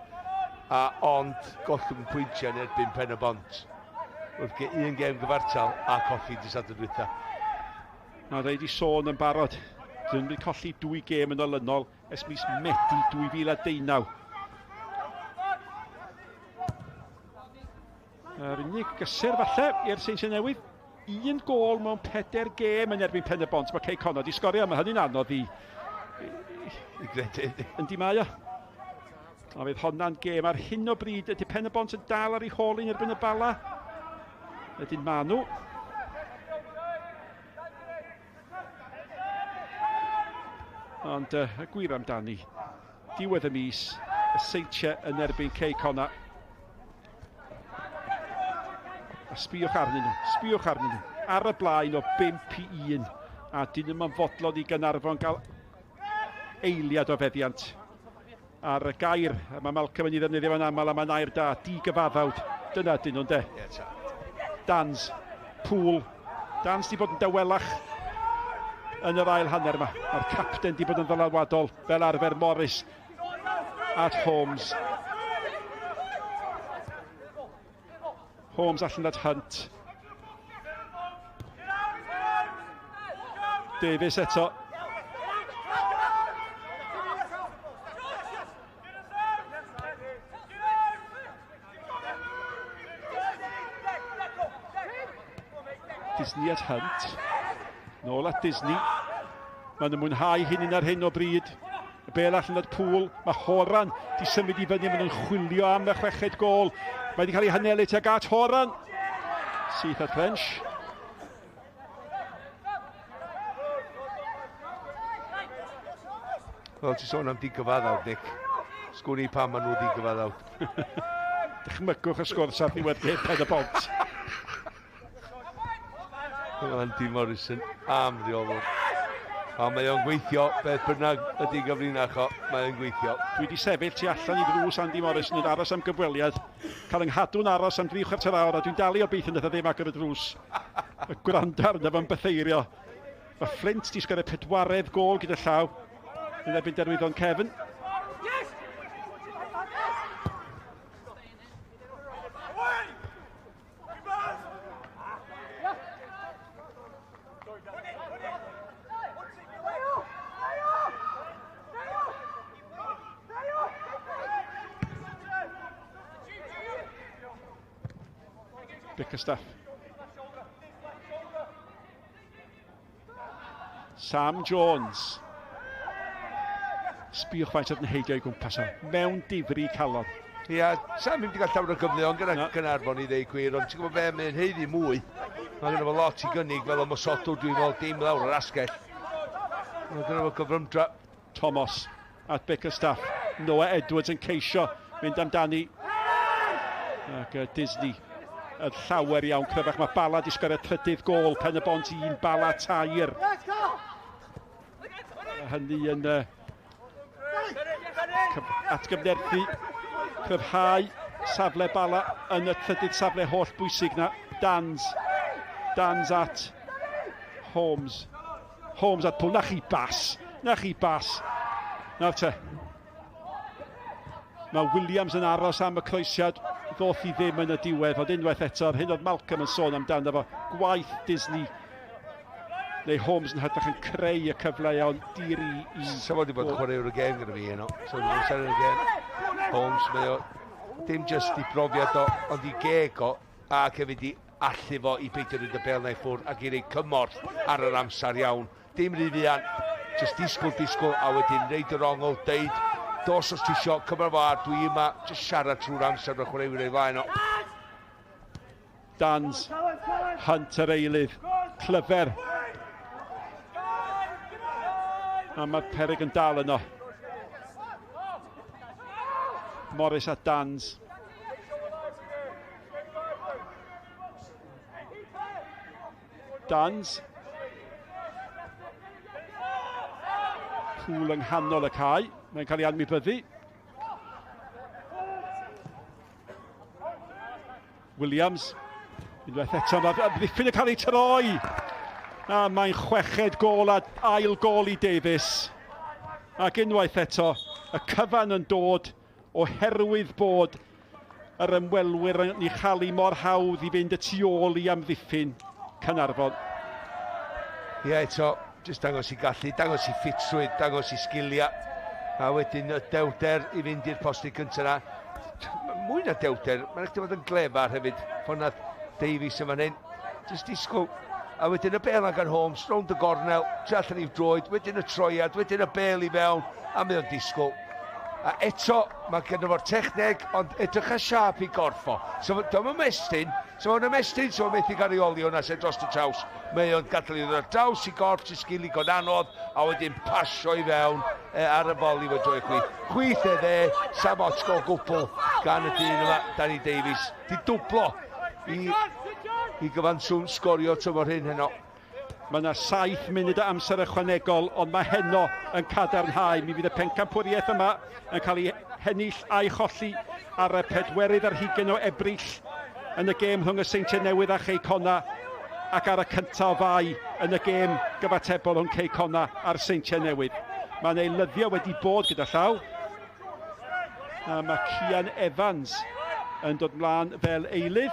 a ond gollwng pwyntiau yn erbyn Pen y Bont. Wrth ge un gêm gyfartal a colli dy Sadwrn dwytha. Mae rhaid i sôn yn barod. Dyn wedi colli dwy gêm yn olynol ers mis Medi 2019. Yr unig gysur falle i'r Seintiau Newydd, un gôl mewn pedair gêm yn erbyn Pen y Bont. Mae Cei Connah wedi sgorio, mae hynny'n anodd i... I gredu. Yndi mae o. A fydd honna'n gêm ar hyn o bryd. Ydy Pen y Bont yn dal ar ei hôl yn erbyn y Bala? Ydyn maen nhw. Ond y gwir amdani, diwedd y mis, y Seintiau yn erbyn Cei Connah. A sbïwch arnyn nhw, sbïwch arnyn nhw. Ar y blaen o 5 i 1. A dyn nhw'n fodlon i Gaernarfon gael eiliad o feddiant ar y gair. A mae Malcolm yn ei ddefnyddio fo'n aml a mae'n air da, digyfaddawd. Dyna dyn nhw'n de. Dans, Pŵl. Dans di bod yn dawelach yn yr ail hanner yma. Mae'r capten di bod yn ddylanwadol fel arfer Morris at Holmes. Holmes allan at Hunt. Davies eto. Disney at Hunt. Nôl at Disney. Maen nhw'n mwynhau hyn ar hyn o bryd. Y bel allan at Pŵl. Mae Horan di symud i fyny. Maen nhw'n chwilio am y chweched gôl. Mae wedi cael ei hanelu tuag at Horan. Syth at French. Wel, ti'n sôn am digyfaddawd, Nick. Sgwn i pam maen nhw ddigyfaddawd. Dychmygwch y sgwrs ar ddiwedd gêm Pen y Bont. Andy Morrison am reolwr. A mae o'n gweithio, beth bynnag ydy gyfrinach o, mae o'n gweithio. Dwi wedi sefyll tu allan i ddrws Andy Morrison yn aros am gyfweliad, cael yng nghadw'n aros am dri chwarter awr, a dwi'n dal i obeithio wnaeth o ddim agor y drws. Y gwrando arno fo'n bytheirio. Mae Flint di sgorio pedwaredd gôl gyda llaw yn erbyn Derwyddon Cefn. Bickerstaff. Sam Jones. Sbïwch faint oedd yn heidio i gwmpas o. Mewn difri calon. Ia, Sam ddim wedi cael llawer o gyfleon gyda Caernarfon i ddeud gwir, ond ti'n gwybod be, mae'n haeddu mwy. Mae gynno fo lot i gynnig fel ymosodwr, dwi'n meddwl, dim lawr yr asgell. Mae gynno fo gyflymdra. Thomas at Bickerstaff. Noah Edwards yn ceisio mynd amdani. Ac Disney yn llawer iawn cryfach. Mae Bala di sgorio trydydd gôl, Pen y Bont 1, Bala 3. Hynny yn atgyfnerthu, cryfhau safle Bala yn y trydydd safle holl bwysig na. Dans, Dans at Holmes. Holmes at Pwl. Na chi bas, na chi bas. Nawr te. Mae Williams yn aros am y croesiad, ddoth i ddim yn y diwedd, ond unwaith eto, yr hyn oedd Malcolm yn sôn amdano fo, gwaith Disney, neu Holmes yn hytrach yn creu y cyfle iawn, diri i... Sa fo wedi bod yn chwaraewr y gêm gyda fi heno. Sa fo wedi bod yn chwaraewr y gêm. Holmes, mae o dim jyst i brofiad o, ond i geg o, ac hefyd i allu fo i beidio rhoi y bel na i ffwrdd ac i roi cymorth ar yr amser iawn. Dim rhy fuan, jyst disgwyl, disgwyl, a wedyn reid yr ongl, deud, dos os ti isio, cymra fo ar, dwi yma, jyst siarad trwy'r amser o'r chwaraewyr o'i flaen o. Dans, Hunt yr eilydd, clyfer. A mae'r peryg yn dal yno. Morris a Dans. Dans. Pŵl yng nghanol y cae. Mae'n cael ei anwybyddu. Williams. Unwaith eto, mae'r amddiffyn yn cael ei troi. A mae'n chweched gôl a ail gôl i Davies. Ac unwaith eto, Y cyfan yn dod oherwydd bod yr ymwelwyr yn ei chael mor hawdd i fynd y tu ôl i amddiffyn Caernarfon. Ie, yeah, eto, jyst dangos i gallu, dangos i ffitrwydd, dangos i sgiliau. A wedyn y dewder i fynd i'r postyn cyntaf yna. Mwy na dewder, mae'n rhaid i fod yn glefar hefyd. Ffordd nath Davies yn fan hyn. Jyst disgwyl. A wedyn y bel gan Holmes, rownd y gornel, tu allan i'w droed, wedyn y troiad, wedyn y bel i fewn, a mae o'n disgwyl. A eto, mae gynno fo'r techneg, ond edrych ar siâp i gorff o. So, dyma ymestyn, so mae'n ymestyn, so mae'n methu gael reoli hwnna sef dros y traws. Mae o'n gadael i ddod ar draws i gorff, sy'n sgili go anodd, a wedyn pasio i fewn ar y foli fo droi chwith. Chwith e dde, sam ots go gwbl gan y dyn yma, Danny Davies. Di dwblo i, i gyfanswm sgorio tymor hyn heno. Mae yna 7 munud o amser ychwanegol, ond mae heno yn cadarnhau. Mi fydd y pencampwriaeth yma yn cael ei hennill a'i cholli ar y 24 o Ebrill yn y gêm rhwng y Seintiau Newydd a Chei Connah, ac ar y 1 o Fai yn y gêm gyfatebol rhwng Cei Connah a'r Seintiau Newydd. Mae'n eilyddio wedi bod gyda llaw. A mae Cian Evans yn dod mlaen fel eilydd.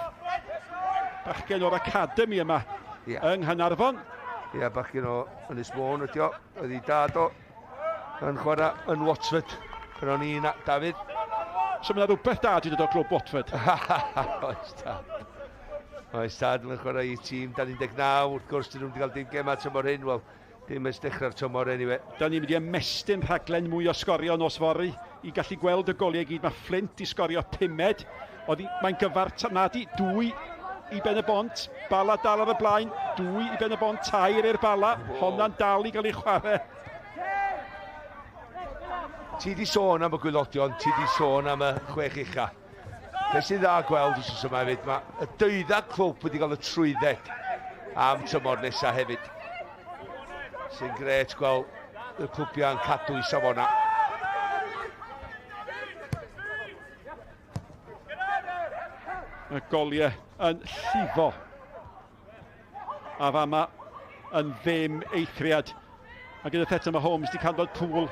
Bachgen o'r academi yma yng Nghaernarfon. Ie, yeah, bachgen o Ynys Môn ydi o. Oedd ei dad o yn chwarae yn Watford. Pan o'n i'n Dafydd. So mae yna rhywbeth da wedi dod o glwb Watford. Oes tad. Oes tad, mae'n chwarae i tîm dan 19. Wrth gwrs, dyn nhw'n wedi cael dim gemau tymor hyn. Wel, dim ers dechrau'r tymor anyway. Da ni'n mynd i ymestyn rhaglen mwy o sgorio nos fory i gallu gweld y goliau gyd. Mae Flint i sgorio 5. Mae'n gyfartal, na di, 2 i Ben y Bont, Bala dal ar y blaen, 2 i Ben y Bont, 3 i'r Bala, honna'n dal i gael ei chwarae. Ti di sôn am y gwaelodion, ti di sôn am y 6 ucha. Beth sy'n dda gweld wythnos yma hefyd, mae y 12 clwb wedi cael y trwydded am tymor nesaf hefyd. Sy'n gret gweld y clwbiau yn cadw i safona. Y goliau yn llifo. A fama yn ddim eithriad. A gyda eto mae Holmes wedi canfod Pŵl.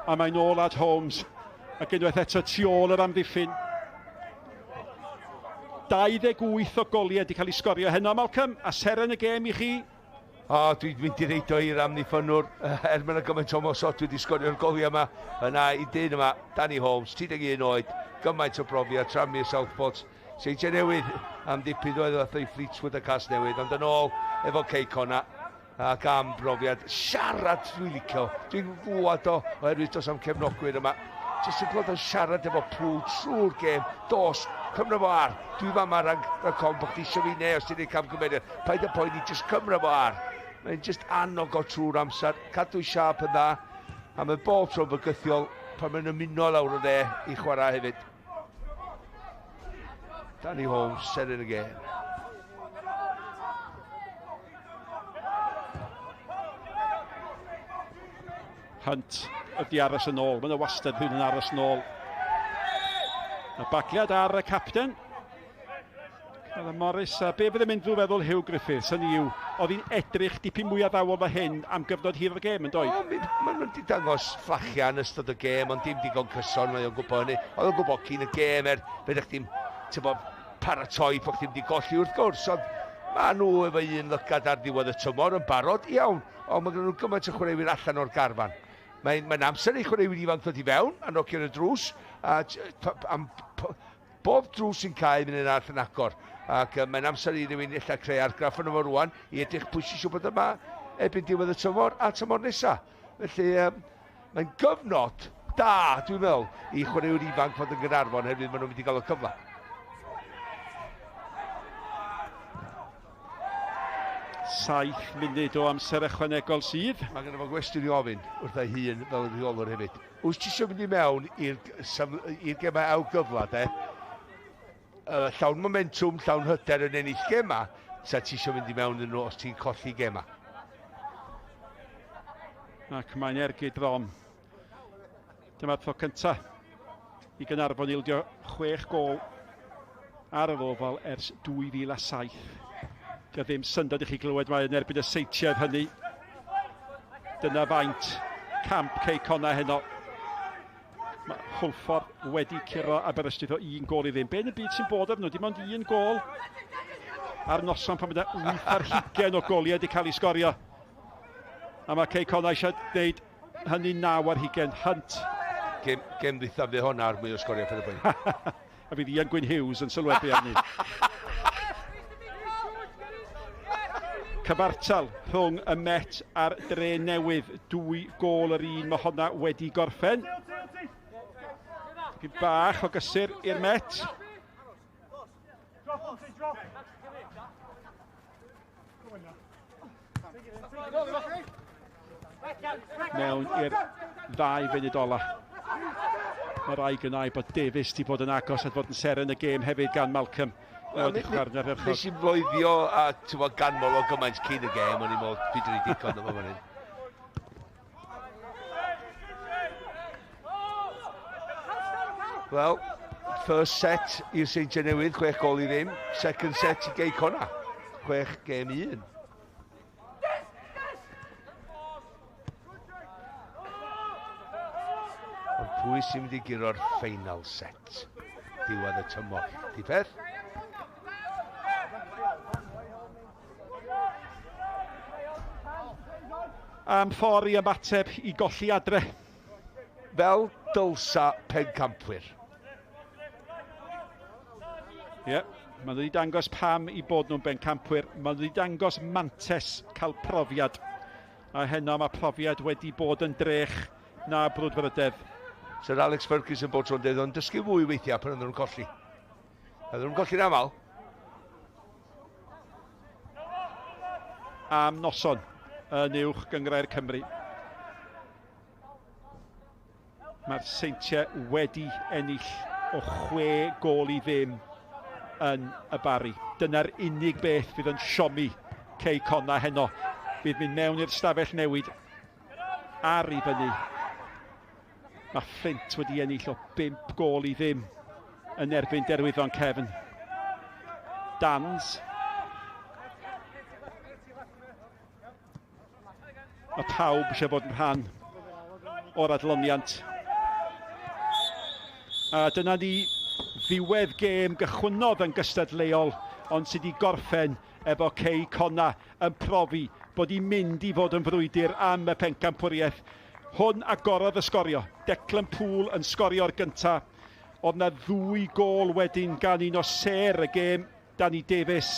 A mae'n ôl at Holmes. A unwaith eto tu ôl yr amddiffyn. 28 o goliau wedi cael ei sgorio heno, Malcolm. A seren y gêm i chi? O, dwi'n mynd i reid o i'r amddiffynwr. Er mae'n gymaint o mosod wedi sgorio'r goliau yma. Yna i dyn yma, Danny Holmes, 31 oed, gymaint o brofiad, Tranmere Southport. Seintiau Newydd am dipyn oedd fath o'i Fleetwood a Casnewydd, ond yn ôl efo Cei Connah ac am brofiad siarad dwi'n licio. Dwi'n fwad o oherwydd dos am cefnogwyr yma. Jyst yn clywed o'n siarad efo Pŵl trwy'r gêm. Dos, cymra fo ar. Dwi fama rhag con bod chdi eisiau fi neu os ti'n neud camgymeriad. Paid â poeni, jyst cymra fo ar. Mae'n jyst annog o trwy'r amser. Cadw siâp yn dda. A mae bob tro'n fygythiol pan mae'n ymuno lawr o dde i chwarae hefyd. Danny Holmes, seren y gêm. Hunt ydi aros yn ôl. Mae'n wastad rhywun yn aros yn ôl. Y bagliad ar y capten. Callum Morris, a be fydd yn mynd drwy feddwl Hugh Griffiths, hynny yw, oedd hi'n edrych dipyn mwy addawol na hyn am gyfnod hir o'r gêm, yn doedd? O, maen nhw wedi dangos fflachiau yn ystod y gêm, ond dim digon cyson, mae o'n gwybod hynny. Oedd o'n gwybod cyn y gêm, fedrech chdi'm, ti'n paratoi bod chdi'm wedi golli wrth gwrs, ond maen nhw efo un lygad ar ddiwedd y tymor yn barod, iawn, ond mae gen nhw gymaint o chwaraewyr allan o'r garfan. Mae'n amser i chwaraewyr ifanc ddod i fewn, a nocio'r y drws, a am bob drws sy'n cael mynd yn arall yn agor. Ac mae'n amser i rywun ella creu argraff yn efo rwan i edrych pwy sy'n siŵr bod yma erbyn diwedd y tymor a tymor nesaf. Felly mae'n gyfnod da, dwi'n meddwl, i chwaraewyr ifanc fod yn Gaernarfon hefyd, maen nhw'n mynd i gael y cyfle. 7 munud o amser ychwanegol sydd. Mae gen i fo gwestiwn i ofyn wrth ei hun fel y rheolwr hefyd. Wyt ti eisiau mynd i mewn i'r gemau ail gyfle, de? Llawn momentum, llawn hyder yn ennill gemau, sa ti eisiau mynd i mewn yn nhw os ti'n colli gemau? Ac mae'n ergyd rom. Dyma'r tro cyntaf i Gaernarfon ildio 6 gôl ar yr ofal ers 2007. Dio ddim syndod i chi glywed mae yn erbyn y Seintiau hynny. Dyna faint camp Cei Connah heno. Mae Hwlffordd wedi curo Aberystwyth o un gôl i ddim. Be yn y byd sy'n bod arnyn nhw? Dim ond un gôl ar noson pan bydd 8 ar hugain o goliau wedi cael ei sgorio. A mae Cei Connah eisiau gwneud hynny 9 ar hugain. Hunt. Gêm, gêm ddwytha fydd honna ar mwy o sgorio pen y bwyn. A fydd Ian Gwyn Hughes yn sylwebu arni. Cyfartal rhwng y Met a'r Dre Newydd. 2 gôl yr un, mae honna wedi gorffen. Tipyn bach o gysur i'r Met. Mewn i'r ddau funud ola. Mae rai gynnau bod Davies wedi bod yn agos at fod yn seren y gêm hefyd gan Malcolm. Wel, nes i floeddio a ti'n ganmol o gymaint cyn y gêm, o'n i'n meddwl, dwi wedi digon yma fan hyn. Wel, first set i'r Seintiau Newydd, 6 gol i ddim. Second set i Gei Connah, 6 gêm 1. Ond pwy sy'n mynd i guro'r final set? Diwedd y tymor. Di peth? Am ffordd i ymateb i golli adre. Fel dylsa pencampwyr. Ie, yeah, maen nhw wedi dangos pam i bod nhw'n bencampwyr. Maen nhw wedi dangos mantes cael profiad. A heno mae profiad wedi bod yn drech na brwdfrydedd. Sir Alex Ferguson bod tro'n dweud o'n dysgu fwy weithiau pan oedden nhw'n colli. Oedden nhw'n colli'n aml. Am noson yn uwch gynghrair Cymru. Mae'r Seintiau wedi ennill o 6 gôl i ddim yn y Barri. Dyna'r unig beth fydd yn siomi Cei Connah heno. Fydd mynd mewn i'r stafell newid ar i fyny. Mae Fflint wedi ennill o 5 gôl i ddim yn erbyn Derwyddon Cefn. Dans. Mae pawb eisiau bod yn rhan o'r adloniant. A dyna ni ddiwedd gêm gychwynnodd yn gystadleuol, ond sydd wedi gorffen efo Cei Connah yn profi bod hi'n mynd i fod yn frwydr am y pencampwriaeth. Hwn agorodd y sgorio. Declan Poole yn sgorio'r gyntaf. Oedd na ddwy gôl wedyn gan un o sêr y gêm, Danny Davies.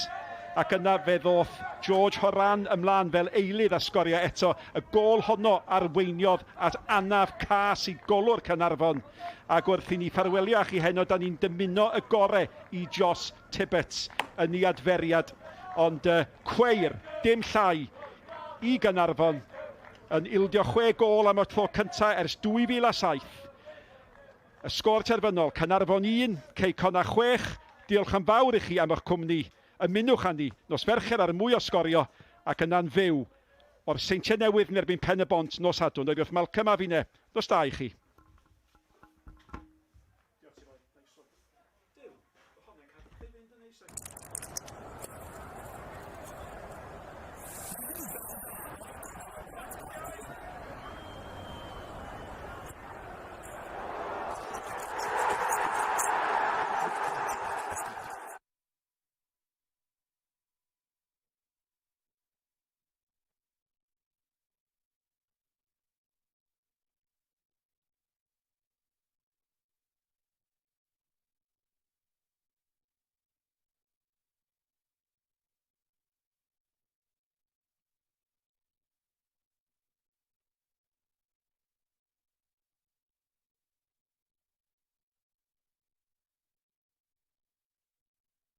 Ac yna fe ddoth George Horan ymlaen fel eilydd a sgorio eto. Y gôl honno arweiniodd at anaf cas i golwr Caernarfon. Ac wrth i ni ffarwelio â chi heno, da ni'n dymuno y gore i Josh Tibbetts yn ei adferiad. Ond cweir, dim llai, i Gaernarfon yn ildio 6 gôl am y tro cyntaf ers 2007. Y sgôr terfynol, Caernarfon 1, Cei Connah 6. Diolch yn fawr i chi am eich cwmni. Ymunwch â ni nos Fercher ar mwy o sgorio ac yna'n fyw o'r Seintiau Newydd yn erbyn Pen y Bont nos Sadwrn. Oedd wrth Malcolm a finne. Nos da i chi.